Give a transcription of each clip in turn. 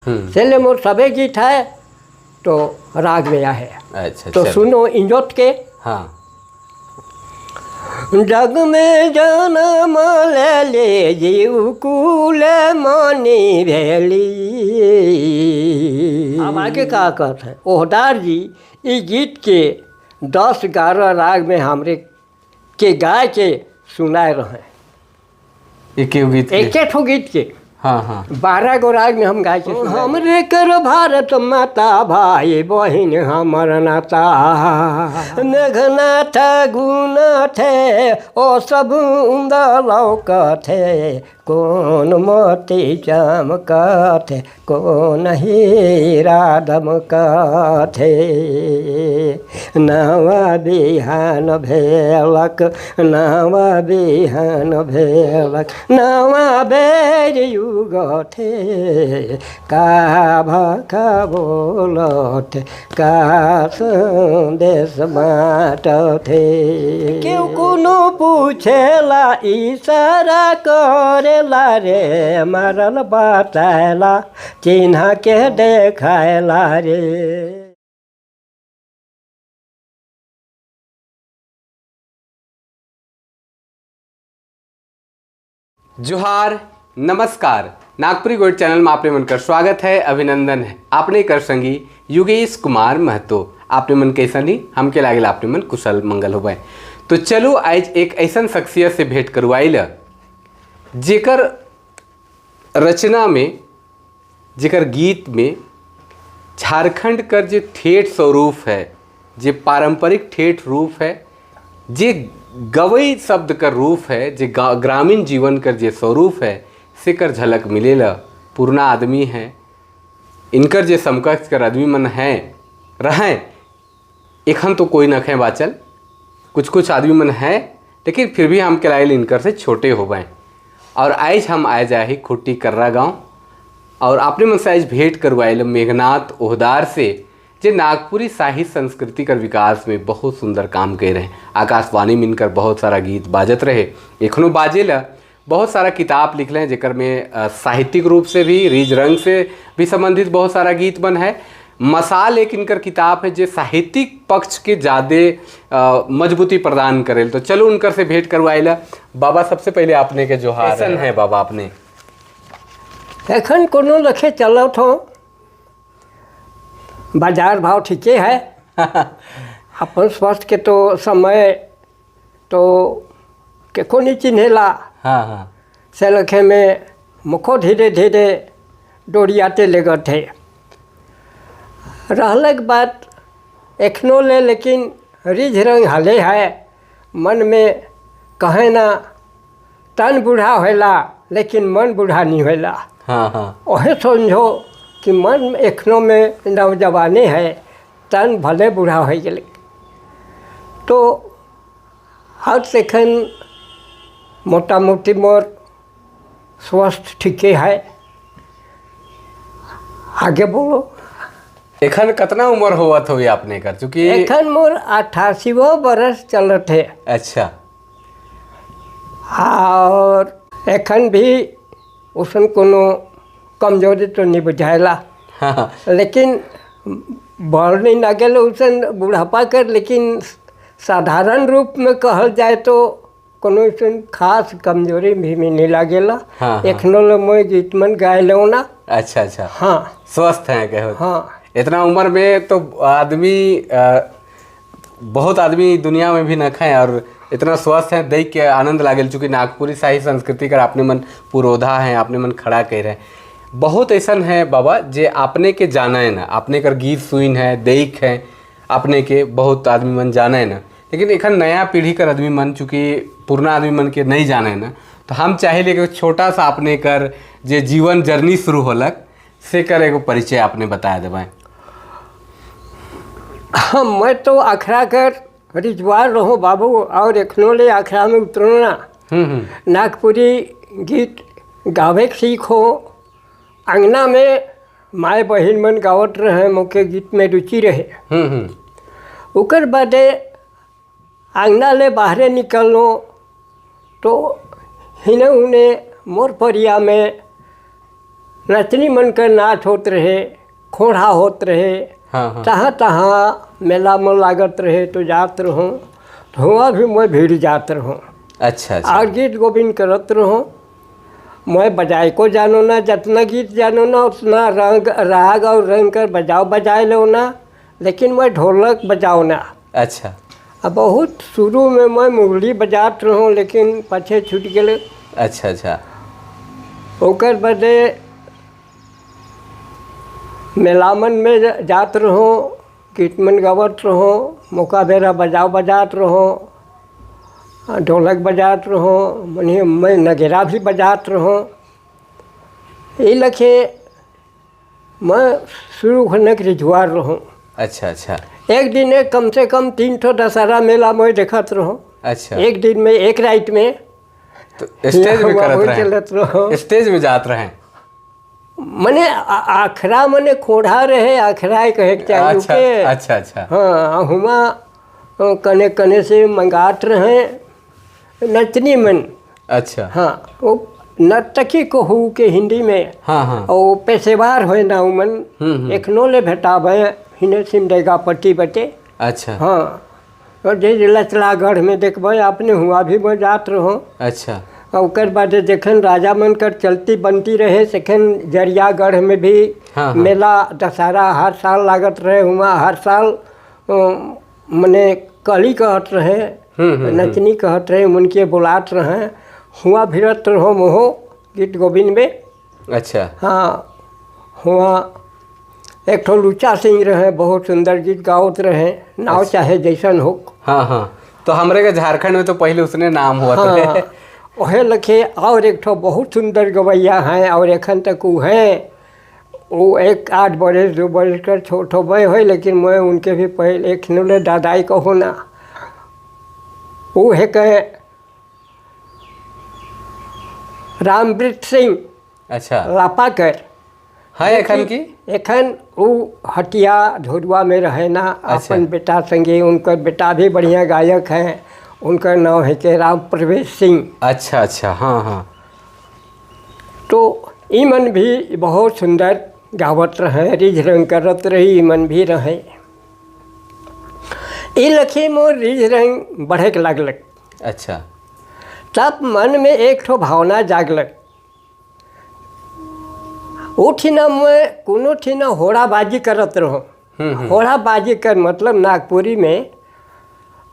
से मोर सबे गीत है तो राग में है। अच्छा, तो सुनो इंजोत के। हाँ। जग में जन्म ले ले जीव कुल मनी भेली। अब आगे का कहते हैं ओहदार जी इस गीत के 10-11 राग में हमरे के गाय के सुनाए रहे। एक गीत, एक ठो गीत के। हाँ हाँ। 12 गो राग में हम गाय के। हमरे कर भारत माता भाई बहिन हमर नाता, मेघनाथ गुण थे ओ सब लौकथे, कौन मोती चमकथे कौन हीरा दमकथे। नवा बिहान भेलक नवा बिहान भेलक नवा बेर युग थे, का भाखा बोलथे का संदेश बाटथे। केहू कोनो पूछेला इशारा करेला रे, मरल बताएला चिन्ह के देखाएला रे। जोहार, नमस्कार। नागपुरी गोल्ड चैनल में आपने मन कर स्वागत है, अभिनंदन है। आपने कर संगी योगेश कुमार महतो। आपने मन कैसा नहीं हमके लागेल आपने मन कुशल मंगल हो। तो चलो आज एक ऐसा शख्सियत से भेंट करवाइल जेकर रचना में, जेकर गीत में झारखंड कर जो ठेठ स्वरूप है, जे पारंपरिक ठेठ रूप है, जे गवई शब्द का रूप है, जे ग्रामीण जीवन कर जे स्वरूप है, से कर झलक मिलेला। पुरना आदमी है, इनकर जे समकक्ष कर आदमी मन हैं रहें, एखन तो कोई नखे बाचल, कुछ कुछ आदमी मन हैं, लेकिन फिर भी हम के लाइल इनकर से छोटे हो गए। और आज हम आए जाए खुट्टी कर्रा गांव और आपने मन से आज भेंट करवाइल मेघनाथ ओहदार से, जे नागपुरी साहित्य संस्कृति कर विकास में बहुत सुंदर काम कर रहे हैं। आकाशवाणी में इनकर बहुत सारा गीत बाजत रहे, एखनो बाजेला। बहुत सारा किताब लिख लें जेकर में साहित्यिक रूप से भी रिज रंग से भी संबंधित बहुत सारा गीत बन है। मसाल एक इनकर किताब है जो साहित्यिक पक्ष के ज़्यादा मजबूती प्रदान करेल। तो चलो उनकर से भेंट करवाइला। बाबा सबसे पहले आपने के जोहार है बाबा। आपने एखन कोनो लखे चलत हो, बाजार भाव ठीके है। अपन स्वास्थ्य के तो समय तो के नहीं चिन्हेला। हाँ हाँ। से लखे में मुखो धीरे धीरे डोरियाते लगत है। रहलक बात एखनो ले, लेकिन रिझ रंग हले है मन में। कहे ना तन बूढ़ा होला लेकिन मन बूढ़ा नहीं होला। हाँ हाँ। वही समझो कि मन एखनो में नौजवानी है, तन भले बूढ़ा हो गए। तो आज एखन मोटा मोटी मोर स्वस्थ ठीके है। आगे बोलो। एखन कितना उम्र होवत हुई आपने कर? चूँकि एखन मोर 88वां बरस चलत है। अच्छा। और एखन भी उसन कोनो कमजोरी तो नहीं बुझाएला। हाँ। लेकिन बढ़ नहीं ना गए उसन बुढ़ापा कर, लेकिन साधारण रूप में कहल जाए तो कोनो ऐसन खास कमजोरी भी नहीं लागेला। हाँ। एखनो ले मोय गीत मन गाय लो ना। अच्छा अच्छा। हाँ, स्वस्थ हैं कहो। हाँ। इतना उम्र में तो आदमी बहुत आदमी दुनिया में भी न खाएँ और इतना स्वस्थ है, देख के आनंद लागेल। चूँकि नागपुरी शाही संस्कृति कर आपने मन पुरोधा हैं, आपने मन खड़ा कर रहे हैं। बहुत ऐसा है बाबा जे आपने के जाना है ना, आपने कर गीत सुन है, देख है, आपने के बहुत आदमी मन जाना है ना। लेकिन एखन नया पीढ़ी कर आदमी मन चूँकि पुरना आदमी मन के नहीं जाना है ना, तो हम चाहे ले छोटा सा आपने कर जे जीवन जर्नी शुरू होलक से कर एगो परिचय आपने बताया देवाएँ। हाँ, मैं तो अखरा कर रिजवार रहूँ बाबू और एखनो ले अखरा में उतरो ना। नागपुरी गीत गावे सीखो। अंगना में माए बहन मन गावत रहे, मोके गीत में रुचि रहे। उकर बादे अंगना ले बाहरे निकलनो तो हिने उने मोर परिया में नचनी मन के नाच होत रहे, खोड़ा होत रहे। हाँ हाँ। तहाँ तहाँ मेला में लागत रहे तो जात रहो, तो हुआ भी मैं भीड़ जात रहो। अच्छा अच्छा। और गीत गोविंद करत रहो। मैं बजाए को जानो ना, जितना गीत जानो ना उतना रंग राग और रंग कर बजाओ बजाए लो ना, लेकिन मैं ढोलक बजाओ ना। अच्छा। अब बहुत शुरू में मैं मुरली बजात रहूँ, लेकिन पछे छूट गए। अच्छा अच्छा। ओकर बदे मेलामन में जात रहो, गीत मन गावत रहो, मौका बेरा बजाओ बजात रहो, ढोलक बजात रहो, मने मैं नगेरा भी बजात रहो। ये लखे मैं शुरू होने के रिझुआर रहो। अच्छा अच्छा। एक दिन में कम से कम 3 ठो दशहरा मेला में देखत रहो। अच्छा। एक दिन में एक रात में तो स्टेज में करत रहे, चलत रहो, स्टेज में जात रहे। मने आखरा मने खोढ़ा रहे, आखरा कहे के चाहिए। अच्छा के। अच्छा अच्छा। हाँ, हुमा कने कने से मंगात रहे नचनी मन। अच्छा। हाँ, वो नर्तकी को हु के हिंदी में। हाँ हाँ। और पेशेवार होए ना उमन एखनो ले भेटाबे हिने सिमडेगा पट्टी बटे। अच्छा। हाँ, और जे लचलागढ़ में देखबे आपने हुआ भी मैं जात रहो। अच्छा। और ओकर बाद जखन राजा मन कर चलती बनती रहे तखन जरियागढ़ में भी हाँ, हाँ। मेला दशहरा हर साल लागत रहे। हुआ हर साल मने कली कहत रहे, नचनी कहत रहे, उनके बुलात रहे, हुआ भिड़त रहो मोहो गीत गोविंद में। अच्छा। हाँ, हुआ एक ठो लुचा सिंह रहे, बहुत सुंदर गीत गावत रहे, नाव चाहे जैसन हो। हाँ हाँ, तो हमरे के झारखंड में तो पहले उसने नाम हुआ हाँ, ओहे लखे। और एक ठो बहुत सुंदर गवैया हैं और एखन तक वो हैं, वो 1 8 बरस 2 बरस कर छोट हो गए हो, लेकिन मैं उनके भी पहले एक नुले दादाई कहो ना, वो है कहे रामवृत सिंह। अच्छा। लापा कर है एखन की एखन वो हटिया धोरुआ में रहे ना। अच्छा। अपन बेटा संगे, उनकर बेटा भी बढ़िया गायक हैं, उनका नाम है के राम प्रवेश सिंह। अच्छा अच्छा। हाँ हाँ। तो ईमन भी बहुत सुंदर गावत रहे, रिझ रंग करत रही, ईमन भी रहे। ई लखी मोर रिझ रंग बढ़े के लागलक। अच्छा। तब मन में एक ठो भावना जागलक, वो ठिना मैं कोनो ठिना होड़ाबाजी करत रहो। होड़ाबाजी कर मतलब नागपुरी में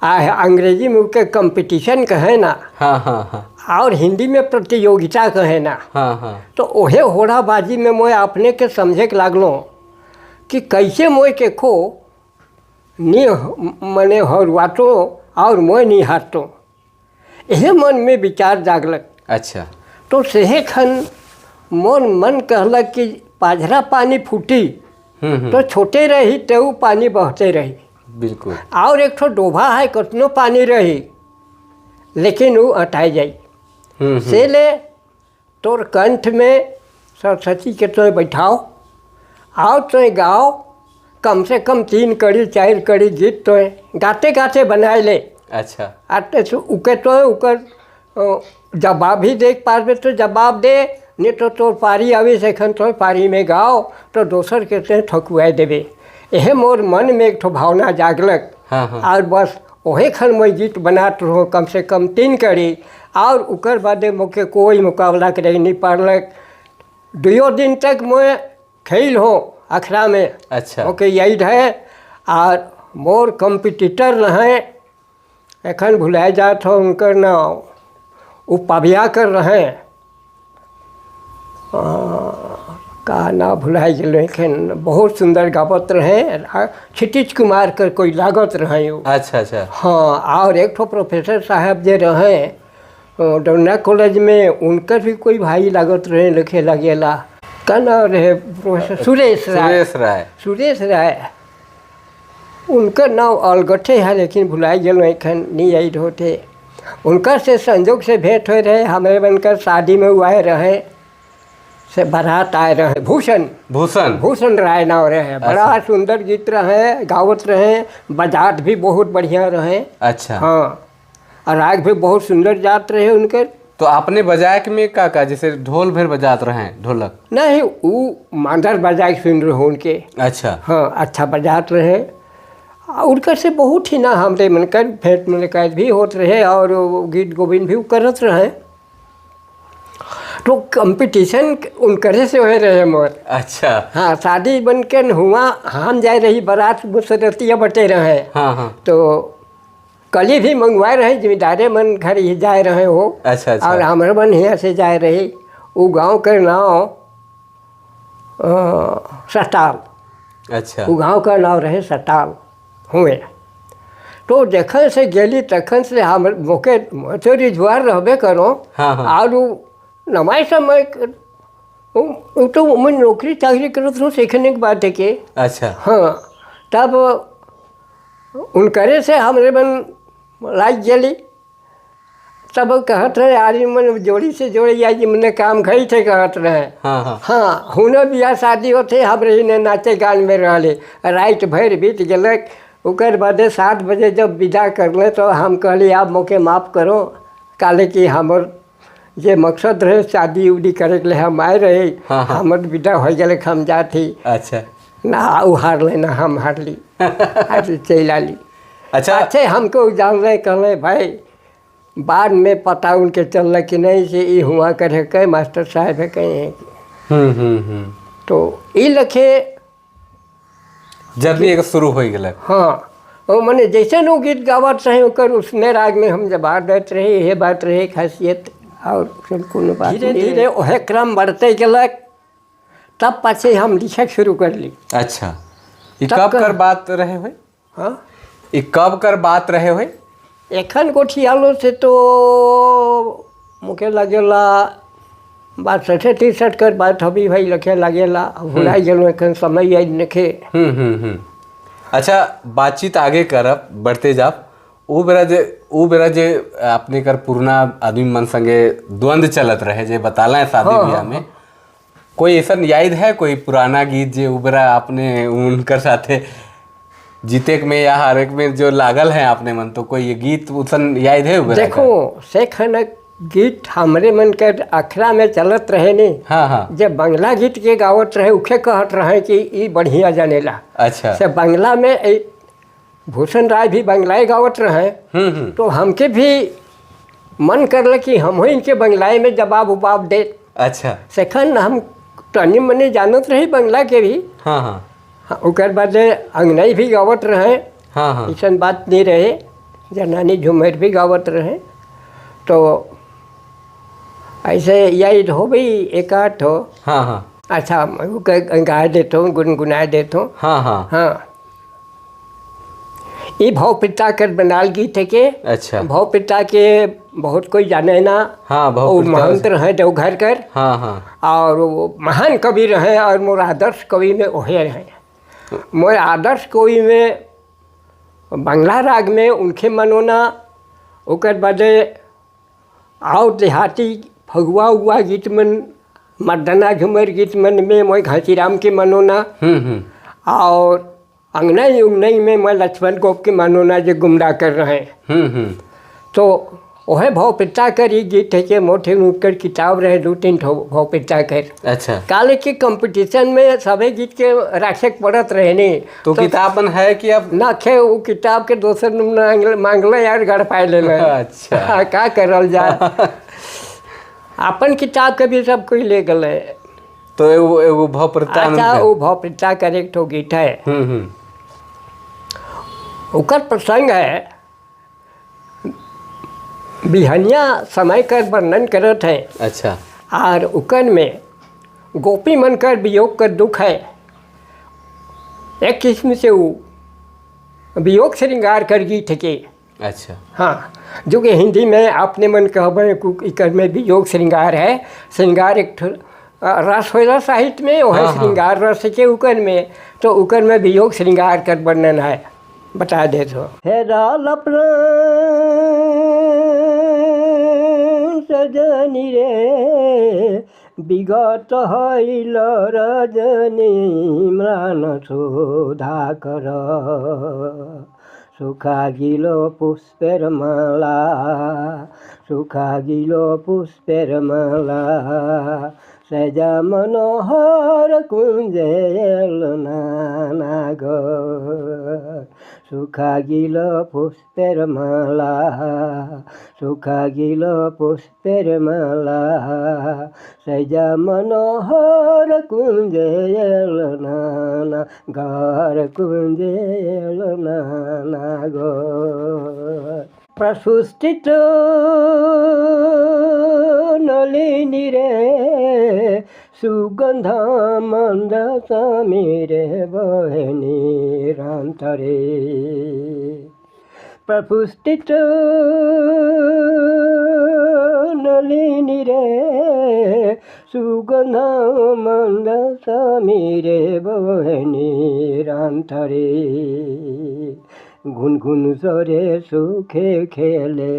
अंग्रेजी में उनके कंपटीशन कहे ना। हाँ हाँ हाँ। और हिंदी में प्रतियोगिता कहे ना। हाँ हाँ। तो ओहे होड़ाबाजी में मैं अपने के समझे के लागलो कि कैसे मोय के खो नी मने हरुआतो और मोय नहीं हारतो, यही मन में विचार जागलक। अच्छा। तो सेहे खन मोर मन कहलक कि पाझरा पानी फूटी तो छोटे रही तो पानी बहते रही। बिल्कुल। और एक ठो डोभा है, कतनो पानी रही लेकिन वो अटाई जाई। से ले तोर कंठ में सरस्वती के तो बैठाओ और तो गाओ, कम से कम 3 कड़ी 4 कड़ी गीत तो गाते गाते बनाए ले। अच्छा। आते उके तो उकर जवाब भी देख पारबे तो जवाब दे, नहीं तो तोर पारी आवी सेखन तो पारी में गाओ तो दोसर के ते ठकुआई देवे। यह मोर मन में एक ठो भावना जागलक। हाँ हाँ। और बस ओहे खन मैं गीत बनात रहो कम से कम 3 कड़ी, और उकर बादे मोके कोई मुकाबला करे नहीं पारलक। 2 दिन तक मैं खेल हो अखड़ा में। अच्छा। ओके यही है। और मोर कंपिटिटर रहे, एखन भुलाए जात हो उनकर नाम, वो पबिया कर रहे का ना भुलाए गेलो एखन, बहुत सुंदर गावत रहे, क्षितिज कुमार कर कोई लागत रहे। अच्छा अच्छा। हाँ, और एक ठो प्रोफेसर साहब जे रहे डोना कॉलेज में, उनकर भी कोई भाई लागत रहे लिखे लगेला, का नाम रहे प्रोफेसर सुरेश राय। सुरेश राय। सुरेश राय, उनकर नाम अलगठे है लेकिन भुलाए गेलो एखन नहीं आई होते। उनकर से संजोग से भेंट हो रहे, हमें बनकर शादी में आए रहे, से बारात आए रहे, भूषण भूषण भूषण राय नाम रहे। बड़ा सुंदर गीत रहे, गावत रहे, बजात भी बहुत बढ़िया रहे। अच्छा। हाँ, और राग भी बहुत सुंदर जात रहे उनके। तो आपने बजाए के में का का जैसे ढोल भर बजात रहे ढोलक? नहीं, वो मांदर बजाए के सुन रहे उनके। अच्छा। हाँ, अच्छा बजात रहे। उनकर से बहुत ही ना हमरे मनकर भेंट मुलाकात भी होत रहे और वो गीत गोविंद भी करत रहे। तो कंपटीशन उनकरे से होए रहे मोर। अच्छा। हाँ, शादी बन के हुआ हम जाए रही बारात मुसरतिया बटे रहे। हाँ हाँ। तो कली भी मंगवाए रहे, जिम्मेदारे मन घर ही जाए रहे हो। अच्छा अच्छा। और हमारे मन यहाँ से जाए रही। वो गांव के नाव सटाल। अच्छा। वो गांव का नाव रहे सटाल हुए। तो जखन से गेली तखन से हम मोके तो रिझवार रहबे करो। हाँ, हाँ। और वो नमाज समय वो तो मैं नौकरी चाकरी करत रहूँ सीखने के बाद के। अच्छा। हाँ, तब उनकरे से हमरे मन लाग गेली। तब कहत रहे आज मन जोड़ी से जोड़ी आज मने काम खई थे कहत रहे। हाँ हाँ। हाँ, हुने बियाह शादी होते हमरे ने नाचे गान में रहले। रात भर बीत गलक। ओकर बादे 7 बजे जब विदा करले तो हम कहली आप मोके माफ़ करो, काले कि हमर जे मकसद रहे शादी उदी करे के लिए हम आए रहे। हाँ, हाँ। हमर विदा हो गए, हम जाती। अच्छा। ना उ हार ले ना हम हारली। अरे चल आली। अच्छा। अच्छे हमको जान रहे कहले भाई बाद में पता उनके चल कि नहीं से ये हुआ करे के मास्टर साहब है कहीं है। तो ई लखे जर्नी एक शुरू हो गया। हाँ, वो मैंने जैसे नो गीत गावत रहे ओकर उसने राग में हम जवाब देते रहे। ये बात रहे खासियत और कोनो बात। धीरे धीरे वह क्रम बढ़ते गलक। तब पाछे हम लिखे शुरू कर ली। अच्छा, ये कब कर बात रहे हुए? हाँ, ये कब कर बात रहे हुए? एखन गोठियालो से तो मुके लगेला 62 63 कर बात हबी भाई लखे लगेला। भुलाई गेलो एखन समय आई नखे। अच्छा, बातचीत आगे करब बढ़ते जाब। उ बेरा जे अपने कर पुरना आदमी मन संगे द्वंद चलत रहे जे बताला है शादी हाँ, ब्याह में, कोई ऐसा याद है कोई पुराना गीत जे उ बेरा आपने उनकर साथे जीते में या हारे में जो लागल है आपने मन, तो कोई ये गीत उसन याद है? देखो शेखन गीत हमरे मन के अखरा में चलत रहे नहीं। हाँ हाँ। जब बंगला गीत के गावत रहे उखे कहत रहे कि ई बढ़िया जानेला। अच्छा। से बंगला में भूषण राय भी बंगलाए गावत रहे। तो हमके भी मन करल कि हम इनके बंगलाए में जवाब उबाब दे। अच्छा। सेखन हम तनी मनी जानत रही बंगला के भी। हाँ हाँ। ओकर बाद अंगनाई भी गावत रहे। हाँ हाँ। ऐसा बात नहीं रहे, जनानी झूमर भी गावत रहे। तो ऐसे यही हो भी एक आठ हो। हाँ हाँ। अच्छा, गा देता हूँ, गुनगुना देता हूँ। हाँ हाँ। हाँ, ये भाव पिता कर बनाल गीत है के। अच्छा। भाव पिता के बहुत कोई जाने ना। हाँ, वो महंत रहे देवघर कर। हाँ हाँ। और वो महान कवि रहे और मोर आदर्श कवि में ओहे रहे। मोर आदर्श कवि में बंगला राग में उनके मनोना। ओकर बादे आओ देहाती फगुआ उगुआ गीत मन मर्दाना झुमर गीत मन में मोर घासीराम के मनोना। और अंगनाई उंगनाई में मैं लक्ष्मण गोप के मनोना जो गुमराह कर रहे हैं। तो वह भाव पिता कर ये गीत है कि मोटे उनकर किताब रहे 2-3 भाव पिता कर। अच्छा। काले के कंपटीशन में सभी गीत के राक्षक पड़त रहे नहीं। तो किताब मन है कि अब ना खे वो किताब के दोसर मांगल यार घर पाए ले। अच्छा। का करल जाए, अपन किताब के भी सब कोई ले गए। तो एगो भाव पिता। अच्छा, वो भाव पिता कर एक ठो गीत है। ओकर प्रसंग है बिहनिया समय कर वर्णन करत है। अच्छा। और उकन में गोपी मन कर वियोग कर दुख है। एक किस्म से वो वियोग श्रृंगार कर गीत के। अच्छा। हाँ, जो कि हिंदी में अपने मन कहबे इकर में वियोग श्रृंगार है। श्रृंगार एक रस होला साहित्य में, वह हाँ, श्रृंगार रस के उकर में, तो उकर में वियोग श्रृंगार कर वर्णन है। बता दे तो हे सजनी रे विगत हईल रजनी म्लान सुधाकर सुखा गिलो पुष्पेर माला, सुखा गिलो पुष्पेर माला, सजा मनोहर कुंजे नागर। सुखा गिलो पुष्पेर माला, सुखा गिलो पुष्पेर माला, सजा मनोहर कुंजे नागर, कुंजे नागर। प्रसुस्थित नलिनी रे, सुगंध मंद समीरे बहे निरंतरे। प्रपुष्टित नलिनी रे, सुगंध मंद समीरे बहे निरंतरे। घुन सरे सुखे खेले,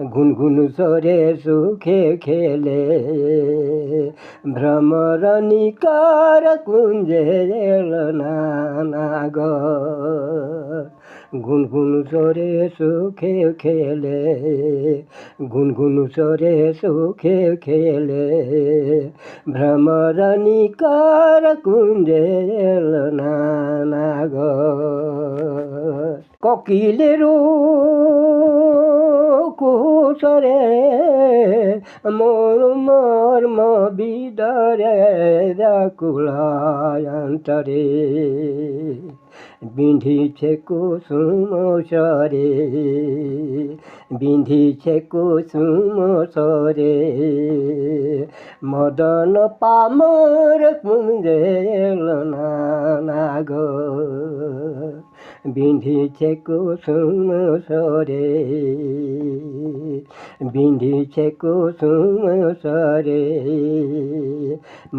घुन सरे सुखे खेले, भ्रमर निकार कुंजे नागर। घुन सरे सुखे खेले, घुन सरे सुखे खेले, भ्रमर निकार कुंजे नागर। कोकिलेरो कुसरे मोर मर्म बिदरे व्याकुलायन्तरे, बिंधिছে কুসুম সরে, বিঁধিছে কুসুম সরে, মদন পামর কুঞ্জে নাগর। বিঁধিছে কুসুম সরে, বিঁধিছে কুসুম সরে,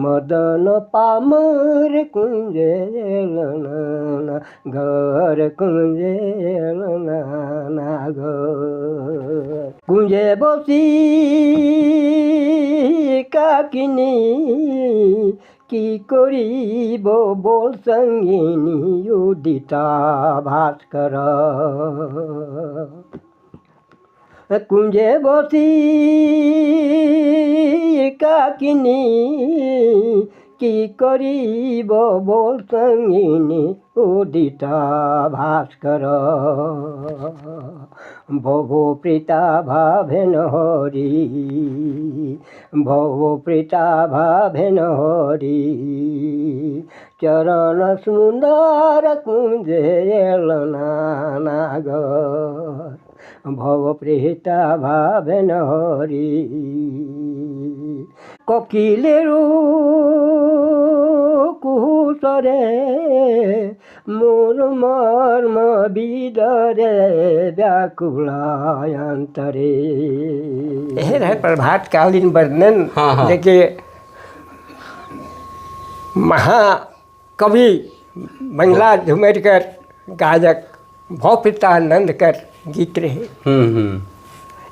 মদন পামর কুঞ্জে ঘর, কুঞ্জে নাগর। কুঞ্জে বসি কাকিনী কি করিব বল সঙ্গিনী, উদিতা ভাস্কর। কুঞ্জে বসি কাকিনী কি করিব বল সঙ্গিনী, উদিতা ভাস্কর। ভব প্রীতা ভাবেন হরি, ভব প্রীতা ভাবেন হরি, চরণ সুন্দর কুঞ্জে নাগর। ভব প্রেতা ভাবেন হরি। কোকিলের কুসরে মোর মর্ম বিদরে व्याकुलायंतरे। यही रहे प्रभातकालीन वर्णन। हाँ। देखिए महाकवि बंगला झुमेर कर गायक भवपिता कर गीत रहे।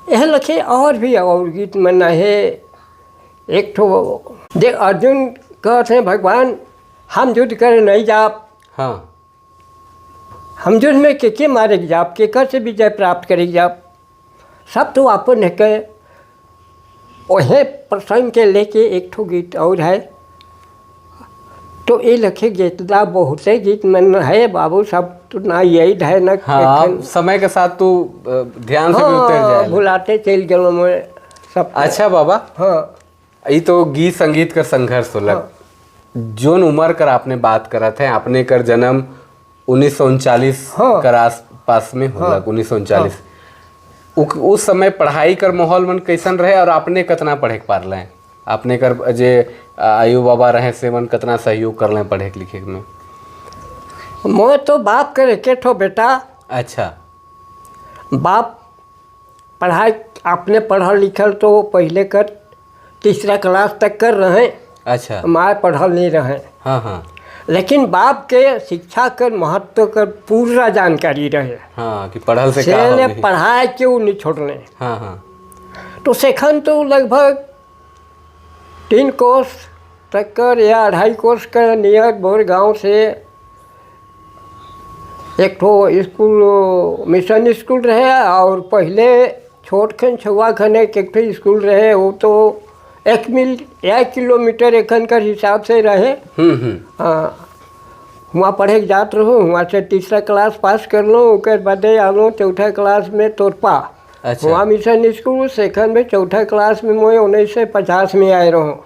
यह लखे और भी और गीत मना है। एक ठो देख अर्जुन कहते हैं भगवान हम युद्ध करे नहीं जाप, हम युद्ध में के मारे जाप, के कर से विजय प्राप्त करे जाप, सब तो अपन है के वह प्रसंग के लेके एक ठो गीत और है। तो ये लखे जितना बहुते गीत मन है बाबू सब तो ना यही है ना। हाँ, समय के साथ तो ध्यान से भी उतर जाए, भुलाते चल गए मैं सब। अच्छा बाबा, हाँ ये तो गीत संगीत का संघर्ष होला। जोन उम्र कर आपने बात करत है, आपने कर जन्म 1939 हाँ। कर आस पास में होला, 1939। उस समय पढ़ाई कर माहौल मन कैसन रहे और आपने कतना पढ़े के पारल हैं? आपने कर जे आयु बाबा रहे से मन कतना सहयोग कर लें पढ़े लिखे में? मैं तो बाप के एके ठो बेटा। अच्छा। बाप पढ़ाई आपने पढ़ल लिखल तो पहले कर तीसरा क्लास तक कर रहे। अच्छा। माँ पढ़ल नहीं रहे। हाँ हाँ। लेकिन बाप के शिक्षा कर महत्व कर पूरा जानकारी रहे। हाँ, कि पढ़ल से का से ने होई। पढ़ाई क्यों नहीं छोड़ने। हाँ हाँ। तो सेखन तो लगभग 3 कोर्स तक कर या 2.5 कोर्स कर नियर बोर गांव से एक ठो स्कूल मिशन स्कूल रहे और पहले छोट खन छुआ खन एक एक ठो स्कूल रहे, वो तो 1 मील 1 किलोमीटर एखन कर हिसाब से रहे। हम्म हम्म हाँ, वहाँ पढ़े के जात रहो। वहाँ से तीसरा क्लास पास कर लो, ओकर बादे आलो चौथा क्लास में तोरपा। वहाँ मिशन स्कूल सेखन में चौथा क्लास में मैं 1950 में आए रहो।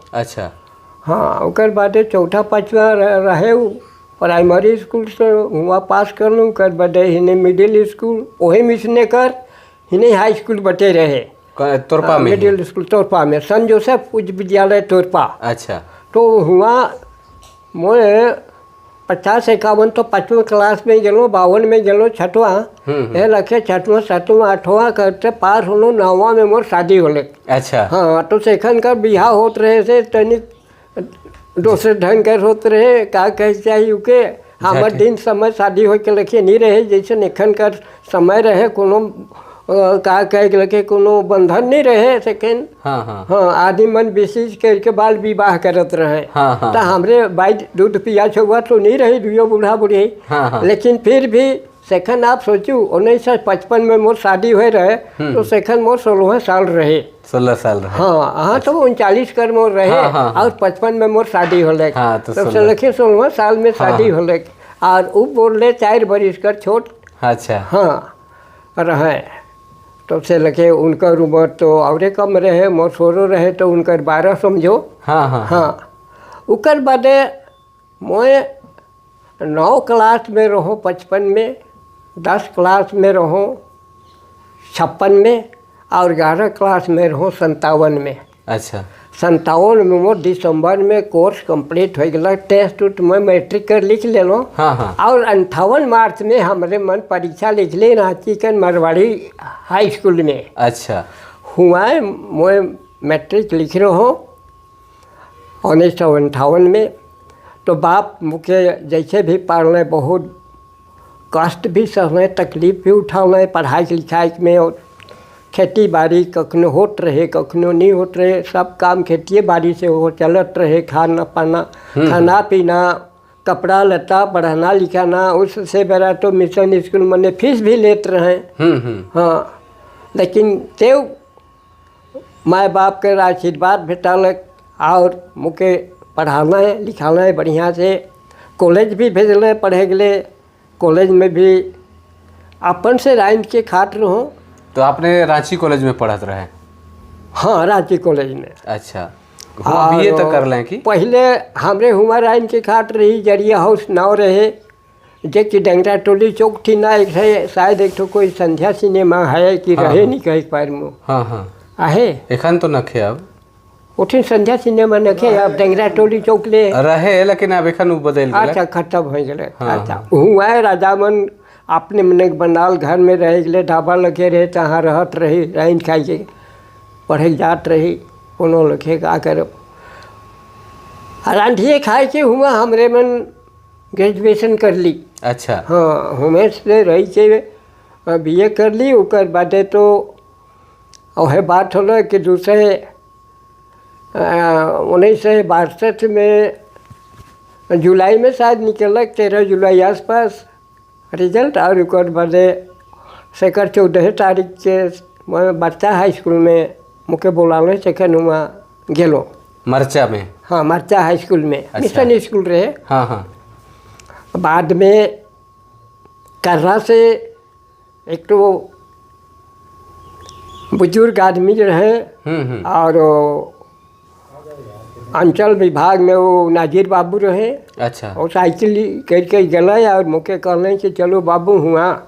हाँ, ओकर बादे चौथा पाँचवा रहे उ प्राइमरी स्कूल से वहाँ पास कर लूँ। ओकर बादे हिने मिडिल स्कूल वही मिशने कर हिने हाई स्कूल बटे रहे। तोरपा में ही? मिडिल स्कूल तोरपा में, संत जोसेफ उच्च विद्यालय तोरपा। तो हुआ मैं 50 51 तो पाँचवें क्लास में गेलो, 52 में गेलो छठवां। ए लखे छठवां, सातवां, आठवां करते पास होलो, नौवा में मोर शादी होले। हाँ, तो सेखन का बियाह होत रहे से तनिक दूसरे ढंग कर होत रहे, का कहे चाहिए उके, हमर दिन समय शादी होए के लखे नहीं रहे जैसे एखन कर समय रहे। कोनो का कहे के लखे कोनो बंधन नहीं रहे सेकेंड। हाँ हाँ हाँ, आदमी मन विशेष करके बाल विवाह करत रहे। हाँ हाँ तो हमरे बाई दूध पिया छुआ तो नहीं रही दुयो बूढ़ा बूढ़ी। हाँ हाँ लेकिन फिर भी सेखन आप सोचू, 1955 में मोर शादी हुए रहे तो सेखन मोर 16 साल रहे। 16 साल रहे। हाँ हाँ, तो 39 कर मोर रहे। हाँ, हाँ, हाँ। और 55 में मोर शादी होले। हाँ, तो तब से 16 लिखे 16 साल में शादी होले और उ बोलले 4 बरिस कर छोट। हाँ रहे, तो से लगे उनकर उम्र तो औरे कम रहे, मोर 16 रहे तो उनकर 12 समझो। हाँ हाँ हाँ, उकर बादे मैं 9 क्लास में रहो 55 में, 10 क्लास में रहो 56 में और 11 क्लास में रहो 57 में। 57 में मोर दिसंबर में कोर्स कंप्लीट हो गया, टेस्ट उट में मैट्रिक कर लिख लेलो। हाँ हाँ और 58 मार्च में हमरे मन परीक्षा लिख ली रांची के मारवाड़ी हाई स्कूल में। हुआ मैं मैट्रिक लिख रहो 1958 में। तो बाप मुके जैसे भी पढ़ले, बहुत कष्ट भी सहले, तकलीफ भी उठौले पढ़ाई लिखाई में और खेती बाड़ी कखनो होत रहे, कखनो नहीं होत रहे। सब काम खेतिए बाड़ी से हो चलत रहे, खाना पाना, खाना पीना, कपड़ा लत्ता, पढ़ाना लिखाना। उससे बड़ा तो मिशन स्कूल मैंने फीस भी लेत रहे। हम्म हम्म हाँ, लेकिन तेव माए बाप के आशीर्वाद भेटलक और मुके पढ़ाना है लिखाना है बढ़िया से, कॉलेज भी भेजल पढ़े के। कॉलेज में भी अपन से राइन के खात रहो। तो आपने रांची कॉलेज में पढ़त रहे? हाँ, रांची कॉलेज में। अच्छा, हुआ बीए तक कर लें कि? पहले हमरे हुआ राइन के खात रही, जरिया हाउस नाव रहे जे कि डंगरा टोली चौक थी ना, एक है शायद एक ठो कोई संध्या सिनेमा है कि रहे नहीं कहीं पार मुँह। हाँ हाँ आहे। एखन तो नखे अब। उठे संध्या सिनेमा नखे अब डंगरा टोली चौक ले। रहे, लेकिन अब एखन उ बदल गेल। अच्छा, खत्म हो गए। अच्छा, हुआ राजा मन अपने मने बनाल घर में रह गए, ढाबा लगे रहे, तहाँ रहत रही, राइन खाई के पढ़े जात रही। कोनो लखे का करब, रांधिए खाए के हुआ हमरे मन ग्रेजुएशन कर ली। हाँ, हमें से रही के बीए कर ली। ओकर बादे तो वह बात होलो कि दूसरे 1962 में जुलाई में शायद निकलक, 13 जुलाई आसपास रिजल्ट और ओकर बादे सेकर 14 तारीख के मैं बच्चा हाई स्कूल में मुके बोलालो, सेखन हुआ गेलो। मरचा में? हाँ, मरचा हाई स्कूल में। मिशन स्कूल रहे। हाँ हाँ बाद में कर्रा से एक तो बुजुर्ग आदमी रहे और वो अंचल विभाग में वो नाजिर बाबू रहे। और साइकिल करके गए और मुके कहले कि चलो बाबू, हुआ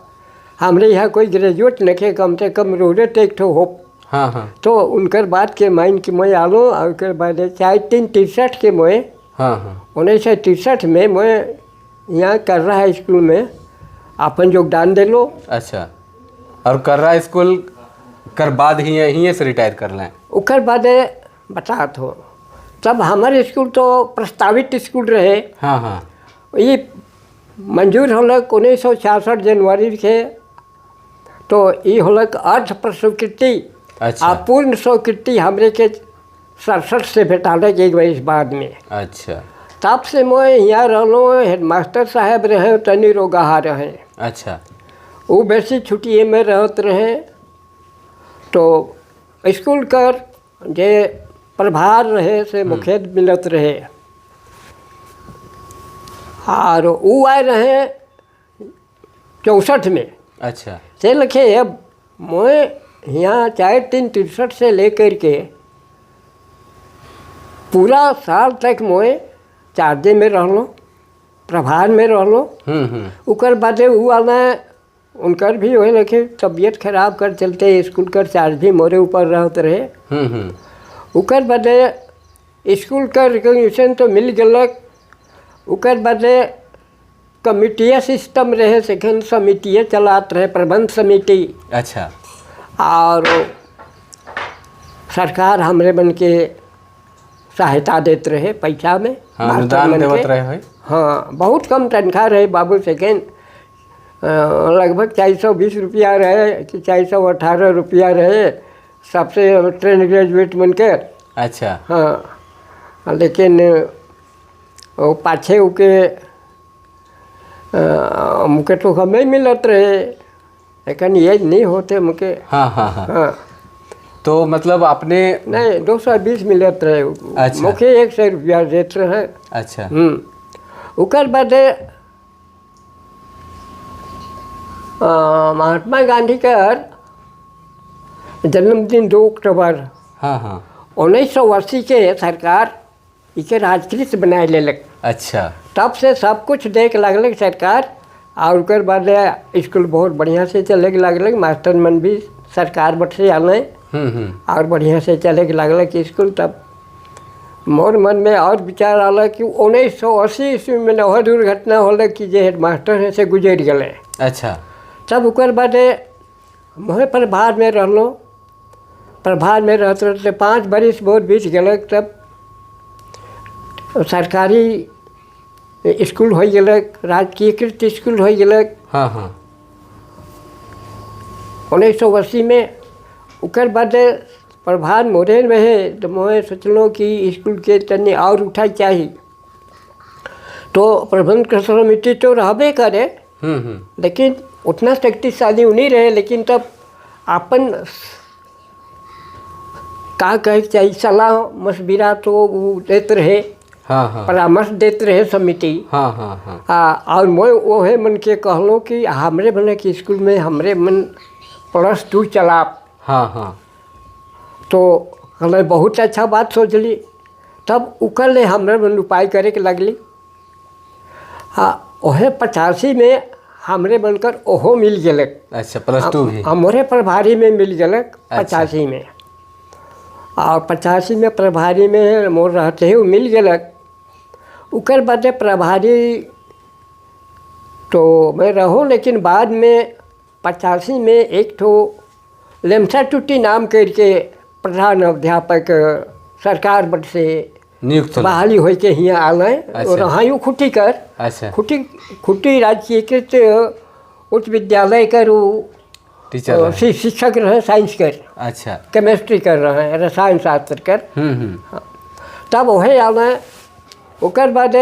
हमरे यहाँ कोई ग्रेजुएट नखे, कम से कम रोडे तो एक ठो हो। हाँ हाँ तो उनकर बात के मान के मैं आलो और ओकर बाद 4/3/63 के मैं हाँ हाँ 1963 में मैं यहाँ कर्रा हाई स्कूल में अपन योगदान दिलो। अच्छा, और कर्रा स्कूल कर बाद ही यहीं से रिटायर कर लें? ओकर बाद बतात हो, तब हमारे स्कूल तो प्रस्तावित स्कूल रहे। हाँ हाँ ये मंजूर होलक 1966 जनवरी के, तो ये होलक अर्ध प्रस्वीकृति। आ पूर्ण स्वीकृति हमरे के 67 से भेटालक एक बरिस बाद में। तब से मैं यहाँ रहलो। हेडमास्टर साहब रहे, तनी रोगाहा रहे। अच्छा। वो बेसी छुट्टी में रहत रहे, तो स्कूल कर जे प्रभार रहे से मुखे मिलत रहे। और वो आए रहे 64 में। अच्छा। से लिखे अब मैं यहाँ 4/3/63 से लेकर के पूरा साल तक मोए चार्जे में रहलो, प्रभार में रहलो। उकर बादे वो आना उनकर भी वही लखे तबीयत खराब कर चलते स्कूल कर चार्ज भी मोरे ऊपर रहते रहे। उकर बादे स्कूल का रिकॉग्निशन तो मिल गलक। उकर बादे कमिटिया सिस्टम रहे, सेखन समितियाँ चलात रहे, प्रबंध समिति। अच्छा। और सरकार हमरे बन के सहायता देते रहे पैसा में। हाँ, अनुदान देवत रहे होई। हाँ, बहुत कम तनख्वाह रहे बाबू, सेकेंड लगभग 420 रुपया रहे कि 418 रुपया रहे सबसे ट्रेन ग्रेजुएट मन के। अच्छा। हाँ, लेकिन वो पाछे उके मुके तो कमे मिलत रहे, लेकिन ये नहीं होते मुके। हाँ हाँ हाँ हाँ। तो मतलब आपने नहीं 220 मिलत रहे। अच्छा। मुके 100 रुपया देते रहे। अच्छा। उकर बाद महात्मा गांधी का जन्मदिन 2 अक्टूबर हाँ हाँ 1980 के सरकार इके राजकृत बनाए लेलक। अच्छा। तब से सब कुछ देख लगल सरकार, और उकर बाद स्कूल बहुत बढ़िया से चले लगल, मास्टर मन भी सरकार बट से आने और बढ़िया से चले लगल कि स्कूल। तब मोर मन में और विचार आल कि 1980 ईस्वी में वह दुर्घटना होल कि जे हेडमास्टर है से गुजर गए। अच्छा। तब उकर बाद मोहे प्रभार में रहलो, प्रभार में रहते रहते 5 बरिस बहुत बीत गलक। तब सरकारी स्कूल हो गलक, राजकीयकृत स्कूल हो गलक। हाँ हाँ। 1980 में उकर बाद प्रभार मोरे में है, तो मोहे सोचलो कि स्कूल के तनी और उठाई चाहिए, तो प्रबंध समिति तो रहबे करे, लेकिन उतना शक्तिशाली नहीं रहे। लेकिन तब अपन का कहे चाहिए सलाह मशविरा तो वो देते रहे। हाँ हाँ। परामर्श देते रहे समिति। हाँ हाँ हाँ। और मैं वो है मन के कहलो कि हमरे मन के स्कूल में हमरे मन +2 चला। हाँ हाँ। तो कहले बहुत अच्छा बात सोचली। तब उकर ले हमरे मन उपाय करे के लगली। हाँ, ओहे 85 में हमरे बनकर ओहो मिल गलक। अच्छा, +2 भी हमरे प्रभारी में मिल गलक 85 में। और 85 में प्रभारी में मोर रहते ही मिल गलक। उकर बाद प्रभारी तो मैं रहो, लेकिन बाद में 85 में एक ठो लेमसा टूटी नाम करके प्रधान अध्यापक सरकार बट से नियुक्त बहाली हो के हियाँ आल। अच्छा। और हाँ खुटी कर। अच्छा। खुटी खुटी राजकीयकृत उच्च विद्यालय कर टीचर शिक्षक रहे, साइंस कर। अच्छा। केमिस्ट्री कर रहे हैं, रसायन शास्त्र कर। हाँ। तब वही आल। ओकर बाद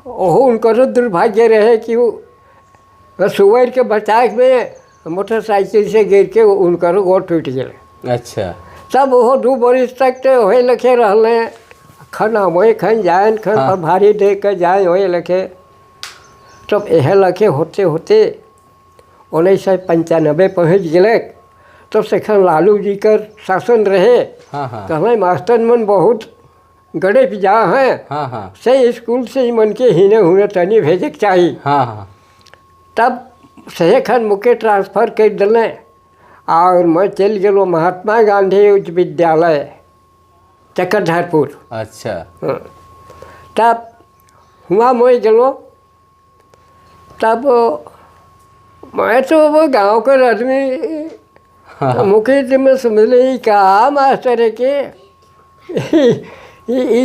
ओहो उनकर दुर्भाग्य रहे कि वो सुअर के बचाव में मोटरसाइकिल से गिर के उनकर गोड़ टूट गए। अच्छा। तब वो 2 बरिस तक तो वही लखे रहले, खन वही खन जाए, खन हाँ। प्रभारी दे के जाए वही लखे। तब यह लखे होते होते 1995 पहुँच गए। तब सेखन लालू जी कर शासन रहे। हाँ हाँ। कहले मास्टर मन बहुत गड़े जा हैं। हाँ हाँ। से स्कूल से ही मन के हिने हुने तनी भेजे के चाहिए। हाँ हाँ। तब सहेखन मुके ट्रांसफर कर दिले और मैं चल गलो महात्मा गांधी उच्च विद्यालय चक्रधरपुर। अच्छा। हाँ। तब हुआ मैं गलो। तब मैं तो वो गांव के आदमी। हाँ। मुके तो मैं समझ ली का मास्टर है के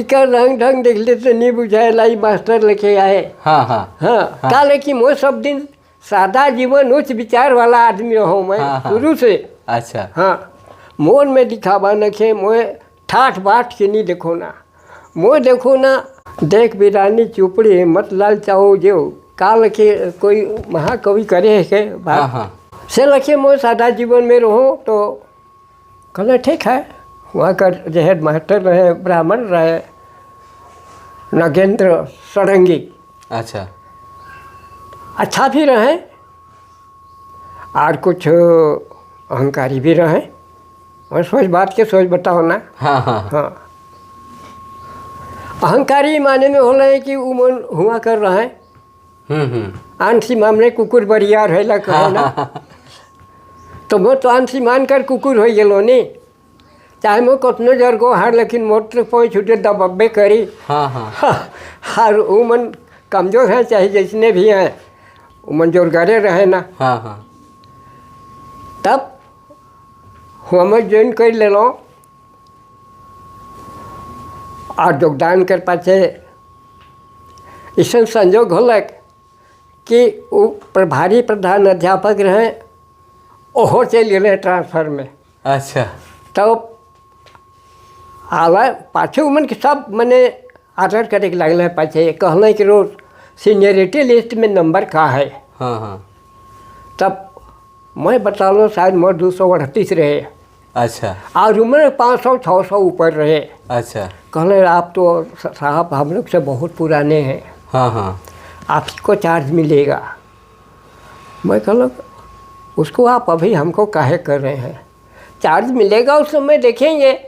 का रंग ढंग देख ले तो नहीं बुझाए ई मास्टर लेके आए। हाँ हाँ हाँ। का लेकिन मैं सब दिन सादा जीवन उच्च विचार वाला आदमी हूँ मैं। हाँ, हाँ। शुरू से। अच्छा। हाँ, मोन में दिखावा नखे, मोए ठाठ बाट के नहीं देखो ना, मोह देखो ना। देख बिरानी चुपड़ी मत लाल चाहो जेव, का लखे कोई महाकवि करे है के बात। हाँ हाँ। से लखे मोर सादा जीवन में रहो तो कहले ठीक है। वहाँ का जो हेड मास्टर रहे ब्राह्मण रहे नागेंद्र षडंगी। अच्छा। अच्छा भी रहे और कुछ अहंकारी भी रहे। और सोच बात के सोच बताओ ना। हाँ हाँ हाँ, अहंकारी माने में होला है कि उमन हुआ कर रहे आंसी मामले कुकुर बरियार होला कहे ना। तो मो तो आंसी मान कर कुकुर हो गेलो नी, चाहे मो कतनो जरगो हार लेकिन मोर तो पहुँच छूटे दबब्बे करी। हाँ हाँ। हार उमन कमज़ोर है चाहे जिसने भी हैं उमन जोरगरे रहे ना। हाँ हाँ। तब हम ज्वाइन कर लेलो और योगदान कर पाछे ऐसा संजोग होलक कि वो प्रभारी प्रधान अध्यापक रहे ओहो चल गए ट्रांसफर में। अच्छा। तो आला पाछे उमन के सब मने आदर करे के लगल है। पाछे कहल कि रोज सीनियरिटी लिस्ट में नंबर का है। हाँ हाँ। तब मैं बता लो शायद मोर 238 रहे। अच्छा। और उम्र 500-600 ऊपर रहे। अच्छा। कहले आप तो साहब हम लोग से बहुत पुराने हैं। हाँ हाँ। आपको चार्ज मिलेगा। मैं कहलो उसको आप अभी हमको काहे कर रहे हैं, चार्ज मिलेगा उस समय देखेंगे,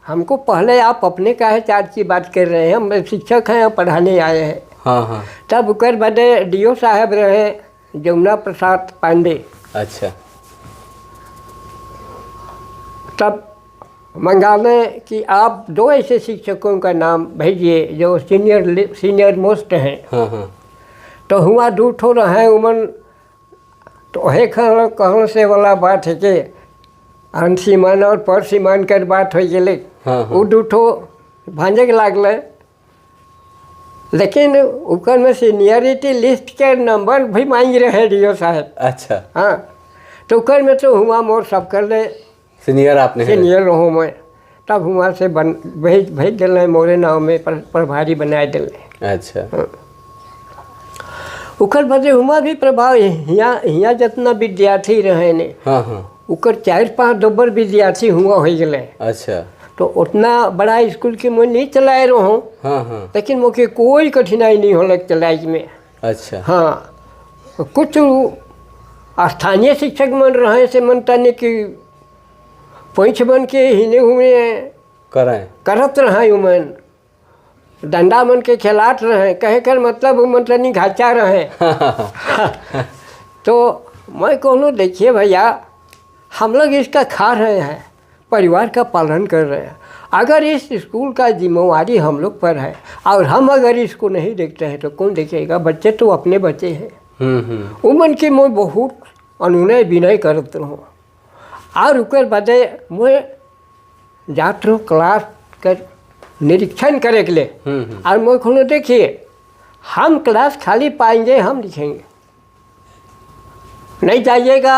हमको पहले आप अपने काहे चार्ज की बात कर रहे हैं, हम शिक्षक हैं पढ़ाने आए हैं। हाँ हाँ। तब उकर बदे do साहब रहे जमुना प्रसाद पांडे। अच्छा। तब मंगाने कि आप 2 ऐसे शिक्षकों का नाम भेजिए जो सीनियर मोस्ट हैं। हाँ हाँ। तो हुआ 2 ठो रहे उमन तो हे कहल से वाला बात है कि अंशीमान और परसीमान कर बात हो गए। हाँ। वो 2 ठो भांजे के लागल, लेकिन उकर में सीनियरिटी लिस्ट के नंबर भी मांग रहे do साहब। अच्छा। हाँ, तो उकर में तो हुआ मोर सब कर ले सीनियर आपने सीनियर रहो मैं। तब हुआ से बन भेज भेज दिल मोरे नाव में प्रभारी बनाए दिल। अच्छा। हाँ। उकर बदे हुआ भी प्रभाव यहाँ यहाँ जितना विद्यार्थी रहे ने। हाँ हाँ। उकर 4-5 दोबर विद्यार्थी हुआ हो गए। अच्छा। तो उतना बड़ा स्कूल के मैं नहीं चलाए रहो। हाँ हाँ। लेकिन मुझे कोई कठिनाई नहीं हो चलाए में। अच्छा। हाँ, कुछ स्थानीय शिक्षक मन रहे से मन तने कि पैंच बन के हिले हुए करें करत रहे उमन डंडा मन के खिलात रहे, कहे कर मतलब उमन तनी घाचा रहे। तो मैं कहूँ देखिए भैया हम लोग इसका खा रहे हैं, परिवार का पालन कर रहे हैं, अगर इस स्कूल का जिम्मेवारी हम लोग पर है और हम अगर इसको नहीं देखते हैं तो कौन देखेगा, बच्चे तो अपने बच्चे हैं। उमन के मैं बहुत अनुनय विनय करत रहूँ और उकर बदे मैं जात रहूँ क्लास कर निरीक्षण करे के लिए और मैं खोलो देखिए हम क्लास खाली पाएंगे हम लिखेंगे, नहीं जाइएगा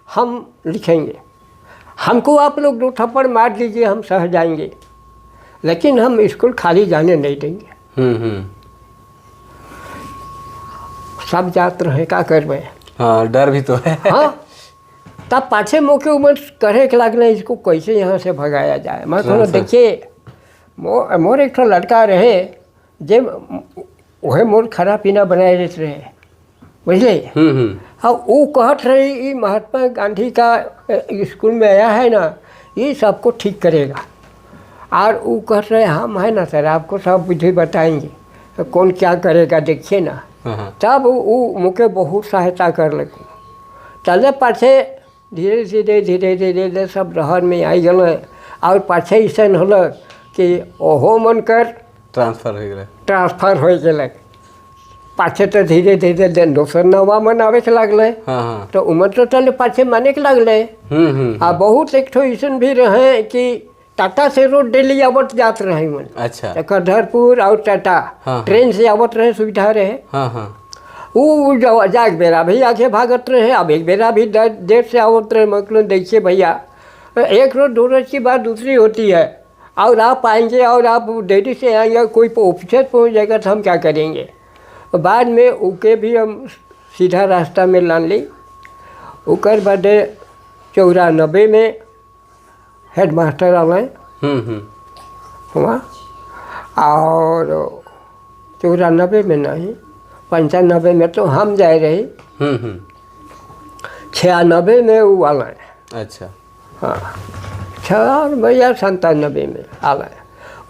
हम लिखेंगे, हमको आप लोग 2 थप्पड़ मार दीजिए हम सह जाएंगे, लेकिन हम स्कूल खाली जाने नहीं देंगे। सब जात रहे का कर रहे। हाँ, डर भी तो है। हाँ, तब पाछे मौके उमर करे के लागल इसको कैसे यहाँ से भगाया जाए। मैं कहूँ देखिए मोर एक ठो लड़का रहे जे वह मोर खाना पीना बनाए देते रहे, बुझले। हाँ, वो कहत रही ये महात्मा गांधी का स्कूल में आया है ना, ये सबको ठीक करेगा। और वो कहत रहे हम है ना सर आपको सब विधि बताएंगे तो कौन क्या करेगा देखिए ना। तब वो मुझे बहुत सहायता कर लगे। चले पाछे धीरे धीरे धीरे धीरे धीरे सब रहर में आई गए और पाछे ऐसा होल कि ओहो मन कर ट्रांसफर हो गए, ट्रांसफर हो गए। पाछे तो धीरे धीरे दिन दोसर नवा मन आवे के लागल। हाँ। तो उमर तो चले पाछे माने के लागल। आ बहुत एक ठो ऐसा भी रहे कि टाटा से रोड डेली आवत जात रहे मन। अच्छा। चक्रधरपुर और टाटा। हाँ। ट्रेन से आवत रहे, सुविधा रहे। हाँ हाँ। वो जाग बेरा भी आके भागत रहे, अब एक बेरा भी देर से आवत रहे। मतलब देखिए भैया एक रोज 2 रोज की बात दूसरी होती है और आप आएंगे और आप देरी से आएंगे, कोई ऑफिसर पहुँच जाएगा तो हम क्या करेंगे। बाद में उके भी हम सीधा रास्ता में लान ली। उकर बादे 94 में हेड मास्टर आए हुआ, और 94 में नहीं 95 में तो हम जाए रहे, 96 में वो आए। अच्छा। हाँ, 96 या 97 में आए।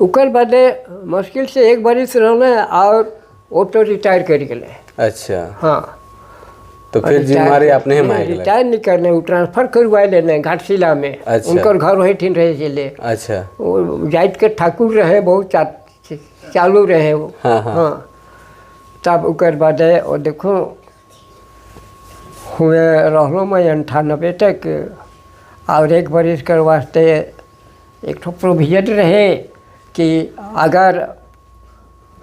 उकर बादे मुश्किल से एक बरिस रहले और वो तो रिटायर कर गए। अच्छा। हाँ, तो फिर जिम्मेदारी आपने ही मांग लिया? रिटायर नहीं करने, वो ट्रांसफर करवाए लेने घाटशिला में। अच्छा। उनकर घर वही ठिन रहे चले। अच्छा। वो जाइत के ठाकुर रहे, बहुत चालू रहे वो। हाँ, हाँ। हाँ, तब उकर बादे और देखो हुए रहलो मैं 98 तक, और एक बरिस कर वास्ते एक ठो प्रोविजन रहे कि अगर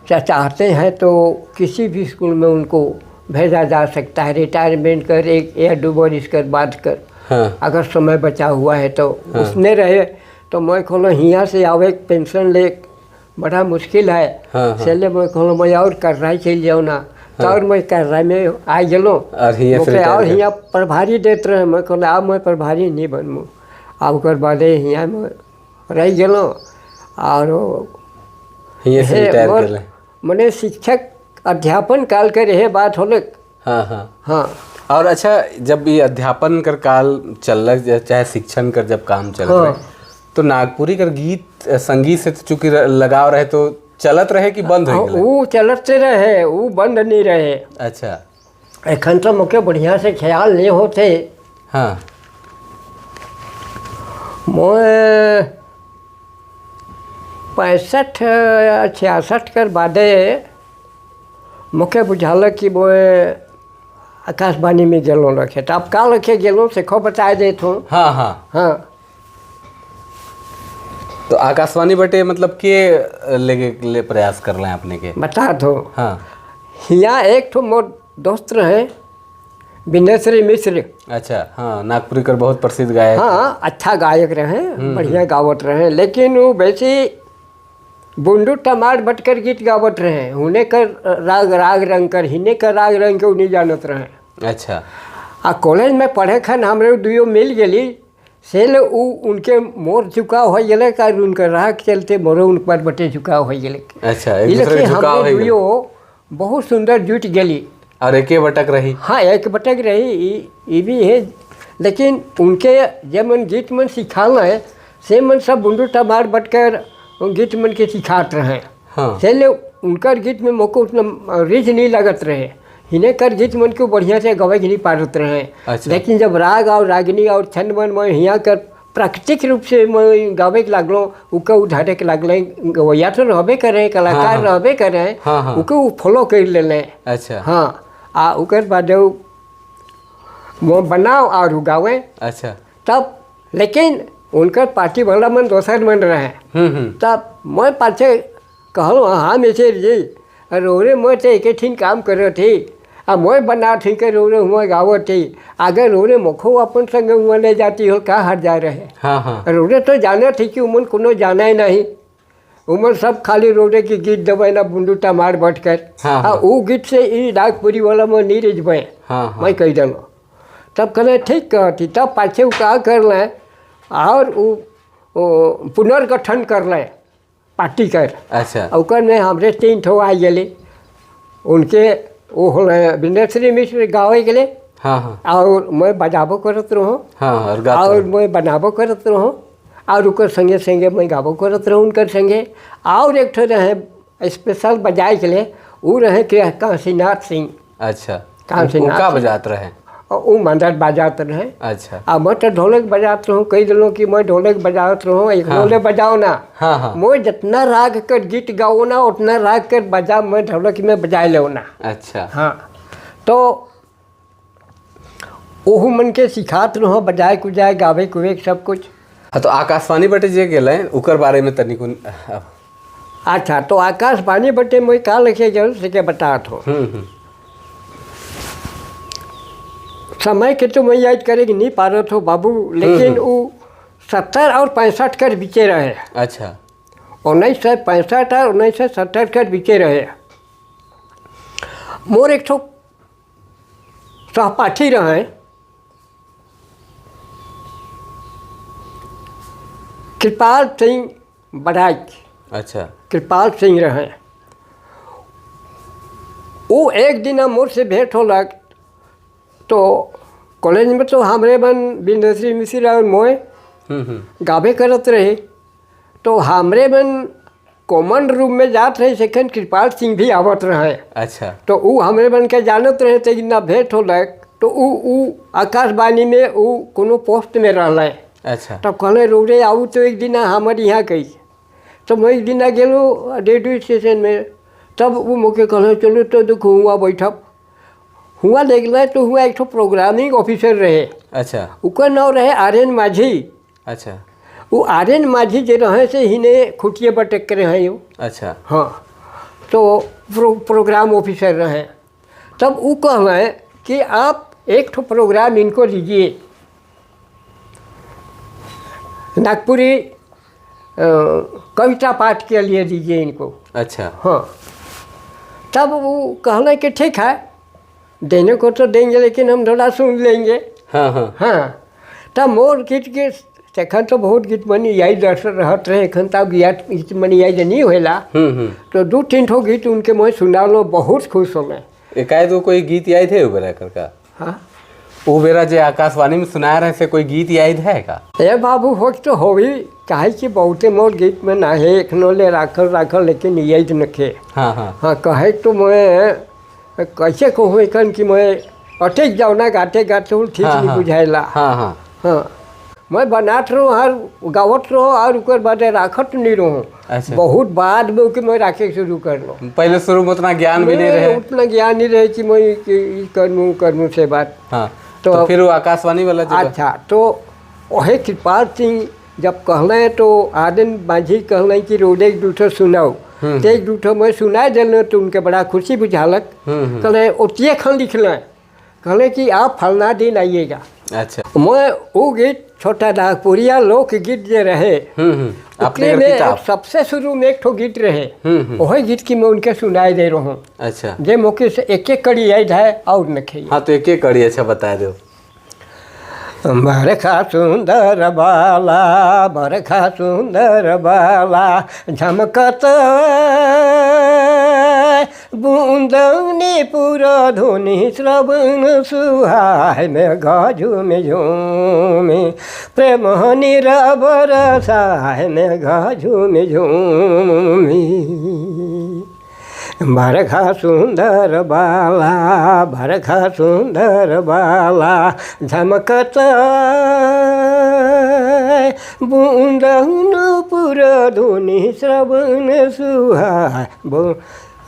चाहते हैं तो किसी भी स्कूल में उनको भेजा जा सकता है, रिटायरमेंट कर 1 या 2 बरिस कर बाद कर। हाँ। अगर समय बचा हुआ है तो। हाँ। उसने रहे तो मैं खोलो हियाँ से आवे पेंशन ले बड़ा मुश्किल है। हाँ, हाँ। चले मैं खोलो मैं और कर्राई चल जाओ ना। तो और मैं कर्राई में आ गलो और हियाँ से मोके रिटायर और कर। हियाँ प्रभारी देते रहे। मैं खोलो अब मैं प्रभारी नहीं बनूँ। अब ओकर बादे हियाँ में रह गलो और हियाँ से हे, रिटायर मोर कर ले। मने शिक्षक अध्यापन काल के रहे बात होले। हाँ हाँ हाँ। और अच्छा, जब ये अध्यापन कर काल चल चाहे शिक्षण कर जब काम चल हाँ। रहे, तो नागपुरी कर गीत संगीत से तो चूंकि लगाव रहे तो चलत रहे कि बंद हो गए? वो चलते रहे, वो बंद नहीं रहे। अच्छा। एखन तो मुके बढ़िया से ख्याल नहीं होते। हाँ। मोए 65 66 कर बादे मुके बुझाल कि मोए आकाशवाणी में गेलो रखे। तो अब का रखे गेलो से खो बता देत हूँ। हाँ हाँ हाँ। तो आकाशवाणी बटे मतलब के लेके ले प्रयास कर रहे हैं अपने के बता दो। हाँ। यहाँ एक ठो मोर दोस्त रहे विनेश्वरी मिश्र। अच्छा। हाँ, नागपुरी कर बहुत प्रसिद्ध गायक। हाँ, अच्छा गायक रहे, बढ़िया गावत रहे, लेकिन वो वैसे बुंडू टमार बटकर गीत गावत रहे। उन्हें कर राग राग रंग कर हिने कर राग रंग के उन्हें जानत रहे। अच्छा। आ कॉलेज में पढ़े खन हमरे दुयो मिल गई से उ उनके मोर झुकाव हो गए का उनकर राग चलते मोरो उन पर बटे झुकाव हो गए। अच्छा, एक दूसरे के झुकाव हमरे हो गए। दुयो बहुत सुंदर जुट गई और एके बटक रही। हाँ, एक बटक रही ये भी है, लेकिन उनके जब मन गीत मन सिखाल है से मन सब बुंडू टमार बटकर गीत मन के सिखात रहे। हाँ। से ले उनकर गीत में मोको उतना रिझ नहीं लगत रहे, हिने कर गीत मन को बढ़िया से गवे नहीं पारत रहे। अच्छा। लेकिन जब राग और रागिनी और छंद मन में हियाँ कर प्राकृतिक रूप से मैं गावे के लागलो, उके उधारे के लागल, गवैया तो रहबे करे, कलाकार हाँ, हाँ। रहबे करे, हाँ, हाँ। उके उ फॉलो कर लेले। अच्छा। हाँ, आ उकर बाद वो बनाओ और गावे। अच्छा। तब लेकिन उनकर पार्टी वाला मन दोसर मन रहे। तब मैं पाछे कहलो हाँ मिश्र जी रोरे मैं तो एक ठिन काम करो थी, आ मैं बना थी के रोरे हुआ गावो थी, आगे रोरे मोखो अपन संग हुआ ले जाती हो का हट जा रहे। हाँ हाँ। रोरे तो जाने थी कि उमन कोनो जाना ही नहीं, उमन सब खाली रोरे की गीत दबाए ना बुंडू टमार बट कर। हाँ, आ वो गीत से ई नागपुरी वाला मैं नहीं रिझबे। हाँ, हाँ। मैं कह दिलो। तब कहले ठीक कहती। तब पाछे वो का कर लें और वो पुनर्गठन कर लें पार्टी कर। अच्छा। ओकर में हमरे 3 ठो आ गए उनके वो हो विनेश्वरी मिश्र गावे के लिए। हाँ हाँ। और मैं बजाबो करत रहूँ। हाँ, और गात और रहो। मैं बनाबो करत रहूँ और उकर संगे संगे मैं गाबो करत रहूँ उनकर संगे। और एक ठो रहे स्पेशल बजाए के लिए, वो रहे के काशीनाथ सिंह। अच्छा। काशीनाथ वो का सिंह। बजात रहे? और वो मंदर बजात रहे। अच्छा। आ मैं तो ढोलक बजात रहूँ, कह दिलों कि मैं ढोलक बजात रहूँ, एक हाँ। ढोलक बजाओ ना। हाँ हाँ। मैं जितना राग कर गीत गाओ ना उतना राग कर बजा मैं ढोलक में बजाए लो ना। अच्छा। हाँ, तो ओहू मन के सिखात रहो बजाए कुजाए गावे कुवे सब कुछ। हाँ, तो आकाशवाणी बटे जे गेल उकर बारे में तनिक। अच्छा, तो आकाशवाणी बटे मैं का लिखे जरूर से के बतात हो। समय के तो मैं याद करे कि नहीं पारत हो बाबू, लेकिन वो 70 और 65 कर बीचे रहे। अच्छा। 1965 और 1970 कर बीचे रहे। मोर एक ठो सहपाठी रहे कृपाल सिंह बड़ाइक। अच्छा। कृपाल सिंह रहे। वो एक दिन मोर से भेंट होलक तो कॉलेज में तो हमरे बन बिंदेश्वरी मिश्र और मोय गावे करत रहे, तो हमरे बन कॉमन रूम में जात रहे सेकंड कृपाल सिंह भी आवत रहे। अच्छा। तो वो हमरे बन के जानत रहे तो ना भेंट होलक तो ऊ आकाशवाणी में ऊ कोनो पोस्ट में रहल। अच्छा। तब कहले रोडे आऊ तो एक दिन हमारे यहाँ गई, तो मैं एक दिन गेलो रेडियो स्टेशन में, तब वो मोके कहले चलो तो देखो हुआ बैठब हुआ देखल तो हुआ एक प्रोग्रामिंग ऑफिसर रहे। अच्छा। उकर नाम रहे आर्यन माझी। अच्छा। वो आर्यन माझी जो रहे से हिने खुटिए बटक के रहे। अच्छा। हाँ, तो प्रोग्राम ऑफिसर रहे। तब वो कहले कि आप एक ठो प्रोग्राम इनको दीजिए, नागपुरी कविता पाठ के लिए दीजिए इनको। अच्छा। हाँ, तब वो कहले कि ठीक है, देने को तो देंगे लेकिन हम थोड़ा सुन लेंगे। हाँ हाँ हाँ। तब मोर गीत के एखन तो बहुत गीत मनी यही दर्शन रहत रहे, एखन तब गीत मनी यही नहीं होला। तो 2-3 ठो गीत उनके मैं सुना लो, बहुत खुश हो मैं। एकाए तो कोई गीत याद है बेरा कर का? हाँ, वो बेरा जो आकाशवाणी में सुनाया रहे से कोई गीत याद है का? ए बाबू हो तो हो ही काहे कि बहुते मोर गीत में ना है एखनो ले राखल राखल लेकिन याद नखे। हाँ हाँ हाँ, कहे तो मैं कैसे कहूँ एखन कि मैं अटक जाओ ना गाते गाते ठीक हाँ, नहीं हाँ, बुझाइला। हाँ हाँ हाँ, मैं बनात रहो और गावत रहो और उकर बाद राखत नहीं रहो। अच्छा। बहुत बाद में उके मैं राखे शुरू कर लो। पहले शुरू में उतना ज्ञान भी नहीं रहे, उतना ज्ञान नहीं रहे कि मैं करूँ करूँ से बात। हाँ, तो फिर वो आकाशवाणी वाला। अच्छा, तो वही कृपाल सिंह जब कहले तो आदन माझी कहले कि रोडे एक दूठो सुनाओ, तो एक दूठो मैं सुना दिल तो उनके बड़ा खुशी बुझालक। कहले ओतिये खन लिखल, कहले कि आप फलना दिन आइएगा। अच्छा। मैं वो गीत छोटा नागपुरिया लोक गीत जे रहे अपने में सबसे शुरू में एक ठो गीत रहे, वही गीत की मैं उनके सुनाई दे रहा हूँ। अच्छा। जे मौके से एक एक कड़ी याद है और न। हाँ, तो एक एक कड़ी अच्छा बता दो। बरखा सुंदर बाला, बरखा सुंदर बाला, झमकत बूंदनी पूरा धुनी श्रवण सुहाय में झूम झूमे प्रेम नीरव रसाय में झूम झूमे। बरखा सुंदर बाला, बरखा सुंदर बाला, झमकत बूंदन पुर धुनी श्रवण सुहाय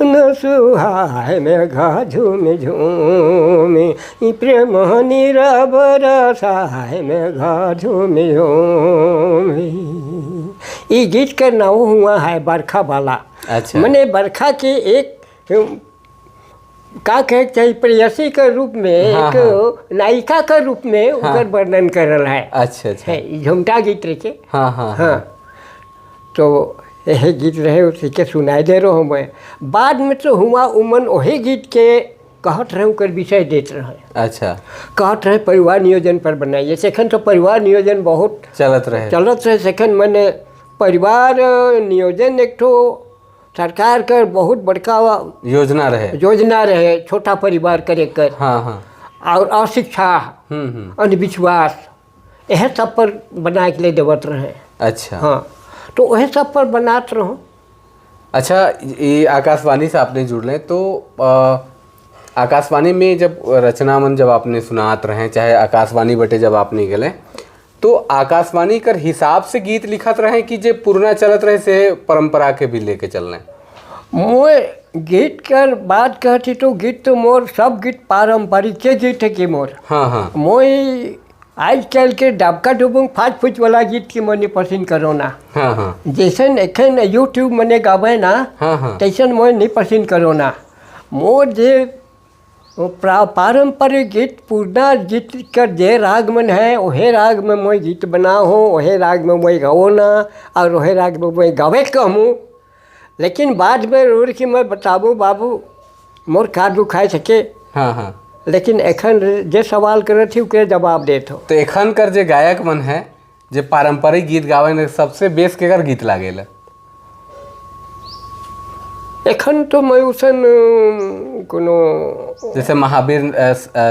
न सुहाय में झूम झूमे प्रेम नीरव रसाय में झूम झूमे। ये गीत का नाम हुआ है बरखा वाला। अच्छा। मैंने बरखा के एक का कहे चाहिए प्रेयसी के रूप में, हाँ, एक हाँ। नायिका के रूप में उनकर वर्णन कर रहा है। अच्छा अच्छा। है झुमटा गीत रहे। हाँ हाँ हाँ, तो यही गीत रहे उसी के सुनाई दे रहा हूँ मैं। बाद में तो हुआ उमन वही गीत के कहत रहे उनकर विषय देते रहे। अच्छा। कहत रहे परिवार नियोजन पर बनाइए। सेखन तो परिवार नियोजन बहुत चलत रहे, चलत रहे। सेखन मैंने परिवार नियोजन एक ठो सरकार कर बहुत बड़का योजना रहे, योजना रहे छोटा परिवार करे कर। हाँ हाँ। और अशिक्षा, अंधविश्वास, यह सब पर बना के लिए देवत रहे। अच्छा। हाँ, तो वह सब पर बनाते रहो। अच्छा, ये आकाशवाणी से आपने जुड़ लें तो आकाशवाणी में जब रचना मन जब आपने सुनात रहे, चाहे आकाशवाणी बटे जब आपने गए तो आकाशवाणी कर हिसाब से गीत लिखत रहे कि जे पुरना चलत रहे से परंपरा के भी लेके चल रहे? मोर गीत कर बात कहती तो गीत तो मोर सब गीत पारंपरिक के गीत है कि मोर। हाँ हाँ। मोई आजकल के डबका डुबुंग फाच फूच वाला गीत की मने पसंद करो ना। हाँ हाँ। जैसन एखन यूट्यूब मने गावे ना, हाँ हाँ, तैसन मोर नहीं पसंद करो ना। मोर जे पारंपरिक गीत पुरना गीत कर जे राग मन है वहे राग में मोई गीत बनाओ, वहे राग में मोई गाओ ना, और वहे राग में मोई गावे कहूँ। लेकिन बाद में रोड की मैं बताबू बाबू मोर का दुखाए सके। हाँ हाँ। लेकिन एखन जे सवाल करत थी ओकरे जवाब देत हो। तो एखन कर जे गायक मन है जे पारंपरिक गीत गावे ने सबसे बेस केकर गीत लागेला? एखन तो मैं उसन कोनो जैसे महावीर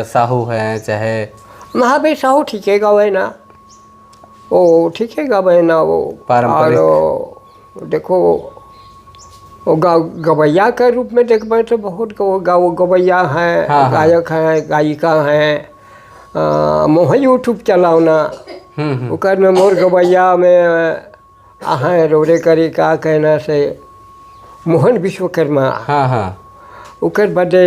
साहू हैं, चाहे महावीर साहू ठीके गावे ना, वो ठीके गावे ना वो पारंपरिक। और देखो वो गवैया के रूप में देखबे तो बहुत गवैया हैं। हाँ, हाँ। गायक हैं, गायिका हैं। मोह यूट्यूब चलाओ ना, ओकर में मोर गवैया में अहाँ रोरे करी का कहना से मोहन विश्वकर्मा। हाँ हाँ। ओकर बदे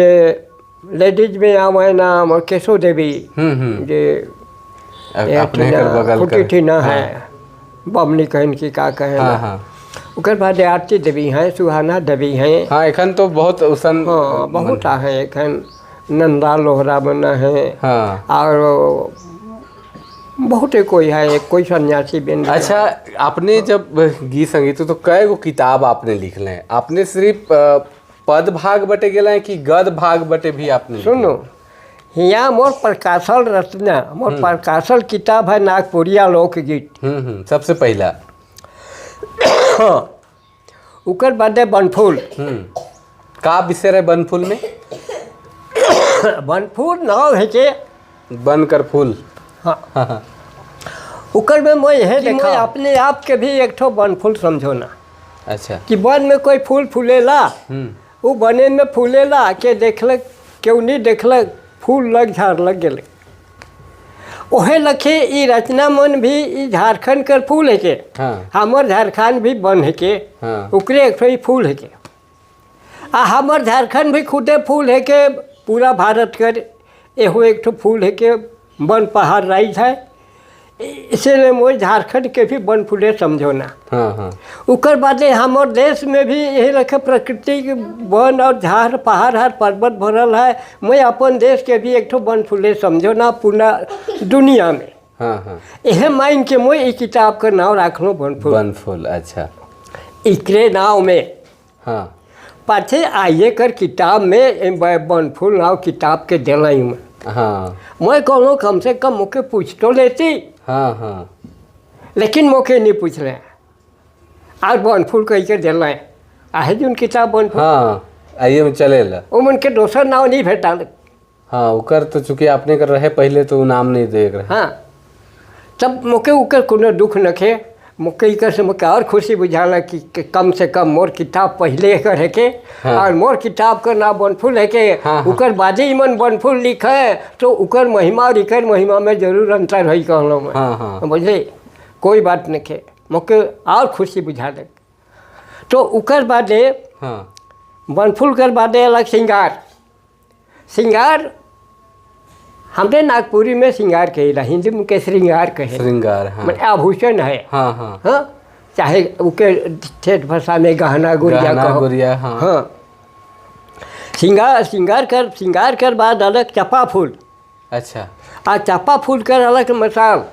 लेडीज में आवे नाम केशव देवी जे अपने कर बगल फुटी कर ठीना है बमनी कहन की का कहे। हाँ हाँ। ओकर बाद आरती देवी हैं, सुहाना देवी हैं। हाँ एखन तो बहुत उसन। हाँ बहुत आ है एखन, नंदा लोहरा बना है। हाँ। और बहुत कोई है, कोई सन्यासी बन। अच्छा आपने जब गीत संगीत तो कई गो किताब आपने लिख लें, आपने सिर्फ पद भाग बटे गेल है कि गद भाग बटे भी आपने? सुनो हिया मोर प्रकाशल रचना, मोर प्रकाशल किताब है नागपुरिया लोकगीत। सबसे पहला। हाँ उकर बाद है बनफूल। का विषय रहे बनफूल में? बनफूल नाव है के बन कर फूल। हाँ। हाँ हाँ। उकर में मैं यह देखा अपने आप के भी एक ठो बनफूल समझो ना। अच्छा। कि वन में कोई फूल फूलेला, वो बने में फूलेला के देखलक केहू नहीं देखलक, फूल लग झाड़ लग गेल। ओहे लखे ई रचना मन भी ई झारखंड कर फूल है के। हाँ। हमर झारखंड भी वन है के। हाँ। ओकरे एक ठो ई फूल है के। आ हमर झारखंड भी खुदे फूल है के, पूरा भारत कर एहो एक ठो फूल है के, वन पहाड़ राइज है, इसीलिए मोर झारखंड के भी वन फूले समझो ना। हाँ हाँ। उकर बादे हमार देश में भी यही रखे प्रकृति के वन और झाड़ पहाड़ हर पर्वत भरल है, मैं अपन देश के भी एक ठो वन फूले समझो ना पूरा दुनिया में। हाँ हाँ। यह मान के मैं ई किताब का नाम रखलो बनफूल। बनफूल। अच्छा। इकरे नाव में। हाँ। पाछे आइए कर किताब में बनफूल नाव किताब के दिलाई मैं। हाँ। मैं कहूँ कम से कम मुझे पूछ तो लेती। हाँ हाँ। लेकिन मोके नहीं पूछ रहे और बनफूल कह के दिल आहे जोन किताब बनफूल। हाँ आइए में चले ला। वो मन के दोसर नाव नहीं भेटा। हाँ उकर तो चूँकि आपने कर रहे पहले तो नाम नहीं देख रहे। हाँ तब मोके उकर कोनो दुख नखे, मोके इकर से मोके और खुशी बुझाला कि कम से कम मोर किताब पहले कर है के। हाँ। और मोर किताब का नाम बनफूल है के। हाँ, हाँ। उकर बादे मन बनफूल लिखे तो उकर महिमा और इकर महिमा में जरूर अंतर है कहलो मैं। हाँ, हाँ। बुझले कोई बात नहीं खे, मोके और खुशी बुझा दे। तो उकर बादे हाँ। बनफूल कर बादे अलग सिंगार। सिंगार हमने नागपुरी में सिंगार कहेला, हिंदी में के श्रृंगार कहे। श्रृंगार। हाँ। मतलब आभूषण है। हाँ हाँ। हाँ चाहे उके ठेठ भाषा में गहना गुड़िया कहो। गुड़िया। हाँ। हाँ सिंगार सिंगार कर बाद अलग चपा फूल। अच्छा। आ चपा फूल कर अलग मसाल।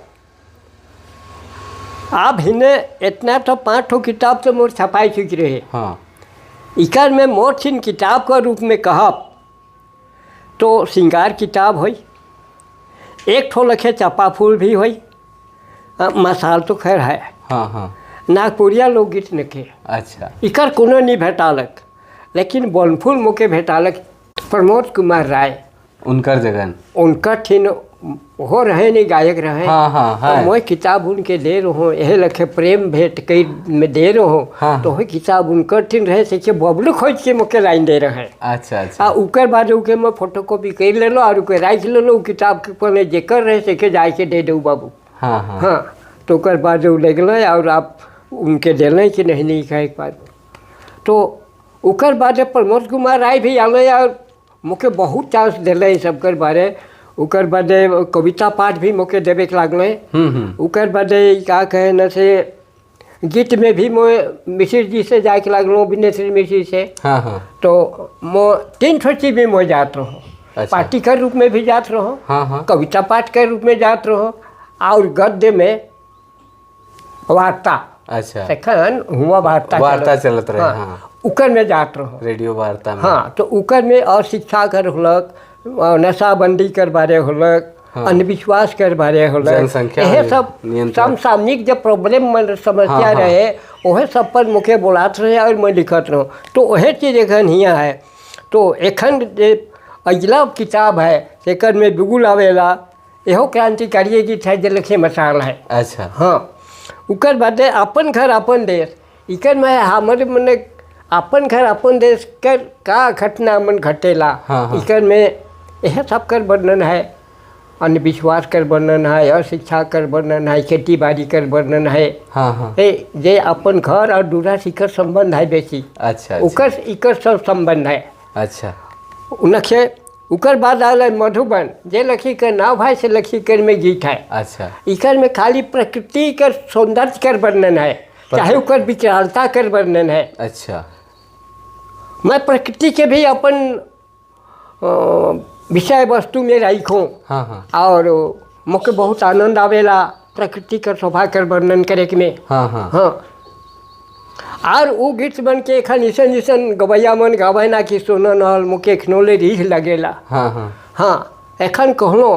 आप हिने इतना तो 5 ठो किताब तो मोर छपाई चुकी रहे। हाँ। इकर में मोर छिन किताब का रूप में कहब तो सिंगार किताब होई, एक ठो लखे चपा फूल भी होई, मसाल तो खैर है। हाँ हाँ। नागपुरिया लोकगीत नखे। अच्छा। इकर कोनो नहीं भेटालक, लेकिन बनफूल मुके भेटालक प्रमोद कुमार राय। उनकर जगन उनका ठिन हो रहे नहीं गायक रहे। हाँ हाँ हाँ। तो मैं किताब उनके दे रहो, यह लखे प्रेम भेंट कई में दे रहो। हाँ। तो वही किताब उनकर ठिन रहे से बबलू खोज के मुके लाइन दे रहे। अच्छा अच्छा। आ उकर बाद उके मैं फोटो कॉपी कर लेलो और उके राख लेलो, किताब के पहले जेकर रहे से जाके दे दू बाबू। हाँ हाँ। हाँ तो उकर बाद उ ले गए और आप उनके दिल कि नहीं नहीं कहे एक बार। तो उकर बाद प्रमोद कुमार राय भी आले और मुके बहुत चांस दिले सबकर बारे। उकर बाद कविता पाठ भी मोके देवे के लागल। उकर बाद का कहे न से गीत में भी मोए मिश्र जी से जाके लागलो, विनेश्वर मिश्र से। हाँ हाँ। तो मो 3 ठो चीज में मोए जात रहो। अच्छा। पार्टी के रूप में भी जात रहो। हाँ हाँ। कविता पाठ के रूप में जात रहो और गद्य में वार्ता। अच्छा। तखन हुआ वार्ता वार्ता चलत रहे। हाँ। उकर में जात रहो। रेडियो वार्ता में। हाँ, तो उकर में और शिक्षा कर होलक, नशाबंदी कर बारे होलक। हाँ। अंधविश्वास कर बारे होलक, जनसंख्या यह सब नियंत्रण। समसामयिक जब प्रॉब्लम मन समस्या हाँ, हाँ। रहे वह सब पर मुखे बोलात रहे और मैं लिखत रहूँ। तो वह चीज़ एखन हियाँ है। तो एखन जे अगला किताब है एकर में बिगुल आवेला, एहो क्रांतिकारी गीत है जे लिखे मसाल है। अच्छा। हाँ, उकर बादे अपन घर अपन देश, इकर में हमारे मने अपन घर अपन देश कर का घटना मन घटेला। हाँ, हाँ। इकर में यह सब कर वर्णन है, अंधविश्वास कर वर्णन है, अशिक्षा कर वर्णन है, खेती बाड़ी कर वर्णन है। हाँ हाँ। ए जे अपन घर और दूरा से इकर संबंध है बेसी। अच्छा, अच्छा। उकर इकर सब संबंध है। अच्छा। उनखे उकर बाद आल मधुबन, जे लखी के नाव है से लखी कर में गीत है। अच्छा। इकर में खाली प्रकृति कर सौंदर्य कर वर्णन है, चाहे उकर विकरालता कर वर्णन है। अच्छा। मैं प्रकृति के भी अपन विषय वस्तु में रखूँ। हाँ हाँ। और मुझे बहुत आनंद आवेला प्रकृति कर शोभा कर वर्णन करे के में। हाँ हाँ। हाँ, और वो गीत बन के एखन ऐसन ऐसन गवैया मन गावे ना कि सुनन हल मुके एखनोले रीछ लगेला। हाँ हाँ। हाँ, एखन कहलो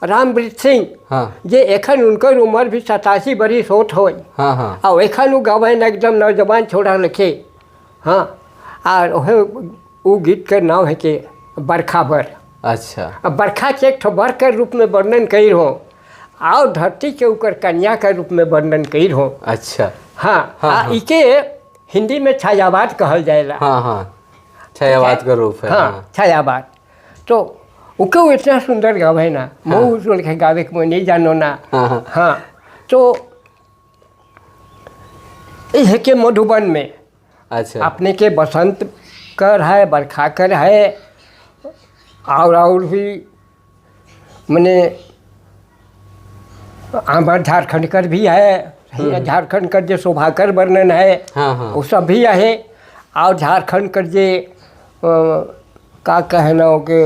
रामवृक्ष सिंह। हाँ। जे एखन उनकर उम्र भी 87 बरिस होत हो। हाँ हाँ। और एखन वो गावे ना एकदम नौजवान छोड़ा लिखे। हाँ, और वह वो गीत के नाम है कि बरखा बर। अच्छा। अब बरखा के एक ठो बर के रूप में वर्णन कई हो और धरती के ऊपर कन्या के रूप में वर्णन कई हो। अच्छा। हाँ, हाँ, हाँ। इके हिंदी में छायावाद कहल जाएला। हाँ हाँ, छायावाद का रूप है। हाँ, हाँ। छायावाद। तो उके इतना सुंदर गावे ना, मोह सुन के गावे के नहीं जानो ना। हाँ, हाँ। हाँ, तो यह के मधुबन में। अच्छा। अपने के बसंत कर है, बरखा कर है, और भी मने आमर झारखंड कर भी है, झारखंड कर जो शोभाकर वर्णन है। हाँ हाँ। वो सब भी है। और झारखंड कर जे का कहना हो कि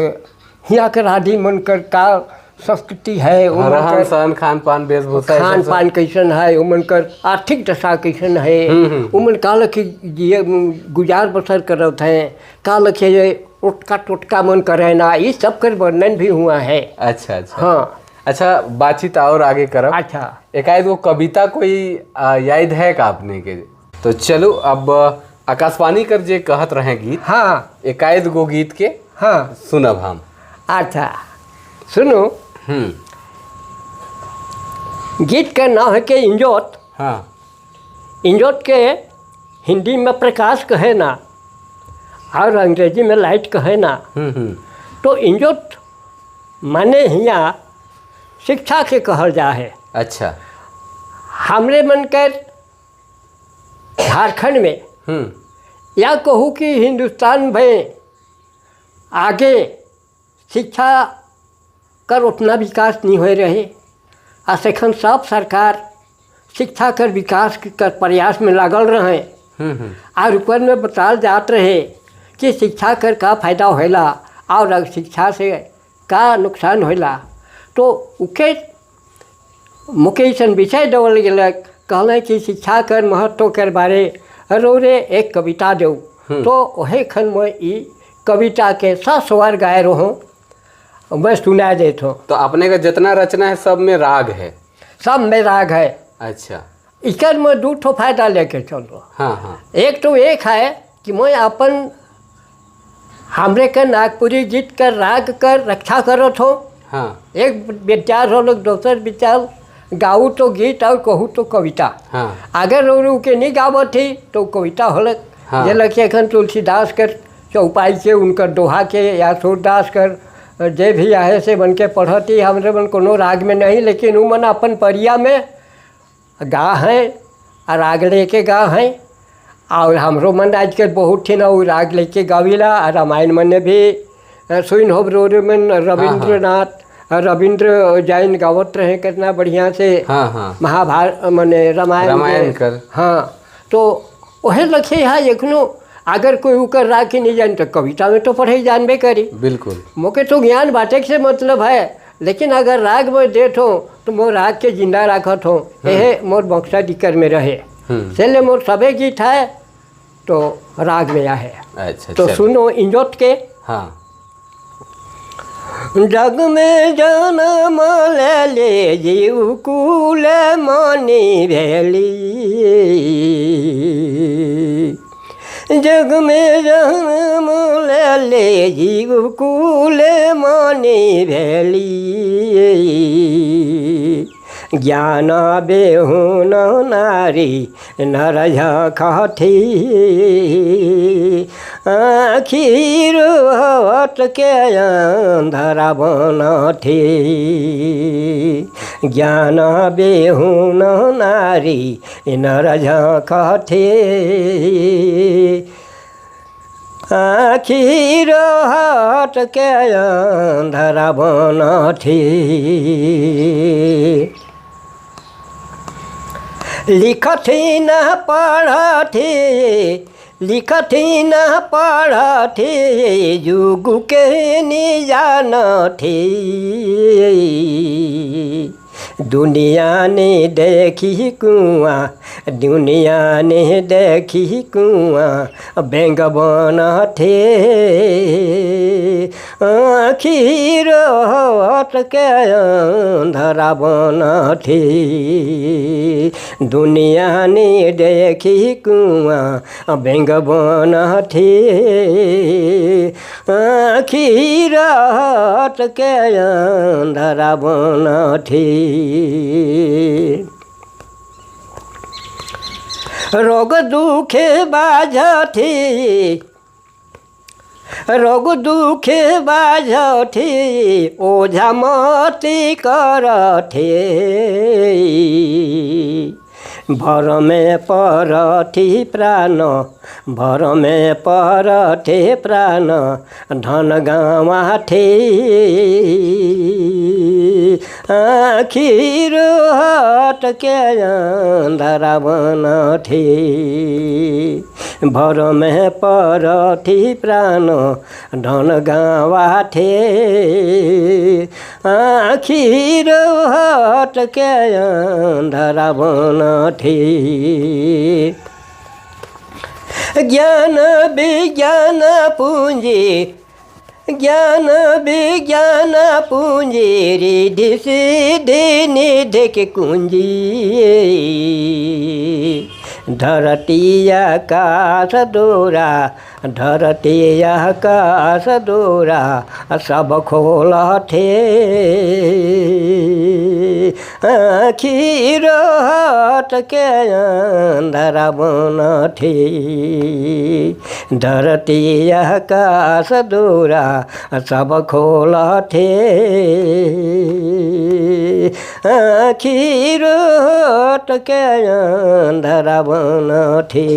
यहाँ के राधी मन कर का संस्कृति है, उमन रहन कर सहन खान पान वेशभूषा खान पान कैसन है, उमन कर आर्थिक दशा कैसन है, उमन का लखी जिए गुजार बसर करत हैं, का लखे उटका टोटका मन करे ना, ये सब कर वर्णन भी हुआ है। अच्छा अच्छा। हाँ। अच्छा, बातचीत और आगे करब। अच्छा। एकाएक वो कविता कोई याद है का आपने के? तो चलो अब आकाशवाणी कर जे कहत रहे गीत। हाँ। एकाएक गो गीत के हाँ सुनब हम। अच्छा सुनो। गीत का नाम है के इंजोत। हाँ। इंजोत के हिंदी में प्रकाश कहे ना और अंग्रेजी में लाइट कहे ना। तो इंजोत माने हिया शिक्षा के कहल जा है। अच्छा। हमरे मन कर झारखंड में या कहूँ कि हिंदुस्तान में आगे शिक्षा कर उतना विकास नहीं हो रहे। आ एखन सब सरकार शिक्षा कर विकास कर प्रयास में लागल रहे। और ऊपर में बताल जात रहे कि शिक्षा कर का फायदा होला और शिक्षा से का नुकसान होला। तो उके मुके ऐसा विषय देवल गलक, कहलें कि शिक्षा कर महत्व कर बारे रो रे एक कविता दो। तो वही खन में ई कविता के सस्वर गाए रहो, मैं सुना देत हूँ। तो अपने का जितना रचना है सब में राग है? सब में राग है। अच्छा। इकर में दो ठो फायदा लेके चलो। हाँ हाँ। एक तो एक है कि मैं अपन हमरे के नागपुरी गीत कर राग कर रक्षा करत हो। हाँ। एक विचार हो लोग, दोसर विचार गाऊ तो गीत और कहूँ तो कविता। हाँ। अगर रो के नहीं गावत थी तो कविता होलक। हाँ। जे लगे एखन तुलसीदास कर चौपाई के उनकर दोहा के या सूरदास कर जे भी आहे से बन के पढ़ती, हमरे मन कोनो राग में नहीं, लेकिन उ मन अपन परिया में गा हैं और राग लेके गा हैं। और हमरो मन आजकल बहुत थी ना वो राग लेके गाविला। और रामायण मन भी सुन हो रो मन रविंद्रनाथ रविंद्र जैन गावत रहे कितना बढ़िया से। हाँ हाँ। महाभारत मने रामायण रामायण कर। हाँ, तो वही लखे है एखनो। अगर कोई उकर राग के नहीं जान तो कविता में तो पढ़े जानबे करी। बिल्कुल। मोके तो ज्ञान बाटे से मतलब है, लेकिन अगर राग में देत हो तो मोर राग के जिंदा रखत हो, यह मोर मकसद इकर में रहे। इसलिए मोर सबे गीत है तो राग में है। अच्छा, तो सुनो इंजोत के। हाँ। जग में जन्म ले ले जीव कुल मनी भेली, जग में जन्म ले ले जीव कुल मनी भेली, ज्ञान बेहुन नारी नर झखथी, आखिर हट के अंधरा बनथी, ज्ञान बेहुन नारी नर झखथी, आखिर हट के अंधरा बनथी। लिखथी न पढ़थी, लिखथी न पढ़थी, जुग के निजानथी, दुनिया ने देखी कुआँ, दुनिया ने देखी कुआँ बेंग बनथे, आखिर हट के अंधरा बनथे, दुनिया ने देखी कुआँ बेंग बनथे, आखिर हट के अंधरा बनथे। रोग दुखे बाझथी, रोग दुखे बाझथी, ओझा मती करथे, भर में परथी प्राण, भर में परथे प्राण, धन गंवाथे, आखिर हट के अंधरा बनथे, भर में परथी प्राण, धन गंवाथे, आखिर हट के अंधरा बनथे। ज्ञान विज्ञान पूंजी, ज्ञान विज्ञान पूंजी, रिद्धि सिद्धि निधि के कुंजी, धरती आकाश डोरा, धरती आकाश डोरा, सब खोलथे, आखिर हट के अंधरा बनथे, धरती आकाश डोरा, सब खोलथे, आखिर हट के अंधरा बनथे।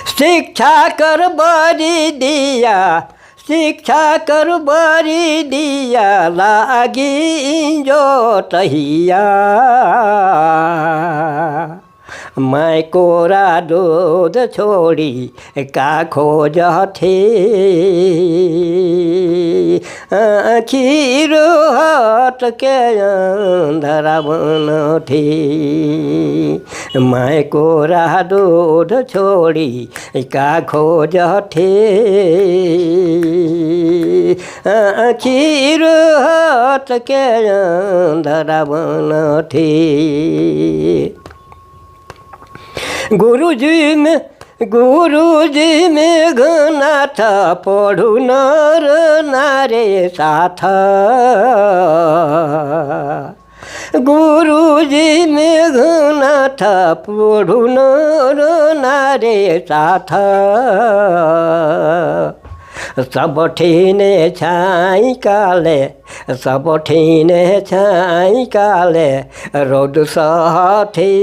शिक्षा कर बरी दिया, शिक्षा कर बरी दिया, लागी जोतहिया, मैं कोरा दूध छोड़ी का खोजथे, आखिर हट के अंधरा बनथे, मैं कोरा दूध छोड़ी का खोजथे, आखिर हट के अंधरा बनथे। गुरुजी मेघनाथ पढ़ु नर नारे साथ, गुरुजी मेघनाथ पढ़ु नर नारे साथ, सब ठिने छाई काले, सब ठिने छाई काले, रोड सहथे,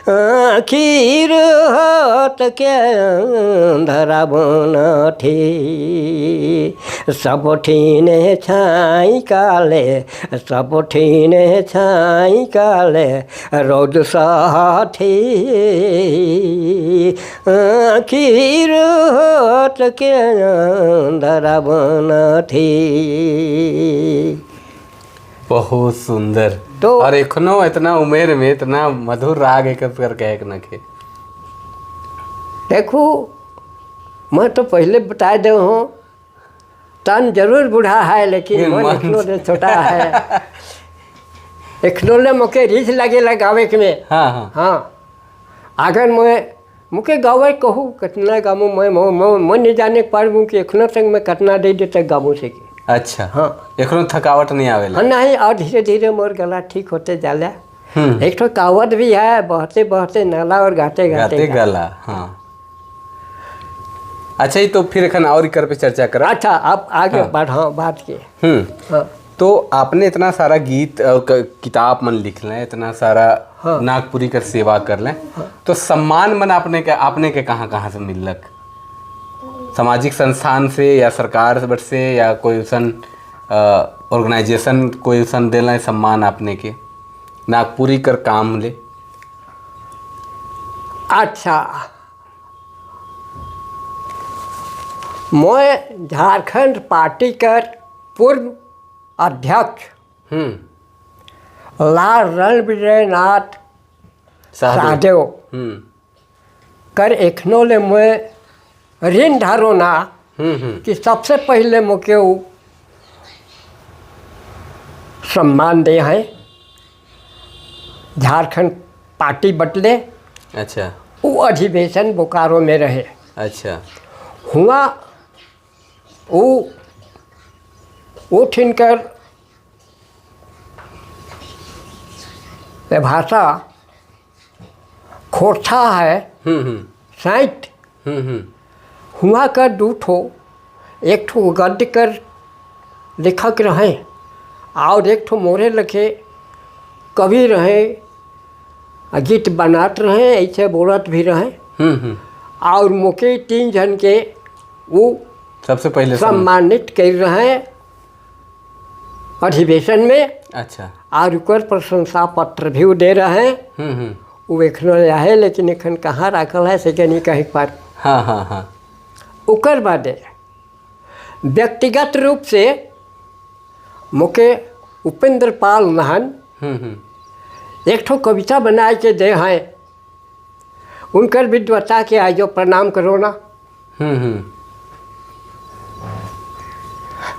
आखिर हट के अंधरा बनथे, सब ठिने छाई काले, सब ठिने छाई काले, रोड सहथे, आखिर हट के अंधरा बनथे। बहुत सुंदर। तो और एखनो इतना उमेर में इतना मधुर राग एक कर कहे न के। देखो मैं तो पहले बता दे हूँ, तन जरूर बूढ़ा है लेकिन मन एखनो ले छोटा है। एखनो ले मोके रीछ लगे गावे के में। हाँ हाँ हाँ, अगर मैं मुके गावे कहूँ कितना गामू मैं मैं नहीं जाने पारूँ कि एखनो तक मैं कितना दे दे तक गामू से। अच्छा। हाँ, एखनो थकावट नहीं आवेला? हाँ नहीं, और धीरे धीरे मोर गला ठीक होते जाला। एक तो कहावत भी है, बहते बहते नाला और गाते गाते गला। हाँ अच्छा, ये तो फिर एखन और एकर पे चर्चा करा। अच्छा आप आगे हाँ। बढ़ाओ बात के। हाँ। तो आपने इतना सारा गीत और किताब मन लिख लें, इतना सारा हाँ। नागपुरी कर सेवा कर लें। हाँ। तो सम्मान मन आपने के कहाँ कहाँ से मिलक? सामाजिक संस्थान से या सरकार बट से या कोई सन ऑर्गेनाइजेशन कोई सन देना सम्मान आपने के नागपुरी कर काम ले? अच्छा, मैं झारखंड पार्टी कर पूर्व अध्यक्ष लाल रणविजय नाथ सहदेव कर एखनो ले मैं ऋण धारो ना कि सबसे पहले मुके वो सम्मान दे हैं झारखंड पार्टी बटले। अच्छा। वो अधिवेशन बोकारो में रहे। अच्छा। हुआ वो उठिनकर भाषा खोरठा है साइट हुआ कर दो ठो, एक ठो गद्य कर लेखक रहे और एक ठो मोरे लिखे कवि रहे, गीत बनात रहे, ऐसे बोलत भी रहे। और मोके 3 जन के वो सबसे पहले सम्मानित कर रहे अधिवेशन में। अच्छा। और उकर प्रशंसा पत्र भी दे रहे हैं। वो एखनो है लेकिन एखन कहाँ रखल है से के नहीं कहे पार। हाँ हाँ हाँ। उकर बादे व्यक्तिगत रूप से मोके उपेंद्र पाल नहन एक ठो कविता बनाए के दे हैं, उनकर विद्वता के आज प्रणाम करो ना।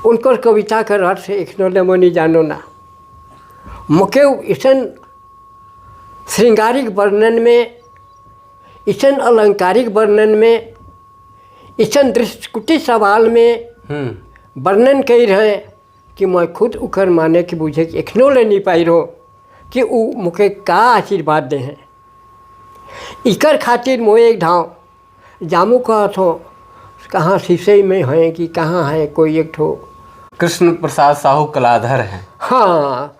उनकर कविता कर अर्थ एखनो ले मनी जानो ना। मोके इसन श्रृंगारिक वर्णन में, इसन अलंकारिक वर्णन में, इसन दृष्टिकुटी सवाल में वर्णन कर रहे कि मैं खुद उकर माने कि बुझे कि एखनो ले नहीं पाई रहो कि उ मुके का आशीर्वाद दे हैं। इकर खातिर मोए एक धाव जामू कहत हो कहाँ शीशे में हैं कि कहाँ है कोई एक ठो कृष्ण प्रसाद साहू कलाधर हैं। हाँ,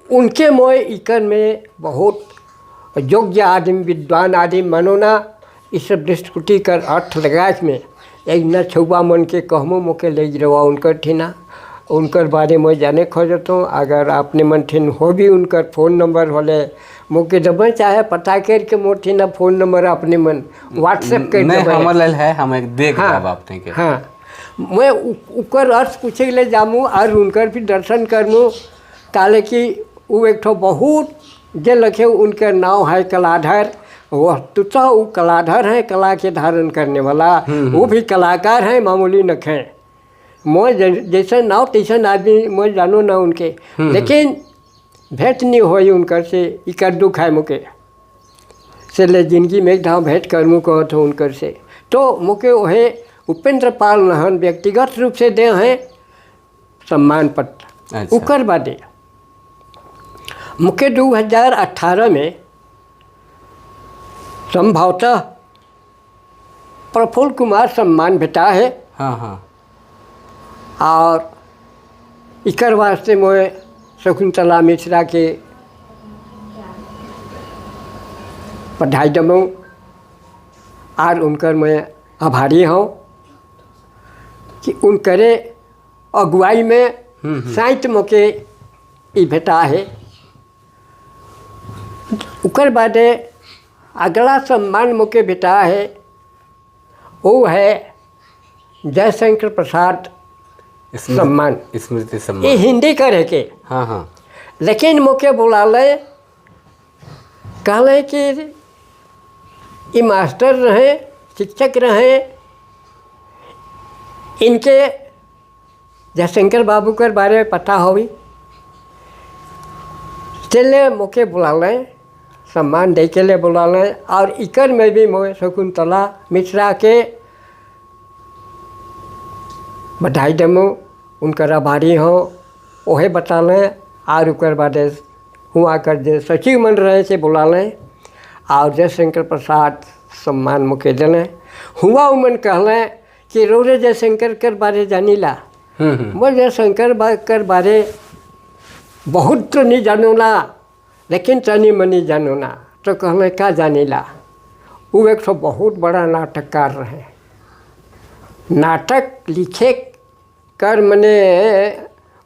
उनके मोए इकर में बहुत योग्य आदमी विद्वान आदमी मनोना इस सब दृष्टि कर अर्थ लगाए में एक न छुआ मन के कहमो मोके ले रवा उनकर ठिना उनकर बारे में जाने खोजत हूँ। अगर आपने मन ठिन हो भी उनकर फ़ोन नंबर होले मोके दबे चाहे पता करके मोर ठिना फ़ोन नंबर अपने मन व्हाट्सएप कर नहीं हमर लेल है हम एक देख हाँ, आपने के। हाँ, मैं उकर अर्थ पूछे ले जामू और उनकर भी दर्शन करमू काले कि वो एक ठो बहुत जे लखे उनकर नाव है कलाधर, वस्तुतः वो कलाधर हैं, कला के धारण करने वाला, वो भी कलाकार हैं, मामूली नख हैं। मैं जैसे नाव तैसन आदमी मैं जानो ना उनके, लेकिन भेंट नहीं हुई उनकर से, इकर दुख है मुके से ले जिंदगी में एक धाव भेंट करमू कहत हो उनकर से। तो मुके वह उपेंद्र पाल नहन व्यक्तिगत रूप से दे हैं सम्मान पत्र। अच्छा। उकर बादे मुके 2018 में संभवतः प्रफुल्ल कुमार सम्मान भेटा है। हाँ हाँ। और इकर वास्ते मोए शकुंतला मिश्रा के पढ़ाई दमूँ और उनकर मैं आभारी हूँ कि उनकरे अगुवाई में साइट मोके ई भेटा है। उकर बादे अगला सम्मान मोके भेटा है वो है जयशंकर प्रसाद सम्मान, स्मृति सम्मान, ये हिंदी कर है के। हाँ हाँ। लेकिन मोके बुला ले, कहले कि ये मास्टर रहे, शिक्षक रहे, इनके जयशंकर बाबू के बारे में पता होवी, चले मोके बुला लें, सम्मान दे के लिए बुला लें। और इकर में भी मोए शकुंतला मिश्रा के बधाई दमो, उनकर आभारी हो, ओहे बता लें। और उकर बाद हुआ कर जे सचिव मन रहे से बुला लें और जयशंकर प्रसाद सम्मान मुके दिलें। हुआ उमन कहलें कि रोरे जयशंकर कर बारे जानीला, मैं जयशंकर कर बारे बहुत तो नहीं जानूला, लेकिन तनी मनी जानूला। तो कहलें का जानीला? वो एक तो बहुत बड़ा नाटककार रहे, नाटक लिखे कर मने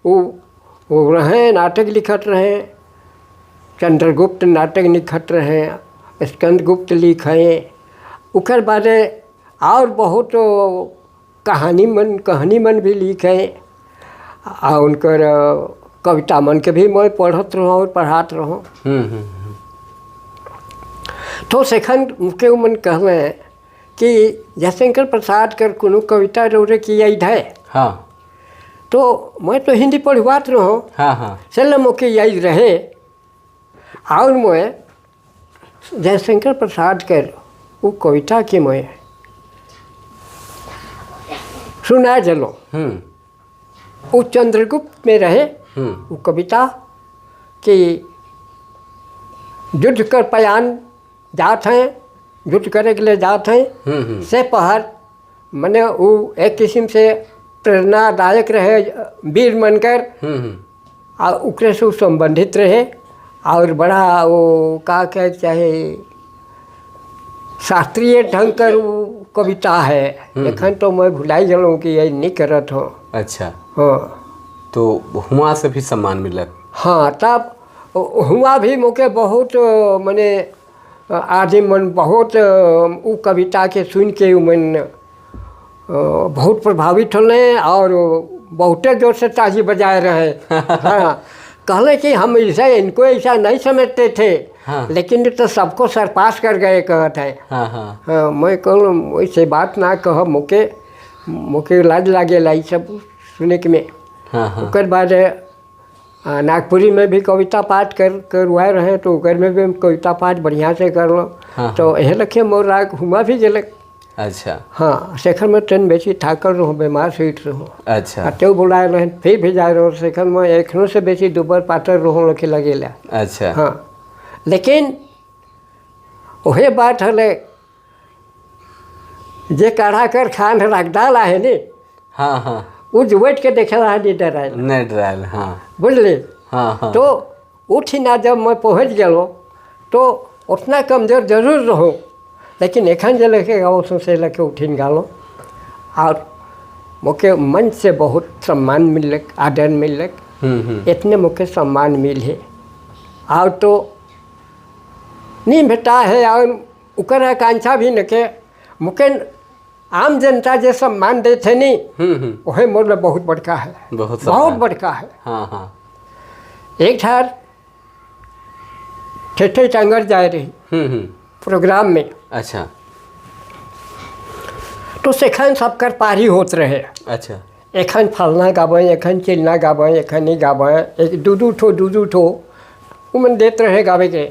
वो रहे, नाटक लिखत रहे, चंद्रगुप्त नाटक लिखत रहे, स्कंदगुप्त लिखे, उकर बारे और बहुत कहानी मन भी लिखे, और उनकर कविता मन के भी मैं पढ़त रहो और पढ़ात रहो। तो सेखन के मन कहले कि जयशंकर प्रसाद कर कोनो कविता रोरे की याद है? हाँ। तो मैं तो हिंदी पढ़वात रहो। हाँ हाँ। चल मोके याद रहे और मैं जयशंकर प्रसाद कर वो कविता के मैं सुना जलो। वो चंद्रगुप्त में रहे वो कविता कि युद्ध कर पयान जात हैं, युद्ध करे के लिए जात हैं, से पहर मैंने वो एक किस्म से प्रेरणादायक रहे वीर बनकर और उकरे से संबंधित रहे और बड़ा वो का कह चाहे शास्त्रीय ढंग कर वो कविता है। एखन तो मैं भुलाई गलूँ कि ये नहीं करत हो। अच्छा। हाँ। तो हुआ से भी सम्मान मिला? हाँ, तब हुआ भी मोके बहुत मने आदि मन बहुत वो कविता के सुन के मन बहुत प्रभावित होले और बहुते जोर से ताजी बजाए रहे। हाँ, कहले कि हम ऐसा इनको ऐसा नहीं समझते थे। हाँ। लेकिन तो सबको सरपास कर गए कहत है। हाँ हाँ। हाँ, मैं कहूँ ऐसे बात ना कह, मोके मोके लाज लागे ला सब सुने के में। हाँ हाँ। उसके बाद नागपुरी में भी कविता पाठ कर करवाए रहे तो उकर में भी कविता पाठ बढ़िया से कर लो। हाँ। तो यह लखे मोर राग हुआ भी जलक। अच्छा। हाँ, शेखर में ट्रेन बेची थाकल रहो, बीमार सीट रहो। अच्छा। तो बुलाए रहे फिर भी जाए रहो, शेखर में एखनों से बेची दुबर पातर रहो लखे लगेला। अच्छा। हाँ, लेकिन वही बात हले जे काढ़ा कर खान रखदाल आहे नी। हाँ हाँ। वो जुवट के देखे रहा नहीं डरायल, नहीं डरायल। हाँ, बुझली? हाँ हाँ। तो उठी ना जब मैं पहुँच गलो तो उतना कमज़ोर जरूर रहो, लेकिन एखन जे लेके गाओ से लेके उठिन गालो और मोके मन से बहुत सम्मान मिलक, आदर मिलक। इतने मोके सम्मान मिले और तो नहीं भेटा है और उकर आकांक्षा भी नके। मोके आम जनता जे सम्मान देते नहीं वही मोर बहुत बड़का है, बहुत बहुत बड़का है। हाँ हाँ। एक ठार ठेठे टांगर जाए रही प्रोग्राम में। अच्छा। तो सेखन सबकर पारी होत रहे। अच्छा। एखन फलना गावे, एखन चिलना गावे, एखन नहीं गावे, एक दू दू ठो दू दू ठो उमन देते रहे गावे के।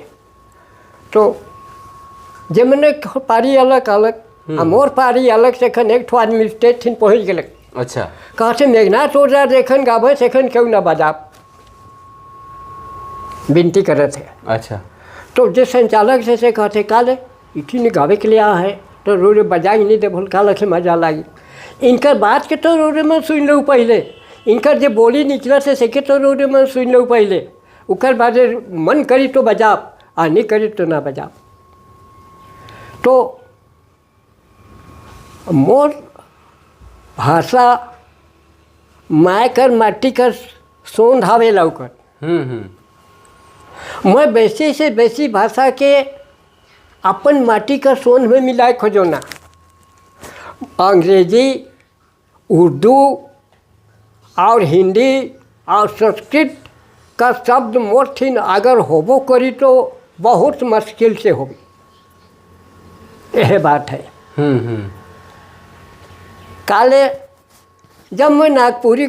तो जे मने पारी अलग अलग आ मोर पारी अलग सेखन एक ठो आदमी स्टेज थिन पहुँच गए। अच्छा। कहते मेघनाथ ओझा जेखन गावे सेखन क्यों ना बजाब, विनती करत है। अच्छा। तो जिस संचालक से कहते काले इठी ने गावे के लिए आ है तो रोज बजाई नहीं दे भूल का लखे मजा लागी। इनकर बात के तो रोज में सुन लो पहले, इनकर जो बोली निकल से सेके तो रोज में सुन लो पहले, उकर बाद मन करी तो बजाब आ नहीं करी तो ना बजाब। तो मोर भाषा my कर माटी कर सोंध आवे लौकर। मैं बेसी से बेसी भाषा के अपन माटी का सोंध में मिलाए खोजो ना। अंग्रेजी, उर्दू और हिंदी और संस्कृत का शब्द मोर थिन अगर होबो करी तो बहुत मुश्किल से होगी। यह बात है। काले जब मैं नागपुरी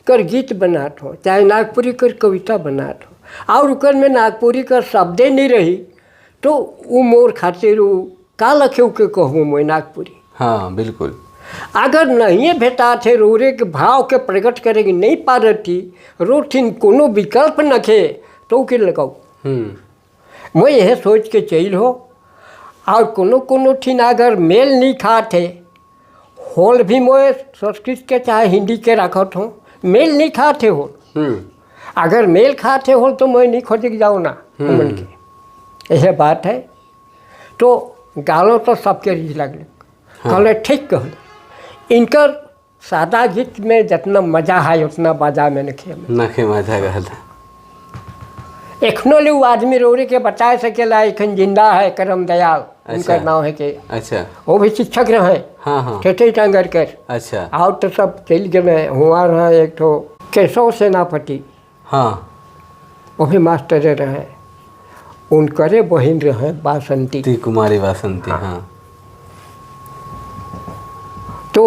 कर गीत बनात हो, चाहे नागपुरी कर कविता बनात हो, और उकर में नागपुरी कर शब्दे नहीं रही तो वो मोर खातिर वो का लखे के कहूँ मैं नागपुरी। हाँ बिल्कुल। अगर नहीं भेटा थे रोरे के भाव के प्रकट करेगी नहीं पारती रोथिन कोनो विकल्प नखे तो के लगाओ। मैं यह सोच के चल हो। और कोनो कोनो ठिन अगर मेल नहीं खाते होल भी मैं संस्कृत के चाहे हिंदी के रखत हूँ, मेल नहीं खाते हो। अगर मेल खाते हो तो मैं नहीं खोज के जाऊँ ना मन के, यह बात है। तो गालो तो सबके रीझ लगल। कहले ठीक कहले, इनकर सादा गीत में जितना मजा है उतना बाजा में नखे नखे मजा गल। एखनो ले वो आदमी रोरे के बता सकेला एखन जिंदा है करम दयाल। अच्छा। उनका नाम है के। अच्छा। वो भी शिक्षक रहे। हाँ हाँ। ठेठे टांगर कर। अच्छा। और तो सब चल गए हुआ रहा एक तो केशव सेनापति। हाँ। वो भी मास्टर रहे। उनकरे बहन रहे बासंती कुमारी बासंती। हाँ। तो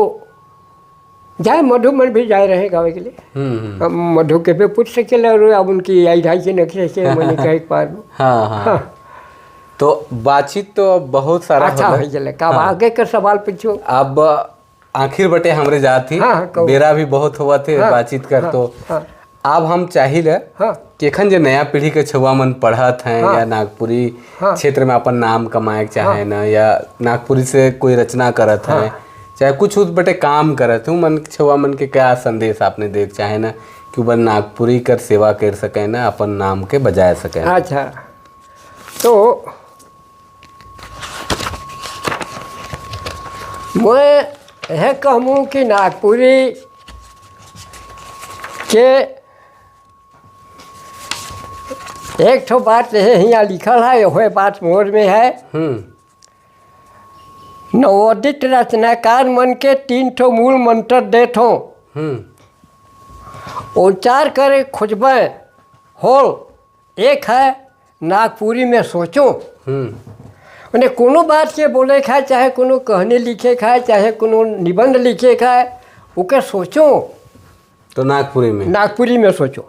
जाए मधुबन भी जाए रहे गावे के लिए। मधु के भी पूछ सके और अब उनकी आई ढाई के नखरे से मैंने कहे पार। हाँ हाँ। तो बातचीत तो अब बहुत सारा अच्छा हो गया। अब आगे का सवाल पूछो। अब आखिर बटे हमरे जात थी। हाँ, बेरा भी बहुत हुआ थे। हाँ, बातचीत कर। हाँ, तो हाँ, अब हम चाहिए। हाँ, कि एखन जो नया पीढ़ी के छुआ मन पढ़त हैं। हाँ, या नागपुरी हाँ, क्षेत्र में अपन नाम कमाए के चाहे। हाँ, ना या नागपुरी से कोई रचना करत हाँ, हैं चाहे कुछ उस बटे काम करत हूँ मन छुआ मन के क्या संदेश आपने देख चाहे ना कि वह नागपुरी कर सेवा कर सके ना अपन नाम के बजाय सके। अच्छा तो मैं यह कहूँ कि नागपुरी के एक ठो बात यह यहाँ लिखल है, वह बात मोर में है। नवोदित रचनाकार मन के 3 ठो मूल मंत्र देत हो। उच्चार करे खोजबे होल एक है नागपुरी में सोचो। मैंने कोनो बात के बोले खाए चाहे कोनो कहानी लिखे खाए चाहे कोनो निबंध लिखे खाए ओके सोचो तो नागपुरी में, नागपुरी में सोचो।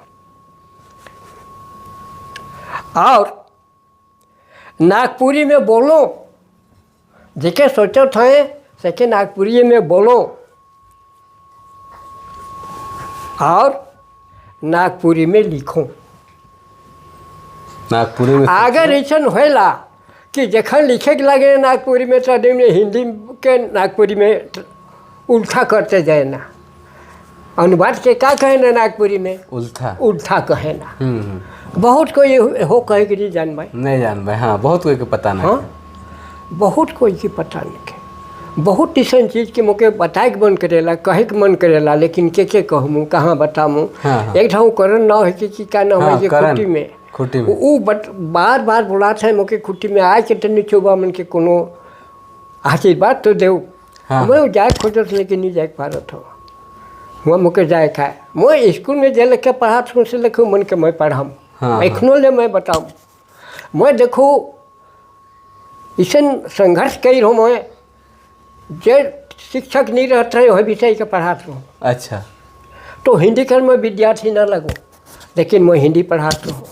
और नागपुरी में बोलो, जेके सोचो थे सके नागपुरी में बोलो। और नागपुरी में लिखो। नागपुरी में अगर ऐसा होला कि जखन लिखे के लगे नागपुरी में तो आदमी हिंदी के नागपुरी में उल्टा करते जाए ना। अनुवाद के का कहे ना नागपुरी में? उल्टा, उल्टा कहे ना। बहुत कोई हो कहे कि नहीं जान भाई, नहीं जान भाई। हाँ, बहुत कोई के पता नहीं। हाँ, बहुत कोई के पता नहीं के। बहुत ऐसा चीज़ के मोके बताए के मन करेला, कहे के मन करेला, लेकिन के कहूँ कहाँ बताऊँ। हाँ, एक ठाऊ करण ना हो कि का ना हो खुट्टी में, खुट्टी में वो बार बार बुलाते हैं मोके खुट्टी में आए के तनी चोबा मन के कोनो आशीर्वाद तो देव। हाँ। मैं जाए खोजत लेकिन नहीं जाए पारत हो। वहाँ मोके जाए खाए मैं स्कूल में जे लेके पढ़ात हूँ से लेके मन के मैं पढ़ाऊँ। हाँ, एखनो ले मैं बताऊँ। मैं देखो ऐसा संघर्ष कई रहो मैं जे शिक्षक नहीं रहते रहे वह विषय के पढ़ात रहूँ। अच्छा। तो हिंदी कर मैं विद्यार्थी ना लगूँ लेकिन मैं हिंदी पढ़ात रहूँ।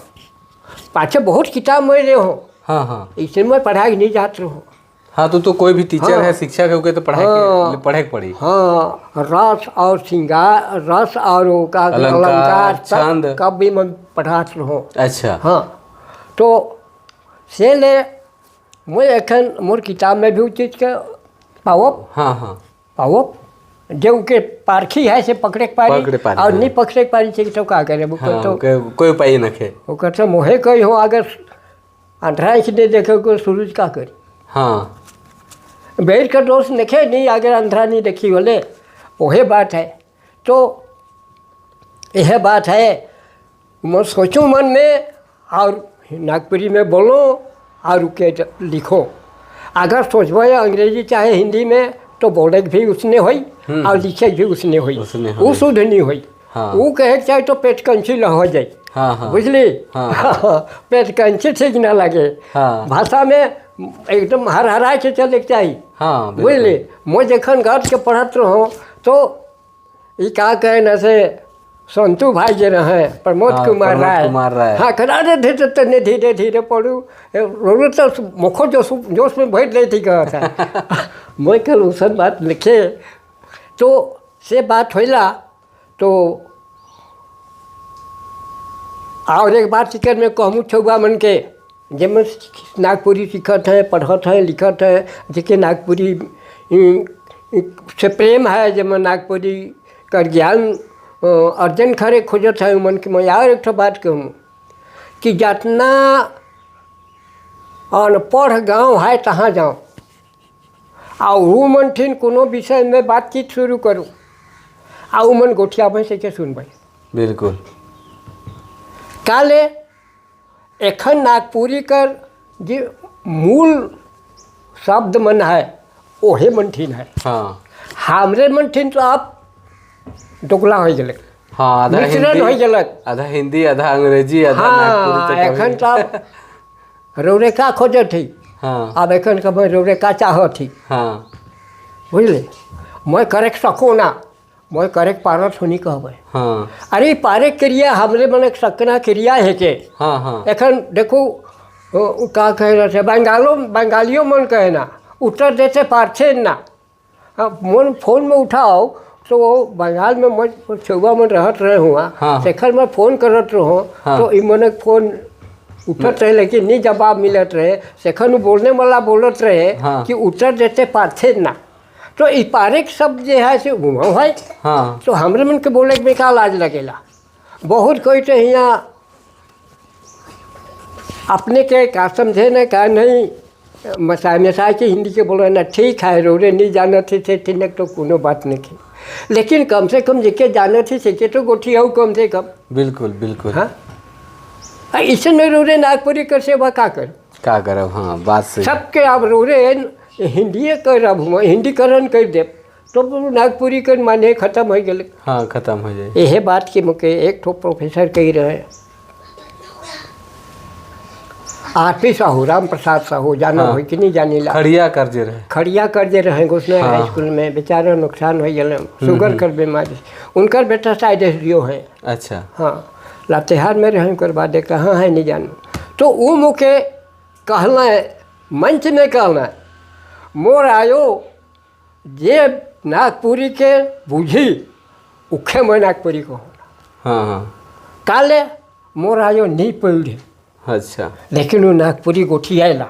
पाछे बहुत किताब मैं रहे हो। हाँ हाँ। इसे मैं पढ़ाई नहीं जात रहूँ। हाँ तो कोई भी टीचर हाँ, है शिक्षक है तो पढ़ाई हाँ, के पढ़े के पड़ी। हाँ, रस और श्रृंगार, रस और का अलंकार छंद कब भी मैं पढ़ात रहूँ। अच्छा। हाँ, तो से ले मैं एखन मोर किताब में भी उ चीज़ के पाओ। हाँ हाँ, पाओ जो के पारखी है से पकड़े के पारी, और नहीं पकड़े के पारी तो का करे। हाँ, तो कोई उपाय न खे। ओकर तो मोहे कही हो अगर अंधरा नहीं देखे को सूरज का करी। हाँ, बैठ कर दोष देखे नहीं अगर अंधरा नहीं देखी बोले वही बात है। तो यह बात है मैं सोचूं मन में और नागपुरी में बोलो और के लिखो। अगर सोचबो अंग्रेजी चाहे हिंदी में तो बोले भी उसने हुई और लिखे भी उसने हुई, वो शुद्ध नहीं हुई। हाँ। वो कहे चाहे तो पेट कंची हो जाए। हाँ, हाँ। बुझली। हाँ। पेट कंची ठीक ना लगे। हाँ। भाषा में एकदम हर हरा के चले के चाही। हाँ, बिल्कुल। बुझली। मैं जखन घर के पढ़त रहो तो ई का कहे न से संतू भाई जे रहे प्रमोद हाँ, कुमार प्रमोद राय। कुमार राय। हाँ, करा दे धीरे तने धीरे धीरे पढ़ू रोरो तो मुखो जोश जोश में बैठ रही थी कहा मैं कल उसन बात लिखे तो से बात होला। तो और एक बात सिकर में कहूँ छुआ मन के जेमन नागपुरी सीखत है, पढ़त है, लिखत है, जेके नागपुरी से प्रेम है, जेमन नागपुरी का ज्ञान अर्जन करे खोजत है मन के मैं और एक ठो बात कहूँ कि जितना अनपढ़ गांव है तहाँ जाओ आ ऊ मन ठिन कोनो विषय में बातचीत शुरू करूँ आ ऊ मन गोठियाबै से के सुनबै। बिल्कुल। काले एखन नागपुरी कर जे मूल शब्द मन है ओहे मन ठिन है। हाँ। हमरे मन ठिन तो आप दोगला हो गए। हाँ, आधा मिश्रण हिंदी हो गेलक। आधा हिंदी, आधा अंग्रेजी, आधा नागपुरी। हाँ, तो एखन तो आप रौरे का खोजत थी। हाँ। अब एखन कब रौरे का चाहत थी। हाँ। बुझले। मैं करे सको ना, मैं करे पारत होनी कहबै। हाँ। अरे पारे क्रिया हमरे मन सकना क्रिया है के। हाँ, हाँ। एखन देखो का कह रहे थे बंगालो बंगालियों मन कहे ना उत्तर देते पारछे ना। हाँ, मन फोन में उठाओ तो वो बंगाल में मन छुआ मन रहत रहे हुआ। हाँ। शेखर में फोन करत रहो। हाँ। तो ई मनक फोन उठत रहे लेकिन नहीं जवाब मिलत रहे। शेखर उ बोलने वाला बोलत रहे। हाँ। कि उत्तर देते पारछे ना। तो ई पारिक शब्द जे है से वो है। हाँ। तो हमरे मन के बोले में का लाज लगेला। बहुत कोई तो यहाँ अपने के का समझे न का नहीं मसाए मसाए के हिंदी के बोले ना ठीक है रोरे नहीं जानत थे थे ठीक तो कोनो बात नहीं थी, लेकिन कम से कम जेके जानत थी सेके तो गोठी हो कम से कम। बिल्कुल बिल्कुल। हाँ, ऐसे में रोरे नागपुरी कर सेवा का कर का करब। हाँ, बात सही। सबके अब रोरे हिंदीए करब हिंदीकरण कर देब तो नागपुरी कर माने खत्म हो गए। हाँ, खत्म हो जाए। यह बात के मुके एक ठो प्रोफेसर कही रहे आर.पी. साहू, राम प्रसाद साहू, जानो हाँ। हो कि नहीं जानीला। खड़िया कर जे रहे। खड़िया कर जे रहे घोषणा हाँ। हाई स्कूल में बेचारा नुकसान हो गए शुगर कर बीमारी। उनकर बेटा शायद एस.डी.ओ. है। अच्छा। हाँ, लातेहार में रहे उनकर बाद कहाँ है नहीं जानू। तो वो मुके कहना मंच में कहना मोर आयो जे नागपुरी के बुझी उखे मैं नागपुरी को। हाँ, हाँ। काले मोर आयो नहीं पढ़े। अच्छा। लेकिन वो नागपुरी गोठी आयला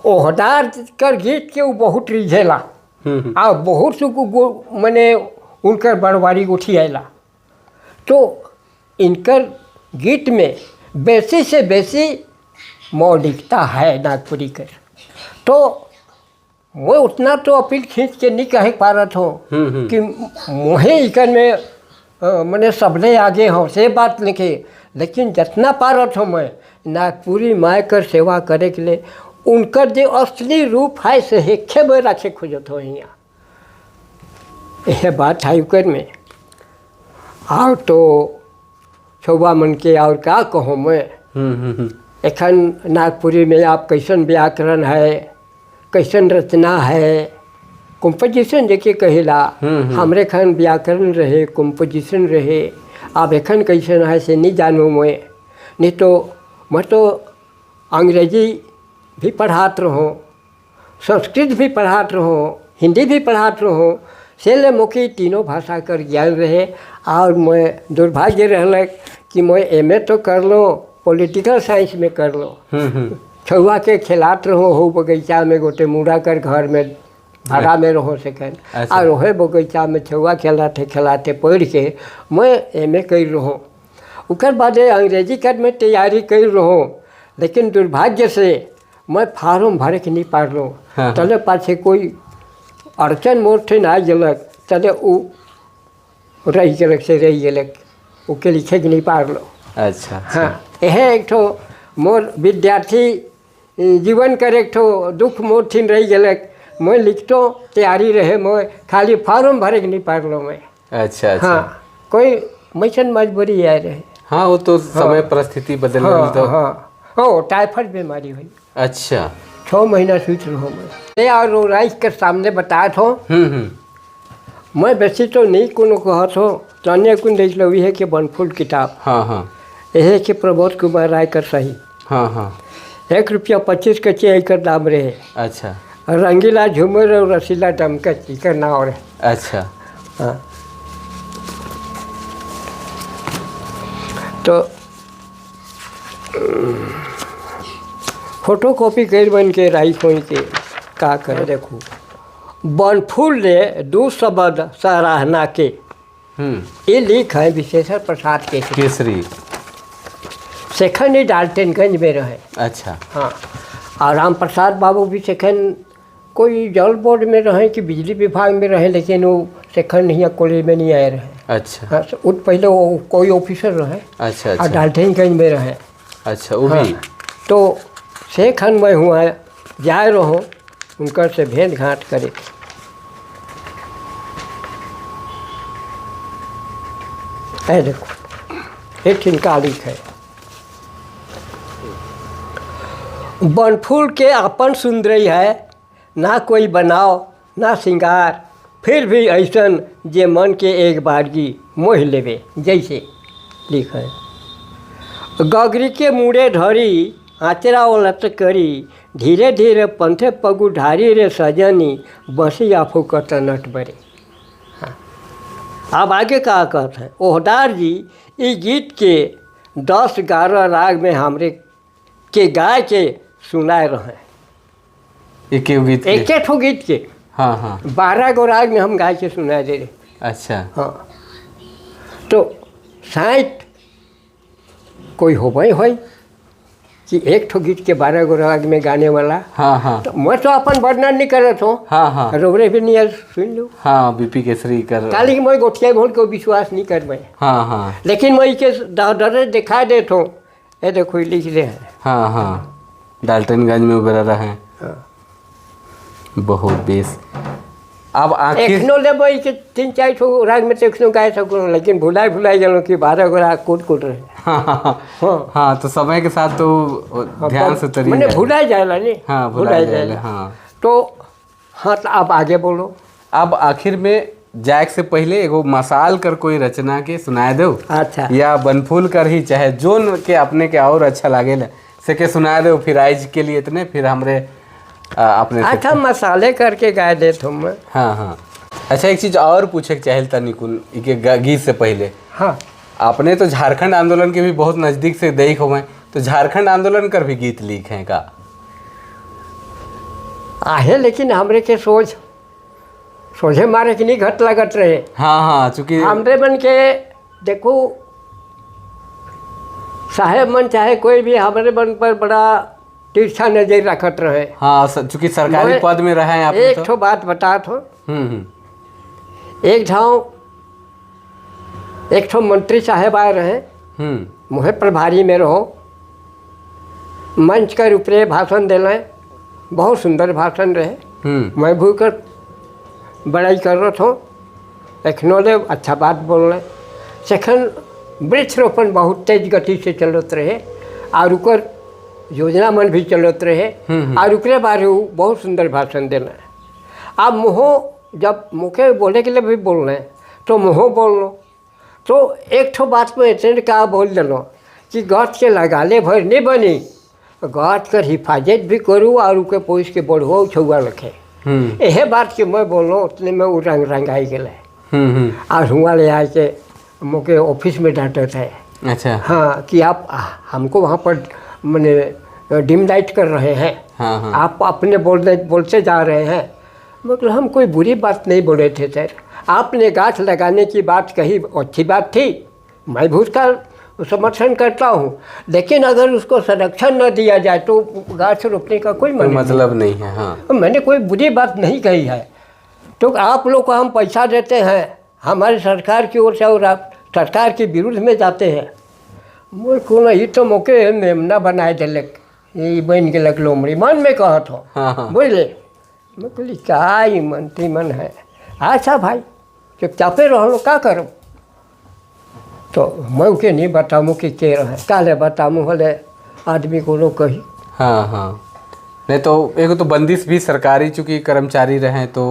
ओहदार कर गीत के वो बहुत रिझेला आ बहुत सु मने उनकर बड़वारी गोठी आयला। तो इनकर गीत में बेसी से बेसी मौलिकता है नागपुरी कर। तो मैं उतना तो अपील खींच के नहीं कह पा रहा हूँ कि मोहे इकर में मैंने सबले आगे हों से बात लिखे, लेकिन जितना पारत हूँ मैं नागपुरी माय कर सेवा करे के लिए उनकर जो असली रूप है से हेखे में रखे खोजत हो यहाँ। यह बात है उकर में। और तो छुआ मन के और का कहूँ मैं। एखन नागपुरी में आप कैसन व्याकरण है, कैसन रचना है, कंपोजिशन जेके कहेला। हमरे खन व्याकरण रहे, कंपोजिशन रहे, अब एखन कैसन है से नहीं जानू मैं। नहीं तो मैं तो अंग्रेजी भी पढ़ात रहो, संस्कृत भी पढ़ात रहो, हिंदी भी पढ़ात रहो, से ले मोके तीनों भाषा कर ज्ञान रहे। और मैं दुर्भाग्य रहलक कि मैं एम.ए. तो कर लो, पॉलिटिकल साइंस में कर लो, छुआ के खिलात रहो हो बगीचा में गोटे मुड़ा कर घर में भाड़ा में रहो सकें। अच्छा। और वह बगीचा में छुआ खेलाते खेलाते पढ़ के मैं एम.ए. कर रहो। उकर बाद अंग्रेजी कर में तैयारी कर रहो, लेकिन दुर्भाग्य से मैं फार्म भरे के नहीं पार लो। हाँ। तले पाछे कोई अड़चन मोर ठिन आ गलक तले उ रह गलक से रह गलक ओके लिखे के नहीं पार लो। अच्छा, अच्छा। हाँ, यह एक ठो मोर विद्यार्थी जीवन कर एक ठो दुख मोर ठिन रह गलक। मैं लिखतो तैयारी रहे, मैं खाली फार्म भरे के नहीं पार लो मैं। अच्छा, अच्छा। हाँ, कोई मैसन मजबूरी आए रहे। हाँ वो तो समय परिस्थिति बदल गई हाँ तो। हाँ ओ टाइफाइड बीमारी हुई। अच्छा। 6 महीना सुत रहो मैं। और वो राइस के सामने बताया हो। मैं बेसी तो नहीं कोनो कहत हो, तने कुन देख लो है कि बनफूल किताब। हाँ हाँ। यह के प्रबोध कुमार राय कर सही। हाँ हाँ। 1 रुपया 25 कचे एकर दाम रहे। अच्छा। रंगीला झूमर और रसीला डमकच एकर नाम रहे। अच्छा। हाँ। तो फोटो कॉपी कर बन के राई खोई के का कर देखो। बनफूल ने 2 शब्द सराहना के। ये लिख है विशेषर प्रसाद केसरी। केसरी। शेखर नहीं डाल्टनगंज में रहे। अच्छा। हाँ। और राम प्रसाद बाबू भी शेखर कोई जल बोर्ड में रहे कि बिजली विभाग में रहे, लेकिन वो शेखर नहीं कॉलेज में नहीं आए रहे। अच्छा। हाँ, उस पहले वो कोई ऑफिसर रहे। अच्छा, और अच्छा। डाल्टनगंज में रहे। अच्छा, वो भी। हाँ, तो शेखन में हुआ जाए रहो उनकर से भेंट घाट करे। ऐ देखो एक इनका लिख है। बनफूल के अपन सुंदरी है, ना कोई बनाओ ना सिंगार, फिर भी ऐसन जे मन के एक बारगी मोह लेवे, जैसे लिख है। गगरी के मुड़े धरी आचरा ओलट करी, धीरे धीरे पंथे पगु ढारी रे सजनी, बसी आफू कत नट बरे। हाँ। अब आगे क्या कहते हैं ओहदार जी, इस गीत के 10-11 राग में हमरे के गाय के सुनाए रहे। एक गीत के? एक ठो गीत के। हाँ हाँ। 12 गो राग में हम गाय के सुनाए दे रहे। अच्छा। हाँ। तो शायद कोई होबे होई कि एक ठो गीत के 12 गो राग में गाने वाला। हाँ हाँ। तो मैं तो अपन वर्णन नहीं करत हूँ। हाँ हाँ। रोबरे भी नहीं सुन लो। हाँ, बीपी केसरी कर। काली मैं गोठिया घोल को विश्वास नहीं कर मैं। हाँ हाँ। लेकिन मैं के डरे दिखा देता हूँ, ये देखो लिख रहे हैं। हाँ हाँ, डाल्टनगंज में उभरा रहा है। हाँ। बहुत बेस। अब आखिर एखनो लेबै के 3-4 ठो राग में तो एखनो गाय सकूँ, लेकिन भुलाए भुलाए गेलहुँ कि 12 गो राग कोन कोन रहे। हाँ हाँ, तो समय के साथ तो ध्यान से तरी मैंने भुलाए जाएला नहीं। हाँ, भुलाए जाएला। हाँ। तो हाँ, तो अब आगे बोलो। अब आखिर में जाए से पहले एगो मसाल कर कोई रचना के सुनाए दो। अच्छा। या बनफूल कर ही चाहे जोन के अपने के और अच्छा लागे से के सुना दो। फिर आज के लिए इतने, फिर हमरे अपने। अच्छा, मसाले करके गाय देत हम। हाँ हाँ। अच्छा, एक चीज़ और पूछे के चाहे तनिकुन के गीत से पहले। हाँ। आपने तो झारखंड आंदोलन के भी बहुत नज़दीक से देख हुए, तो झारखंड आंदोलन कर भी गीत लिखे हैं का? आहे, लेकिन हमरे के सोच सोझे मारे के नहीं घट लगत रहे। हाँ हाँ, चूँकि हमरे मन के देखो साहेब मन चाहे कोई भी हमारे मन पर बड़ा तिरछा नजर रखत रहे। हाँ, चूँकि सरकारी पद में रहे हैं आप। एक ठो बात बतात हो। एक ठाव एक ठो मंत्री साहेब आए रहे, मुहे प्रभारी में रहो, मंच कर ऊपरे भाषण दिले, बहुत सुंदर भाषण रहे। मैं भूकर बड़ाई कर रहा था, एखनो ले अच्छा बात बोल रहे। सेखन वृक्षरोपण बहुत तेज गति से चलत रहे और उकर योजना मन भी चलत रहे और उकरे बारे बहुत सुंदर भाषण देना। अब मुँह जब मुखे बोले के लिए भी बोल रहे तो मुँह बोल लो, तो एक ठो बात में इतने का बोल दिलो कि गाछ के लगाले भर नहीं बनी, गाछ कर हिफाजत भी करूँ और उके पोस के बढ़ो छुआ रखे। यह बात के मैं बोलो उतने में वो रंग रंगाई गए और हुआ ले आके मुके ऑफिस में डांटता है। अच्छा। हाँ, कि आप हमको वहाँ पर मैंने डिम लाइट कर रहे हैं। हाँ, हाँ। आप अपने बोलते जा रहे हैं। मतलब हम कोई बुरी बात नहीं बोले थे सर, आपने गाछ लगाने की बात कही, अच्छी बात थी, मैं भी उसका समर्थन करता हूँ, लेकिन अगर उसको संरक्षण न दिया जाए तो गाछ रोपने का कोई मतलब नहीं है। हाँ, मैंने कोई बुरी बात नहीं कही है। तो आप लोग को हम पैसा देते हैं हमारी सरकार की ओर से और आप सरकार के विरुद्ध में जाते हैं। मोर को ये तो मौके मेमना बनाए दिलक, ये बन गलक लोमड़ी, मन में कहत हो। हाँ। बुझले, मैं कहली का ई मंत्री मन है। अच्छा भाई, चुपचापे रहो, का करो। तो मैं के नहीं बताऊँ कि के रहे, काले बताऊँ होले आदमी को लोग कही। हाँ हाँ, नहीं तो एगो तो बंदिश भी सरकारी चूंकि कर्मचारी रहे तो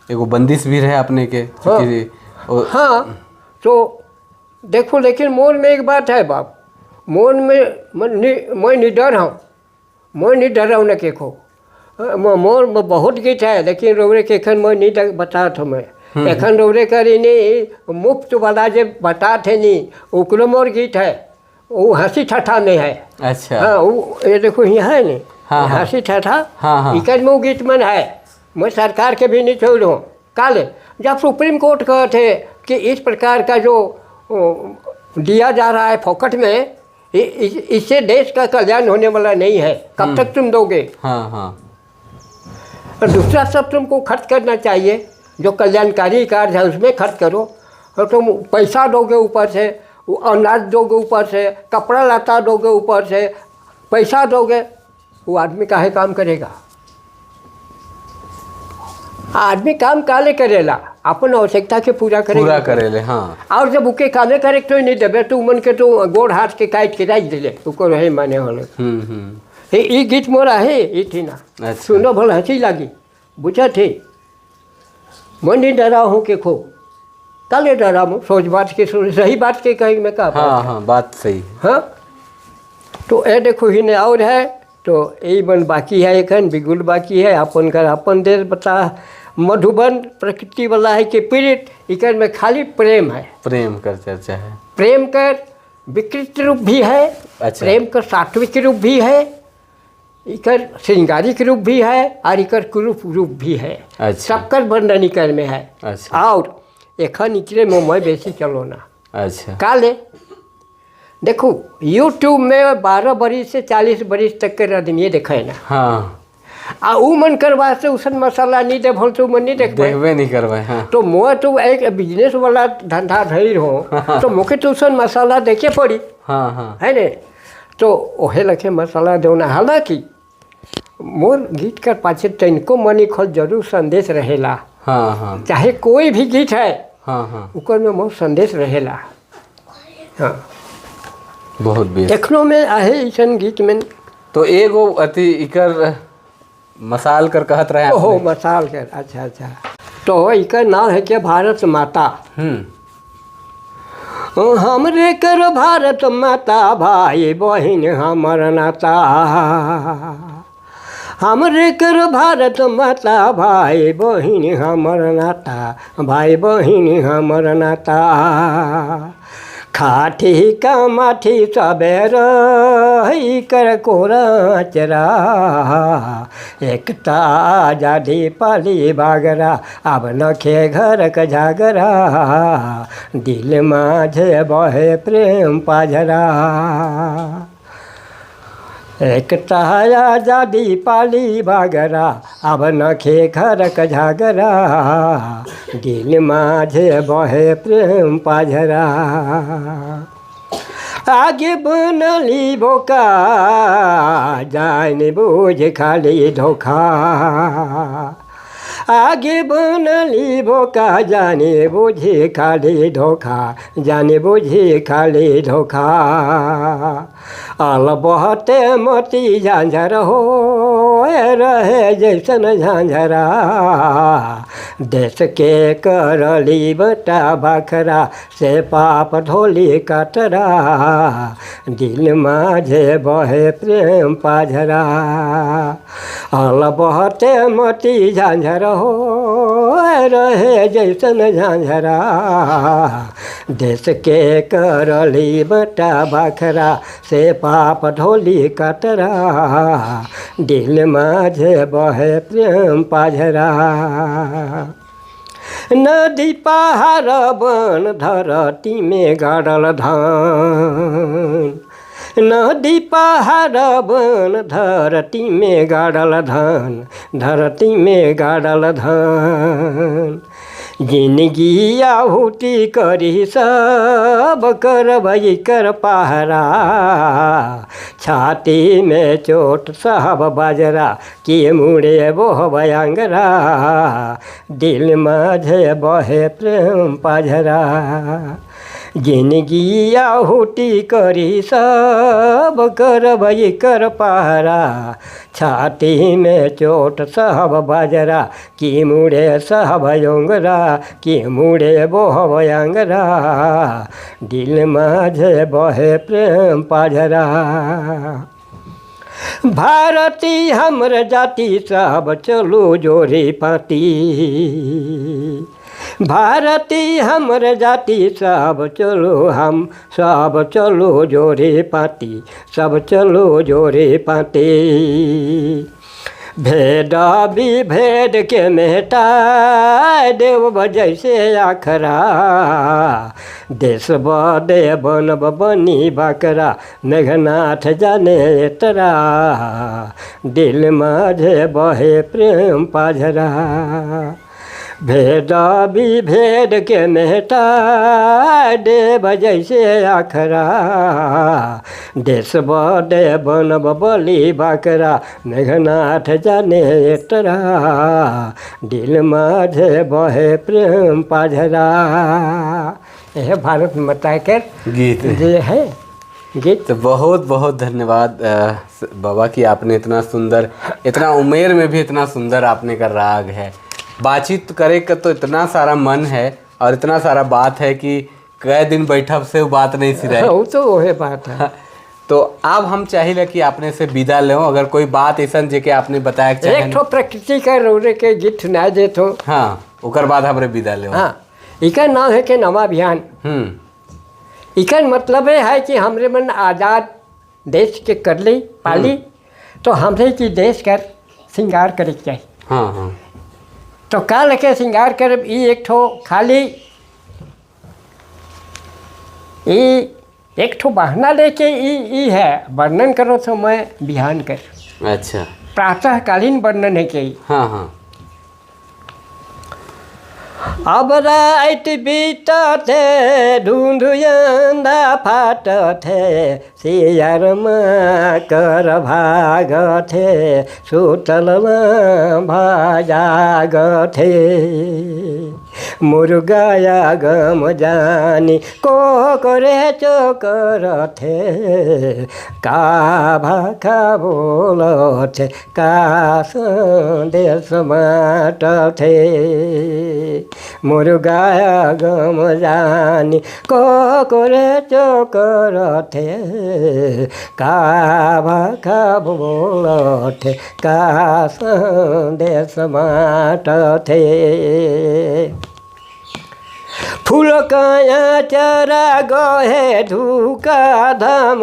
एगो बंदिश भी रहे अपने के चूंकि हाँ तो देखो, लेकिन मोन में एक बात है बाप, मोन में मैं निडर हूँ, मैं नहीं डर हूँ न के को। मोर में बहुत गीत है, लेकिन रौरे के एखन मैं नहीं बतात हूँ। मैं एखन रौरे करी नहीं मुफ्त वाला जे बतात है नहीं, ओकरो मोर गीत है, वो हंसी ठट्ठा में है। अच्छा। हाँ वो ये देखो यहाँ है नहीं। हाँ, हाँ। हंसी ठट्ठा। हाँ, हाँ। इकर में वो गीत मन है, मैं सरकार के भी नहीं छोड़ूँ। काले जब सुप्रीम कोर्ट कहते कि इस प्रकार का जो दिया जा रहा है फोकट में, इससे देश का कल्याण होने वाला नहीं है, कब तक तुम दोगे? हाँ हाँ। और दूसरा सब तुमको खर्च करना चाहिए, जो कल्याणकारी कार्य है उसमें खर्च करो, और तुम पैसा दोगे ऊपर से, अनाज दोगे ऊपर से, कपड़ा लत्ता दोगे ऊपर से, पैसा दोगे, वो आदमी काहे काम करेगा? आदमी काम काले करेला, अपन आवश्यकता के पूरा करेगा, पूरा करेले। हाँ। और जब उके कामे करे तो नहीं देबे तो मन के तो गोड़ हाथ के काट के राख दिले, उको रहे माने होले। ये गीत मोरा है ये थी ना। अच्छा। सुनो भल हंसी लागी, बुझा थे मन नहीं डरा हूँ के खो काले डरा हूँ, सोच बात के सही बात के कहीं मैं कहा। हाँ हाँ, बात सही है। हाँ तो ए देखो ही ने और है तो यही बन बाकी है, एखन बिगुल बाकी है। अपन कर अपन देश बता, मधुबन प्रकृति वाला है कि पीड़ित, इकर में खाली प्रेम है, प्रेम कर चर्चा है, प्रेम कर विकृत रूप भी है। अच्छा। प्रेम कर सात्विक रूप भी है, इकर श्रृंगारिक रूप भी है, और इकर कुरूप रूप भी है। अच्छा। सबकर वर्णन इकर में है। अच्छा। और एखन इकरे में मैं बेसी चलो ना। अच्छा। काले देखो यूट्यूब में 12 बरिस से 40 बरिस तक के आदमी देखे ना। हाँ। आ उ मन करवा से उसन मसाला नहीं दे भल तो मन नहीं देख देखबे नहीं करवाए। हाँ। तो मोह तो एक बिजनेस वाला धंधा धैर हो तो मोके तो उसन मसाला देखे पड़ी। हाँ हाँ, है ने, तो ओहे लखे मसाला देना। हालांकि मोर गीत कर पाछे तनिको मनी खोल जरूर संदेश रहेला। हाँ हाँ, चाहे कोई भी गीत है। हाँ हाँ, उकर में मोर संदेश रहेला। हाँ बहुत बेस। एखनो में आहे ऐसन गीत में तो एगो अति इकर मसाल कर कहत रहे। ओहो मसाल कर, अच्छा अच्छा। तो इकर नाम है कि भारत माता। हमरे कर भारत माता, भाई बहिन हमर नाता। हमरे कर भारत माता, भाई बहिन हमर नाता, भाई बहिन हमर नाता। खाठी कमाठी सबेर कर कोरचरा, एकता आजादी पाली बागरा, अब नखे घर क झगरा, दिल माझे बहे प्रेम पाझरा। एकता आजादी पाली बागरा, अब नखे घर क झगरा, दिल माझे बहे प्रेम पाझरा। आगे बनली बोका, जान बुझ खाली धोखा। आगे बनली बोका, जाने बुझे खाली धोखा, जाने बुझे खाली धोखा। अल बहते मोती झांझर हो रहे जैसन झांझरा, देश के करली बटा बखरा, से पाप धोली कटरा, दिल माझे बहे प्रेम पाझरा। अल बहते मोती झांझर हो रहे जैसन झांझरा, देश के करली बटा बखरा, से पाप ढोली कटरा, दिल माझे बहे प्रेम पाझरा। नदी पहाड़ वन धरती में गाड़ल धान, नदी पहाड़ वन धरती में गाड़ल धान, धरती में गाड़ल धान। जिनगी आहुति करी सब करबई कर पहरा, छाती में चोट साहब बाजरा, कि मुड़े बोह भयंगरा, दिल माझे बहे प्रेम पाझरा। जिनगी आहुति करी सब करब कर पहरा, छाती में चोट सब बजरा, की मुड़े सब योंगरा, की मुड़े बोहब अंगरा, दिल माझे बहे प्रेम पाझरा। भारती हमर जाति सब चलो जोरी पाती, भारती हमर जाति सब चलो, हम सब चलो जोरे पाती, सब चलो जोरे पाती। भेद विभेद के मेटा देव जैसे आखरा, देश बदे बनब बनी बकरा, मेघनाथ जाने एतरा, दिल माझे बहे प्रेम पाझरा। भेद विभेद के मेटा देव जैसे आखरा, देश बदे बनब बलि बकरा, मेघनाथ जाने एतरा, दिल माझे बहे प्रेम पाझरा। यह भारत माता के गीत जे है गीत। तो बहुत बहुत धन्यवाद बाबा की आपने इतना सुंदर, इतना उमेर में भी इतना सुंदर आपने का राग है। बातचीत करे का तो इतना सारा मन है और इतना सारा बात है कि कई दिन बैठब से वो बात नहीं सिराई। वो तो वही बात है। तो अब हम चाहिए कि आपने से विदा ले, अगर कोई बात ऐसा जे के आपने बताया चाहे। एक ठो प्रकृति का रोरे के गीत सुना देत हो। हाँ, ओकर बाद हमरे विदा ले। हाँ, इकर नाम है के नवा अभियान। इकर मतलब है कि हमरे मन आज़ाद देश के कर ली पाली, तो हमरे की देश कर श्रृंगार करे चाहिए। हाँ हाँ। तो काल के श्रृंगार कर ई एक ठो खाली ई एक ठो बहाना लेके ई ई है वर्णन करो तो मैं बिहान कर। अच्छा, प्रातःकालीन वर्णन है के। हाँ हाँ। अब रात बीतथे धुंधुयंदा फाटथे, सियारमा कर भागथे, सुतलमा भाजागथे। मुर्गाया गम जानी को करे चोकरथे, का भाखा बोलथे, का संदेश बाटथे। मुर्गाया गम जानी को करे चोकरथे, का भाखा बोलथे, का संदेश बाटथे। फूल कया चरा गहे धूका धाम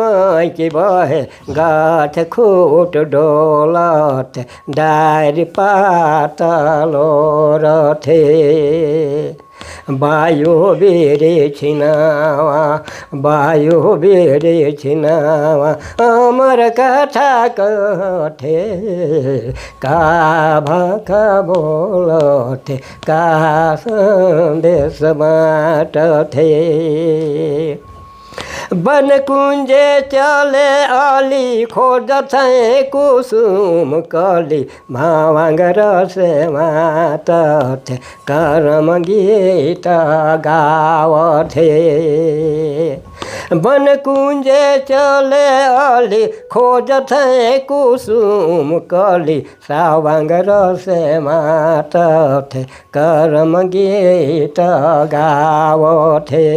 की बहे, गाछ खूट डोलत डारि पात लोरथे। वायु बेरे छिनावा, वायु बेरे छिनावा, अमर कथा कहथे, का भाखा बोलथे, का संदेश बाटथे। वन कुंजे चले अली खोजथे कुसुम कली, भावांग रसे मातथे, करम गीत गावथे। वन कुंजे चले अली खोजथे कुसुम कली, सावांग रसे मातथे, करम गीत गावथे।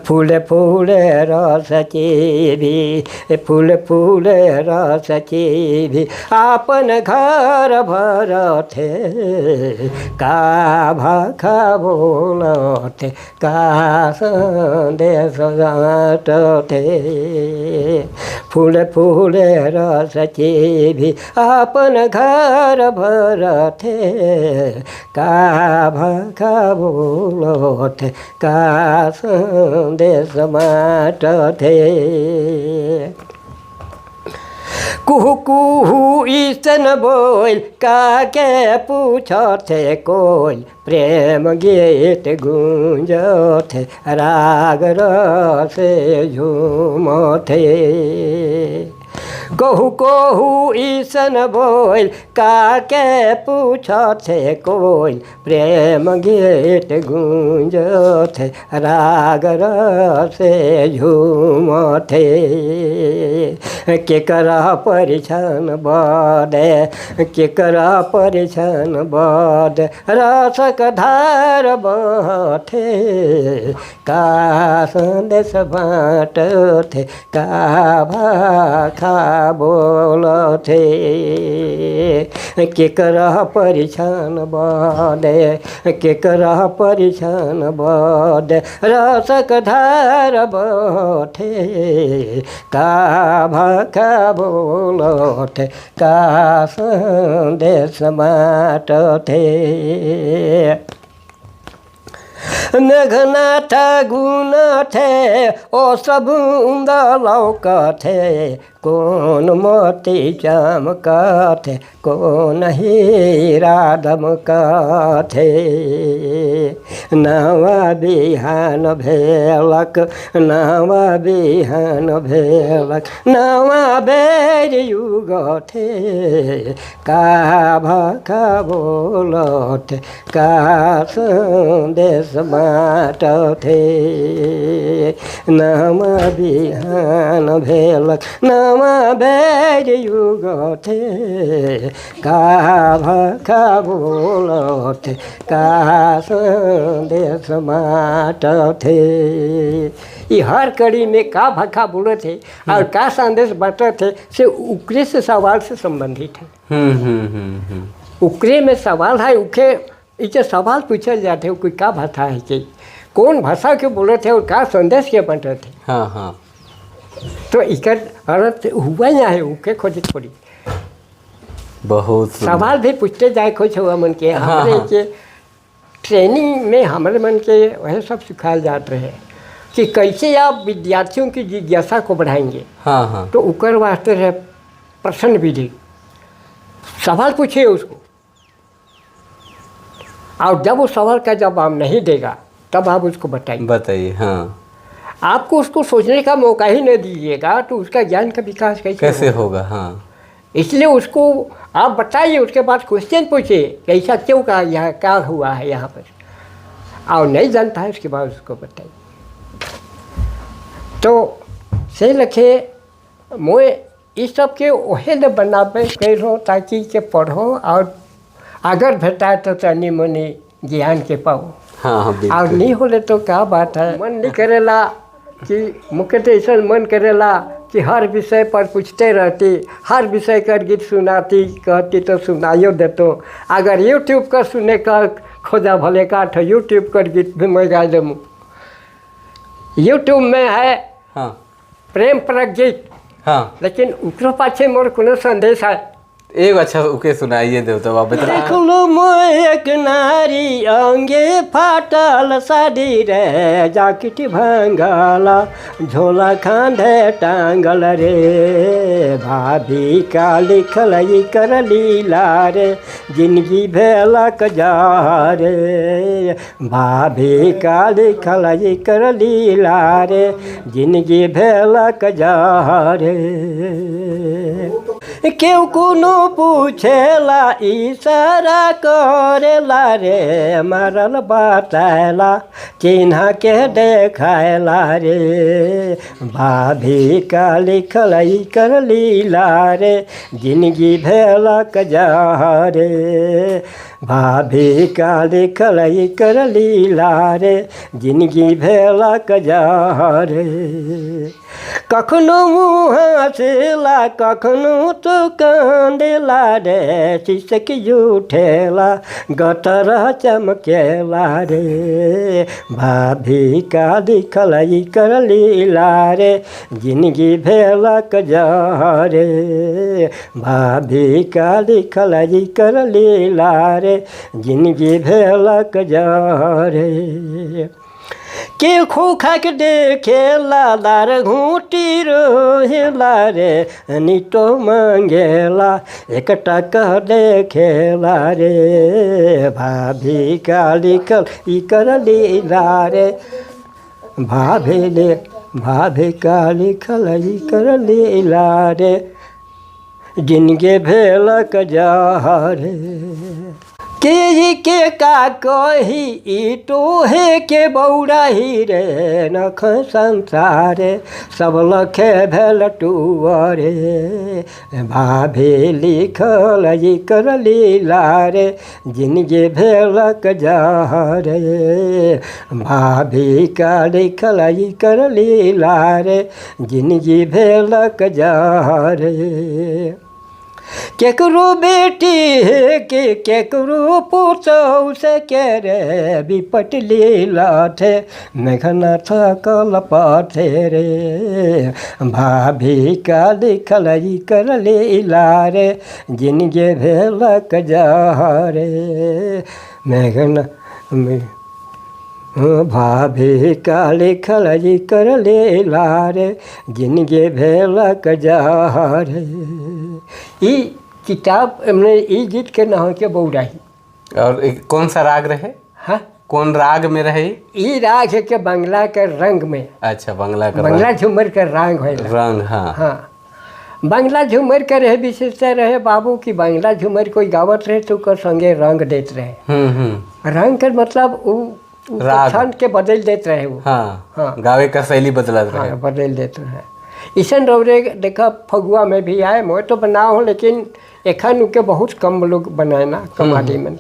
फूले फूले रस भी, फूले फूले रस भी, आपन घर भरथे, का भाखा बोलथे, का संदेश बाटथे। फूले फूले रस भी, आपन घर भरथे, का भाखा बोलथे, का संदेश बाटथे। कुहू कुहू ईसन बोल काके पूछथे कोल, प्रेम गीत गूंजथे, राग रसे झूमथे। कहु कहु ईसन बोल काके पूछथे कोई, प्रेम गीत गूंजथे राग रसे झूमथे। केकरा परिछन बदे केकरा परिछन बदे रसक धार बहथे, का संदेश बाँटथे का भाखा बोलथे। केकरा परिछन बदे केकरा परिछन बदे रसक धार बहथे, का भाखा बोलथे का संदेश बाँटथे। मेघनाथ गुण थे ओ सब लौकथे, कौन मोती चमकथे कौन हीरा दमकथे। नवा बिहान भेलक नवा बिहान भेलक नवा बेर युगथे, का भाखा बोलथे का संदेश बाँटथे। नवा बिहान भेलक नवा बेर युगथे, का भाखा बोलथे का संदेश बाँटथे। ये हर कड़ी में का भाखा बोलते और का संदेश बाँटते से उकरे से सवाल से संबंधित है। उकरे में सवाल है, उके इसे सवाल पूछल जाते कोई का भाषा है कि कौन भाषा के बोलते और का संदेश के बाँटते। हाँ हाँ, तो इकर अर्थ हुआ यहाँ है उके खोज पड़ी। बहुत सवाल भी पूछते जाए खोज हुआ मन के। हमारे हाँ। के ट्रेनिंग में हमारे मन के वह सब सिखाए जाते रहे कि कैसे आप विद्यार्थियों की जिज्ञासा को बढ़ाएंगे। हाँ हाँ, तो उकर वास्ते रहे प्रश्न विधि, सवाल पूछिए उसको और जब वो सवाल का जवाब नहीं देगा तब आप उसको बताइए बताइए। हाँ, आपको उसको सोचने का मौका ही नहीं दीजिएगा तो उसका ज्ञान का विकास कैसे होगा। हाँ, इसलिए उसको आप बताइए, उसके बाद क्वेश्चन पूछिए कैसा क्यों कहा यहाँ क्या हुआ है यहाँ पर, और नहीं जानता है उसके बाद उसको बताइए। तो से लखे मोए इस सब के ओहे न बनावे करो ताकि के पढ़ो और अगर भेटाए तो तनी मनी ज्ञान के पाओ। हाँ, और नहीं होले तो क्या बात है। मन नहीं करेला कि मुख्य तो ऐसा मन करेला कि हर विषय पर पूछते रहती, हर विषय कर गीत सुनाती, कहती तो सुनाइयो देतो। अगर यूट्यूब का सुने का खोजा भले का तो यूट्यूब कर गीत भी मैं गा दूँ। यूट्यूब में है हाँ प्रेम परक गीत, हाँ, लेकिन उकरो पाछे मोर कोनो संदेश है। एक अच्छा ओके सुनाइए देव तो आप देख लो मोय एक नारी अंगे फाटल साड़ी रे, जाकिट भंगाला झोला खांधे टांगल रे, भाभी का लिखल ई कर लीला रे, जिंदगी भेलक जा रे, भाभी का लिखल ई कर लीला रे, जिंदगी भेलक जा रे। केहू कोनो पूछेला इशारा करेला रे, मरल बताएला चिन्ह के देखाएला रे, भाभी का लिखल ई कर लीला रे, जिंदगी भेलक जा रे, भाभी का लिखल ई कर लीला रे, जिंदगी भेलक जा रे। कखनो मुँह हँसेला कखनो तो कांदेला रे, सिसकी उठेला गटर चमकेला रे, भाभी का लिखल ई कर लीला रे, जिंदगी भेलक जा रे, भाभी का लिखल ई कर लीला रे, जिंदगी भेलक जा रे। के खोखा के देखेला लार घूटी रोहेला रे, नितो मांगेला एक टक देखेला रे, भाभी का लिखल ई कर लीला रे, भाभी ले भाभी का लिखल ई कर लीला रे, जिनके भेलक जहरे। के के का कही ई तोहे के बौराही रे, नख संसारे सब लखे भेल टुअरे। भाभी लिखल ई कर लीला रे, जिनके भेलक जहरे। भाभी का लिखल ई कर लीला रे, जिनकी भेलक जहरे। केकरो बेटी हे के केकरो पुतहु से के रे, विपट लीला थे मेघनाथ कल पथे रे। भाभी का लिखल ई कर लीला रे, जिनके भेलक जहरे। मेघना भाभी का लिखल ई कर लीला रे, जिनके भेलक जहरे। ई किताब हमने ई गीत के नाम के बौराही। और कौन सा राग रहे? हाँ, कौन राग में रहे? ई राग है के बंगला के रंग में। अच्छा, बंगला का बंगला झूमर के रंग है। रंग, हाँ हाँ, बंगला झूमर के रहे विशेषता रहे बाबू की बंगला झूमर कोई गावत रहे तो ओकर संगे रंग देत रहे। रंग के मतलब छंद के बदल देते रहे वो। हाँ, हाँ, गावे का शैली बदलत रहे। हाँ, बदल देते रहे। ऐसन रौरे देखा फगुआ में भी आए, मैं तो बनाओ हूँ लेकिन एखन उनके बहुत कम लोग बनाए ना, कम आदमी में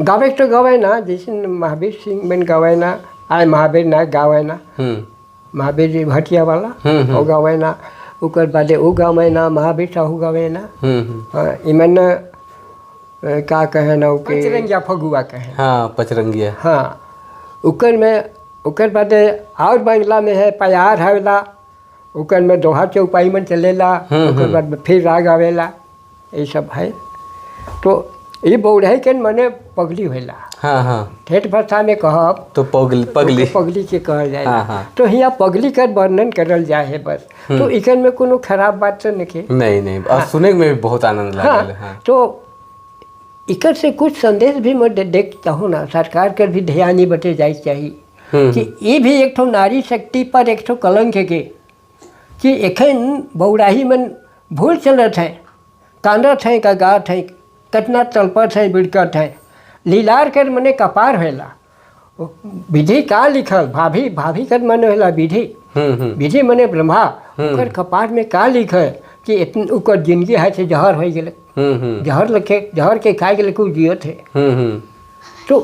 गावे तो गावे ना, जैसे महावीर सिंह में गावे ना, आए महावीर नायक गावे ना, महावीर जी भटिया वाला वो गावे ना, उकर बादे वो गावे ना, महावीर साहू गावे ना। हाँ, इमन का कहे ना पचरंगिया फगुआ कहे। हाँ, पचरंगिया। हाँ, उकर में उकर बादे और बंगला में है प्यार हवेला, उकर में दोहा चौपाई में चलेला, उकर बाद में फिर राग आवेला, ये सब है। तो ये बौढ़े के मने पगली होला। हाँ हाँ, ठेठ भाषा में कहब तो पगली, पगली तो पगली के कहल जाए। हाँ हाँ। तो यहाँ पगली कर वर्णन करल जाए है बस। तो इकन में कोनो खराब बात तो नहीं। नहीं नहीं, और सुने में भी बहुत आनंद लागल। हाँ। तो इकर से कुछ संदेश भी मैं देखता हूँ ना, सरकार कर भी ध्यान ही बटे जाए चाहिए कि ये भी एक ठो नारी शक्ति पर एक ठो कलंक है कि एखन बौराही मन भूल चलत है, कांदत है का गात है, कतना तलपत है बिड़कत है, लीलार कर मने कपार होला। विधि का लिखल भाभी, भाभी कर मने होला विधि, विधि मने ब्रह्मा, ओकर कपार में का लिखल कि इतन ओकर जिंदगी है से जहर हो गए, जहर लखे जहर के खाए के कुछ जियत है। तो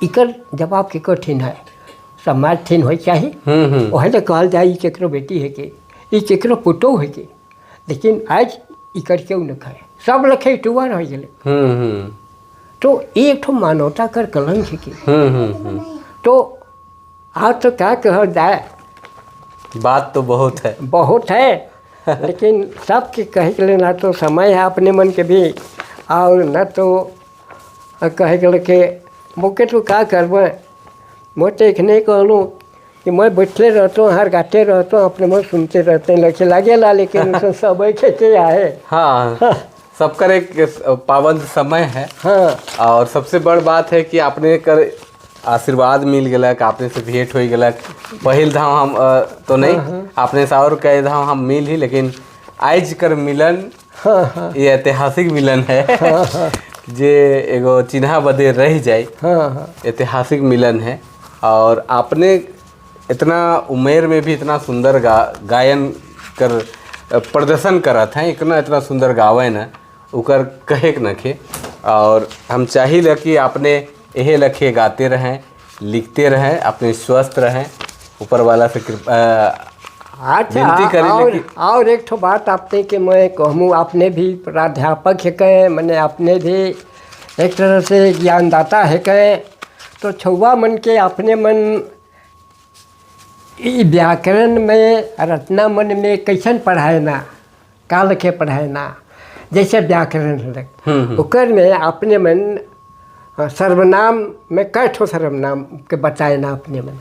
इकर जवाब के कठिन है, समाज ठिन हो चाहिए, वही तो कहल जाए ई केकरो बेटी है के ई केकरो पुतोह है के, लेकिन आज इकर क्यों न खाए, सब लखे टुअर हो गए। तो एक ठो मानवता कर कलंक है कि तो आज तो क्या कहल जाए, बात तो बहुत है, बहुत है, लेकिन सबके कहे के लिए ना तो समय है अपने मन के भी, और न तो कहे के लिए मोके तो क्या करब, मैं तो इतने कहलूँ कि मैं बैठले रहता हूँ, हर गाते रहता हूँ, अपने मन सुनते रहते हैं, लगे लागेला, लेकिन उसमें सब खेचे आए। हाँ, सबका एक पाबंद समय है। हाँ, और सबसे बड़ बात है कि आपने कर आशीर्वाद मिल गलक, आपने से भेंट हो गलक। पहिल धाम हम तो नहीं। हाँ। आपने से और कई धाम हम मिल ही, लेकिन आज कर मिलन। हाँ हाँ। ये ऐतिहासिक मिलन है। हाँ हाँ। जे एगो चिन्हा बदे रह जाए। हाँ हाँ। ऐतिहासिक मिलन है। और आपने इतना उमेर में भी इतना सुंदर गायन कर प्रदर्शन करत हैं, इतना इतना सुंदर गावे न उकर कहे नखे। और हम चाहिए कि आपने यही लखे गाते रहें, लिखते रहें, अपने स्वस्थ रहें, ऊपर वाला से कृपा अच्छा। विनती करें। और एक ठो बात आपने कि मैं कहूँ, आपने भी प्राध्यापक है कहे, मैंने आपने भी एक तरह से ज्ञानदाता है कहे, तो छुआ मन के अपने मन व्याकरण में रचना मन में कैसन पढ़ाए ना, का लिखे पढ़ाए ना, जैसे व्याकरण है ओकर में अपने मन सर्वनाम में कै ठो सर्वनाम के बताए ना अपने मन।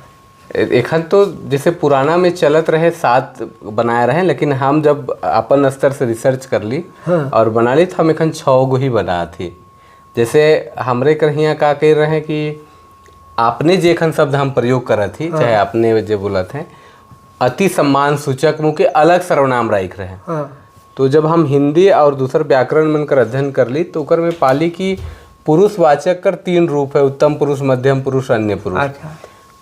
एखन तो जैसे पुराना में चलत रहे 7 बनाए रहे, लेकिन हम जब अपन स्तर से रिसर्च कर ली। हाँ। और बना ली तो हम एखन 6 गो ही बना थी। जैसे हमरे कर हियाँ का कह रहे हैं कि आपने जे एखन शब्द हम प्रयोग करत थी। हाँ। चाहे आपने जे बोलत हैं अति सम्मान सूचक मुँह के अलग सर्वनाम राख रहे हैं। हाँ। तो जब हम हिंदी और दूसर व्याकरण मन कर अध्ययन कर ली तो ओकर में पाली की पुरुषवाचक कर तीन रूप है, उत्तम पुरुष, मध्यम पुरुष, अन्य पुरुष। अच्छा।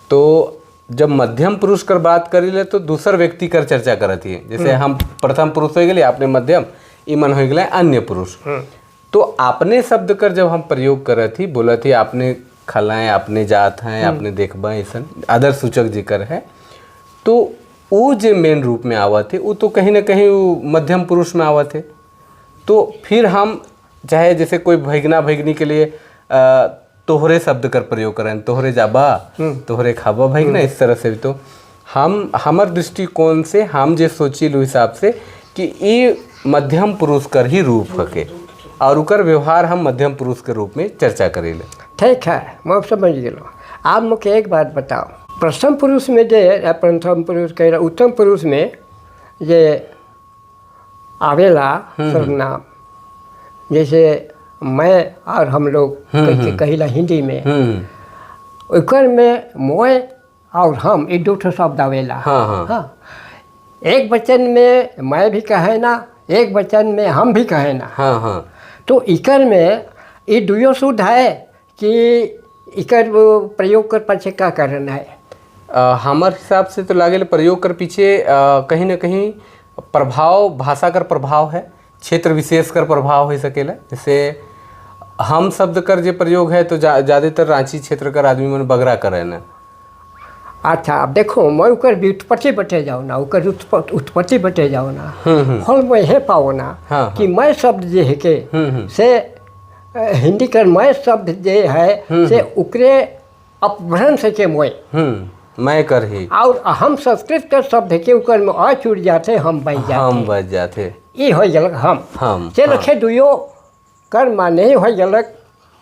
तो जब मध्यम पुरुष कर बात करी ले तो दूसर व्यक्ति कर चर्चा करती है। जैसे हम प्रथम पुरुष हो गए, आपने मध्यम, इमन हो गए अन्य पुरुष। तो आपने शब्द कर जब हम प्रयोग करत ही बोलत ही आपने खलाएं, आपने जात हैं, आपने देखबा, ऐसा आदर सूचक जिक्र है, तो वो जो मेन रूप में आवत है वो तो कहीं ना कहीं वो मध्यम पुरुष में आवत है। तो फिर हम चाहे जैसे कोई भैगना भैगनी के लिए तोहरे शब्द कर प्रयोग करें, तोहरे जाबा, तोहरे खाबा भैगना, इस तरह से भी। तो हम हमर दृष्टिकोण से हम जे सोची लो हिसाब से कि ये मध्यम पुरुष कर ही रूप हके और उकर व्यवहार हम मध्यम पुरुष के रूप में चर्चा करेले। ठीक है, मैं समझ गलो। आप मुझे एक बात बताओ, प्रथम पुरुष में जे प्रथम पुरुष कह उत्तम पुरुष में जे आवेला सर्वनाम, जैसे मैं और हम लोग कहिला हिंदी में, ओकर में मोय और हम ये दो ठो शब्द आवेला। हाँ, हाँ। एक वचन में मैं भी कहे ना, एक वचन में हम भी कहे ना। हाँ, हाँ। तो इकर में ये दुयो शुद्ध है कि इकर वो प्रयोग कर पीछे का कारण है? हमारे हिसाब से तो लागे प्रयोग कर पीछे कहीं ना कहीं प्रभाव, भाषा कर प्रभाव है, क्षेत्र विशेष कर प्रभाव हो सकेला। जैसे हम शब्द कर जो प्रयोग है तो ज़्यादातर रांची क्षेत्र कर आदमी मन बगरा करे ना। अच्छा, अब देखो मैं उकर व्युत्पत्ति बटे जाओ ना, उकर उत्पत्ति बटे जाओ ना, फल मैं हे पाओ ना। हाँ, कि मैं शब्द जे है के से हिंदी कर मैं शब्द जे है से उकरे अपभ्रंश के मोय मैं कर ही, और हम संस्कृत कर शब्द के उकर में आ छूट जाते, हम बच जाते, हम बच जाते, ये हो गलक हम से रखे दुयो कर माने हो गलक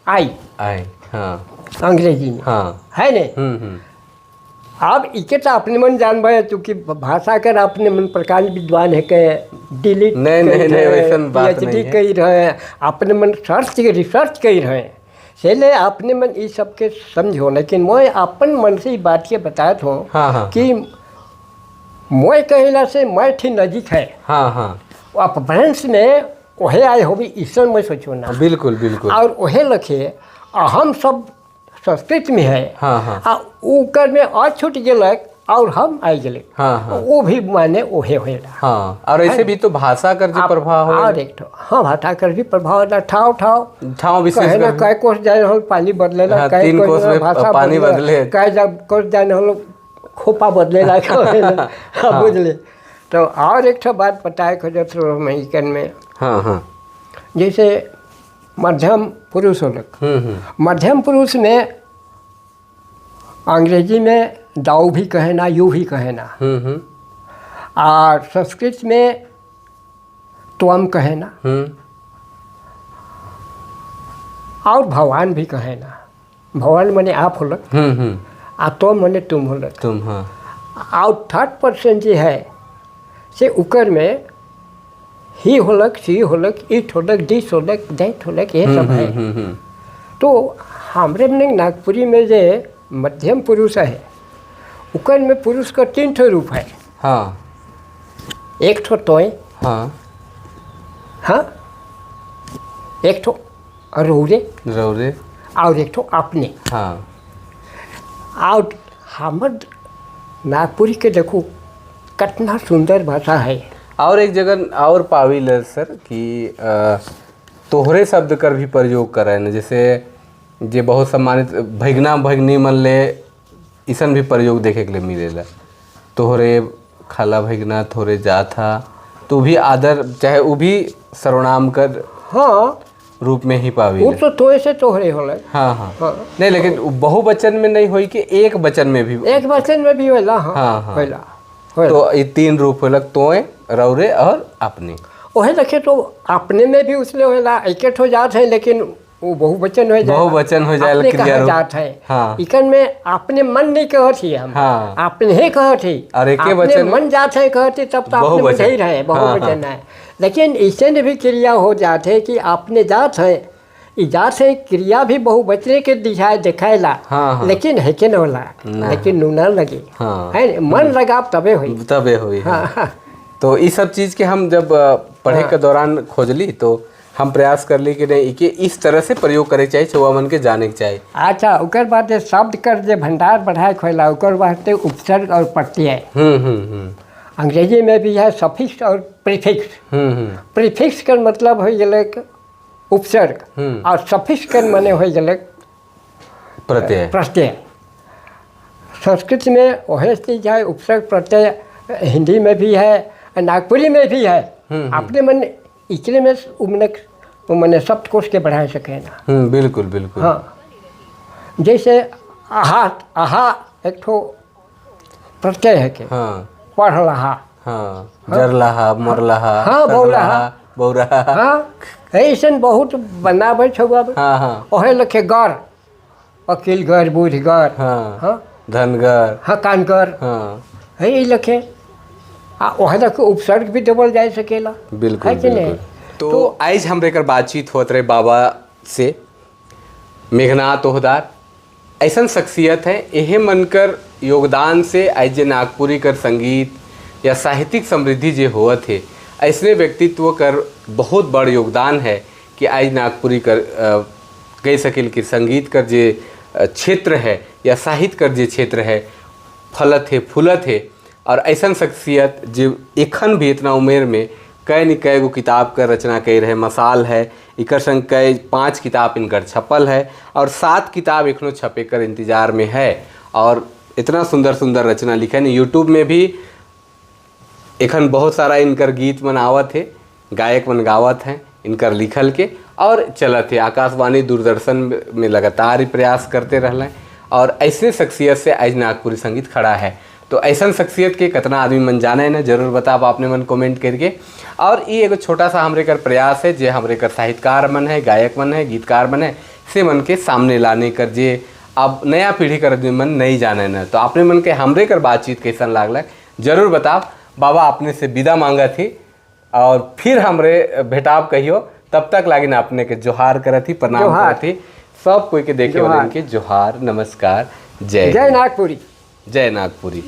आई आई। हाँ, अंग्रेजी में। हाँ, है नहीं। अब इके तो अपने मन जान भाई, चूँकि भाषा कर अपने मन प्रकार विद्वान है के डिलीट नहीं नहीं नहीं वैसन बात नहीं है, कही रहे हैं अपने मन सर्च रिसर्च कही रहे हैं, से अपने मन इस सब के समझो। लेकिन मैं अपन मन से बात के बताया हूँ। हाँ, हाँ, कि मोय कहला से मैं थी नजीक है। हाँ, हाँ। अपभ्रंश में ओहे आए हो भी ईश्वर में सोचो ना। बिल्कुल बिल्कुल। और ओहे लखे अहम सब संस्कृत में है। हाँ, हाँ। आ ऊकर में अछूट गलक और हम आई गए। हाँ, हाँ। वो भी माने ओहे होएला। हाँ, और ऐसे भी तो भाषा कर जो प्रभाव और एक तो हाँ, भाषा कर भी प्रभाव होला। ठाव ठाव ठाव विशेष कहे ना, कई कोस जाए हो पानी बदलेला। हाँ, कई तीन कोस में भाषा पानी बदले, कई जब कोस जाए हो खोपा बदलेला। हाँ, बुझले। तो और एक ठो बात बताए खोजत रहो मैं में। हाँ, हाँ। जैसे मध्यम पुरुष होलक, मध्यम पुरुष में अंग्रेजी में दाऊ भी कहे ना, you भी कहे ना, और संस्कृत में त्वम कहे ना, और भगवान भी कहे ना। भगवान मने आप होलक, आ त्वम मने तुम होलक, तुम। हाँ। और थर्ड पर्सन जो है से उकर में ही होलक, सी होलक, it होलक, दिस होलक, that होलक, ये सब है। तो हमरे में नागपुरी में जो मध्यम पुरुष है उकर में पुरुष का तीन ठो रूप है। हाँ। एक ठो तोय। हाँ, हाँ, एक ठो रौरे रौरे, और एक ठो अपने। हाँ। और हमर नागपुरी के देखो कितना सुंदर भाषा है। और एक जगह और पाविल है सर कि तोहरे शब्द कर भी प्रयोग करे न, जैसे जे बहुत सम्मानित भैगना भैगनी मन ले इसन भी प्रयोग देखे के लिए मिलेला। तोहरे खाला भैगना, थोड़े जाता, तो भी आदर चाहे वो भी सर्वनाम कर। हाँ, रूप में ही पावी। वो तो तोहे से तोहरे होला। हाँ, हाँ, हाँ। नहीं, लेकिन बहुवचन में नहीं होई कि एक वचन में भी, एक वचन में भी होला। हाँ, हाँ, हाँ। होला। तो ये तीन रूप होला, तोय, रौरे और अपने। ओहे देखे तो अपने में भी उसले होला, एक ठो जात है लेकिन वो बहुवचन हो जाए, बहुवचन हो जाए, अपने कहा जात है। हाँ। इकन में अपने मन नहीं कहत ही हम। हाँ। अपने ही कहत ही, और एके अपने वचन मन जात है कहत ही, तब तो अपने मन ही रहे, बहुवचन हाँ, है। लेकिन इससे भी क्रिया हो जाते है कि अपने जात है, जात है क्रिया भी बहुवचने के दिखाए दिखाएला। हाँ, हाँ। लेकिन है के न होला, लेकिन नूना लगे। हाँ। है मन लगाव तबे हुई, तबे हुई। हाँ। तो इस सब चीज़ के हम जब पढ़े के दौरान खोजली, तो हम प्रयास कर ली कि नहीं इके इस तरह से प्रयोग करे चाहिए, छुआ मन के जाने के चाहिए। अच्छा, ओकर बाद जे शब्द कर जे भंडार बढ़ाए खोला, ओकर वास्ते उपसर्ग और प्रत्यय। हम्म हम्म हम्म अंग्रेजी में भी है सफिक्स और प्रीफिक्स। हम्म हम्म प्रीफिक्स कर मतलब हो गेलक उपसर्ग और सफिक्स कर मने हो गेलक प्रत्यय। प्रत्यय। संस्कृत में वही चीज है, उपसर्ग प्रत्यय हिंदी में भी है, नागपुरी में भी है। अपने मन इतने में उमने मने शब्दकोश के बढ़ा सके ना। बिल्कुल बिल्कुल। हाँ, जैसे आहा, आहा एक ठो प्रत्यय है के पढ़ रहा। हाँ, जरलाहा, मरलाहा। हाँ, बौराहा। बौराहा। हाँ, ऐसन बहुत बनाबै छौ अब। हाँ हाँ ओहे लखे गर, अकिल गर, बुझ गर। हाँ। धनगर। हाँ, कानगर। है ई लखे आ ओहे लखे उपसर्ग भी देवल जा सकेला। बिल्कुल। है कि नहीं? बिल्कुल। तो आज हमरे एकर बातचीत होत रहे बाबा से, मेघनाथ ओहदार ऐसा शख्सियत है, एहे मनकर योगदान से आज जे नागपुरी कर संगीत या साहित्यिक समृद्धि जे होवत है, ऐसने व्यक्तित्व कर बहुत बड़ योगदान है कि आज नागपुरी कर कह सकिल कि संगीत कर जे क्षेत्र है या साहित्य कर जे क्षेत्र है, फलत है, फूलत है। और ऐसा शख्सियत जे एखन भी इतना उम्र में कई न कई गो किताब कर रचना कर रहे, मसाल है इकर संग कई 5 किताब इनकर छपल है और 7 किताब एखनो छपे कर इंतज़ार में है। और इतना सुंदर सुंदर रचना लिखन, यूट्यूब में भी एखन बहुत सारा इनकर गीत मन आवत है, गायक मन गावत हैं इनकर लिखल के और चलत है। आकाशवाणी दूरदर्शन में लगातार ही प्रयास करते रहलें और ऐसे शख्सियत से आज नागपुरी संगीत खड़ा है। तो ऐसा शख्सियत के कितना आदमी मन जाने ना, जरूर बताब आपने मन कमेंट करके। और ये एगो छोटा सा हमरे कर प्रयास है जे हमरे कर साहित्यकार मन है, गायक मन है, गीतकार मन है, से मन के सामने लाने कर जे अब नया पीढ़ी कर आदमी मन नहीं जाने ना। तो आपने मन के हमरे कर बातचीत कैसन लागल जरूर बताब। बाबा अपने से विदा मांगा थी और फिर हमरे भेटाब कहियो, तब तक लागिन अपने के जोहार करत थी, प्रणाम करत थी सब कोई के देखे वाले के जोहार, नमस्कार, जय जय नागपुरी। जय नागपुरी।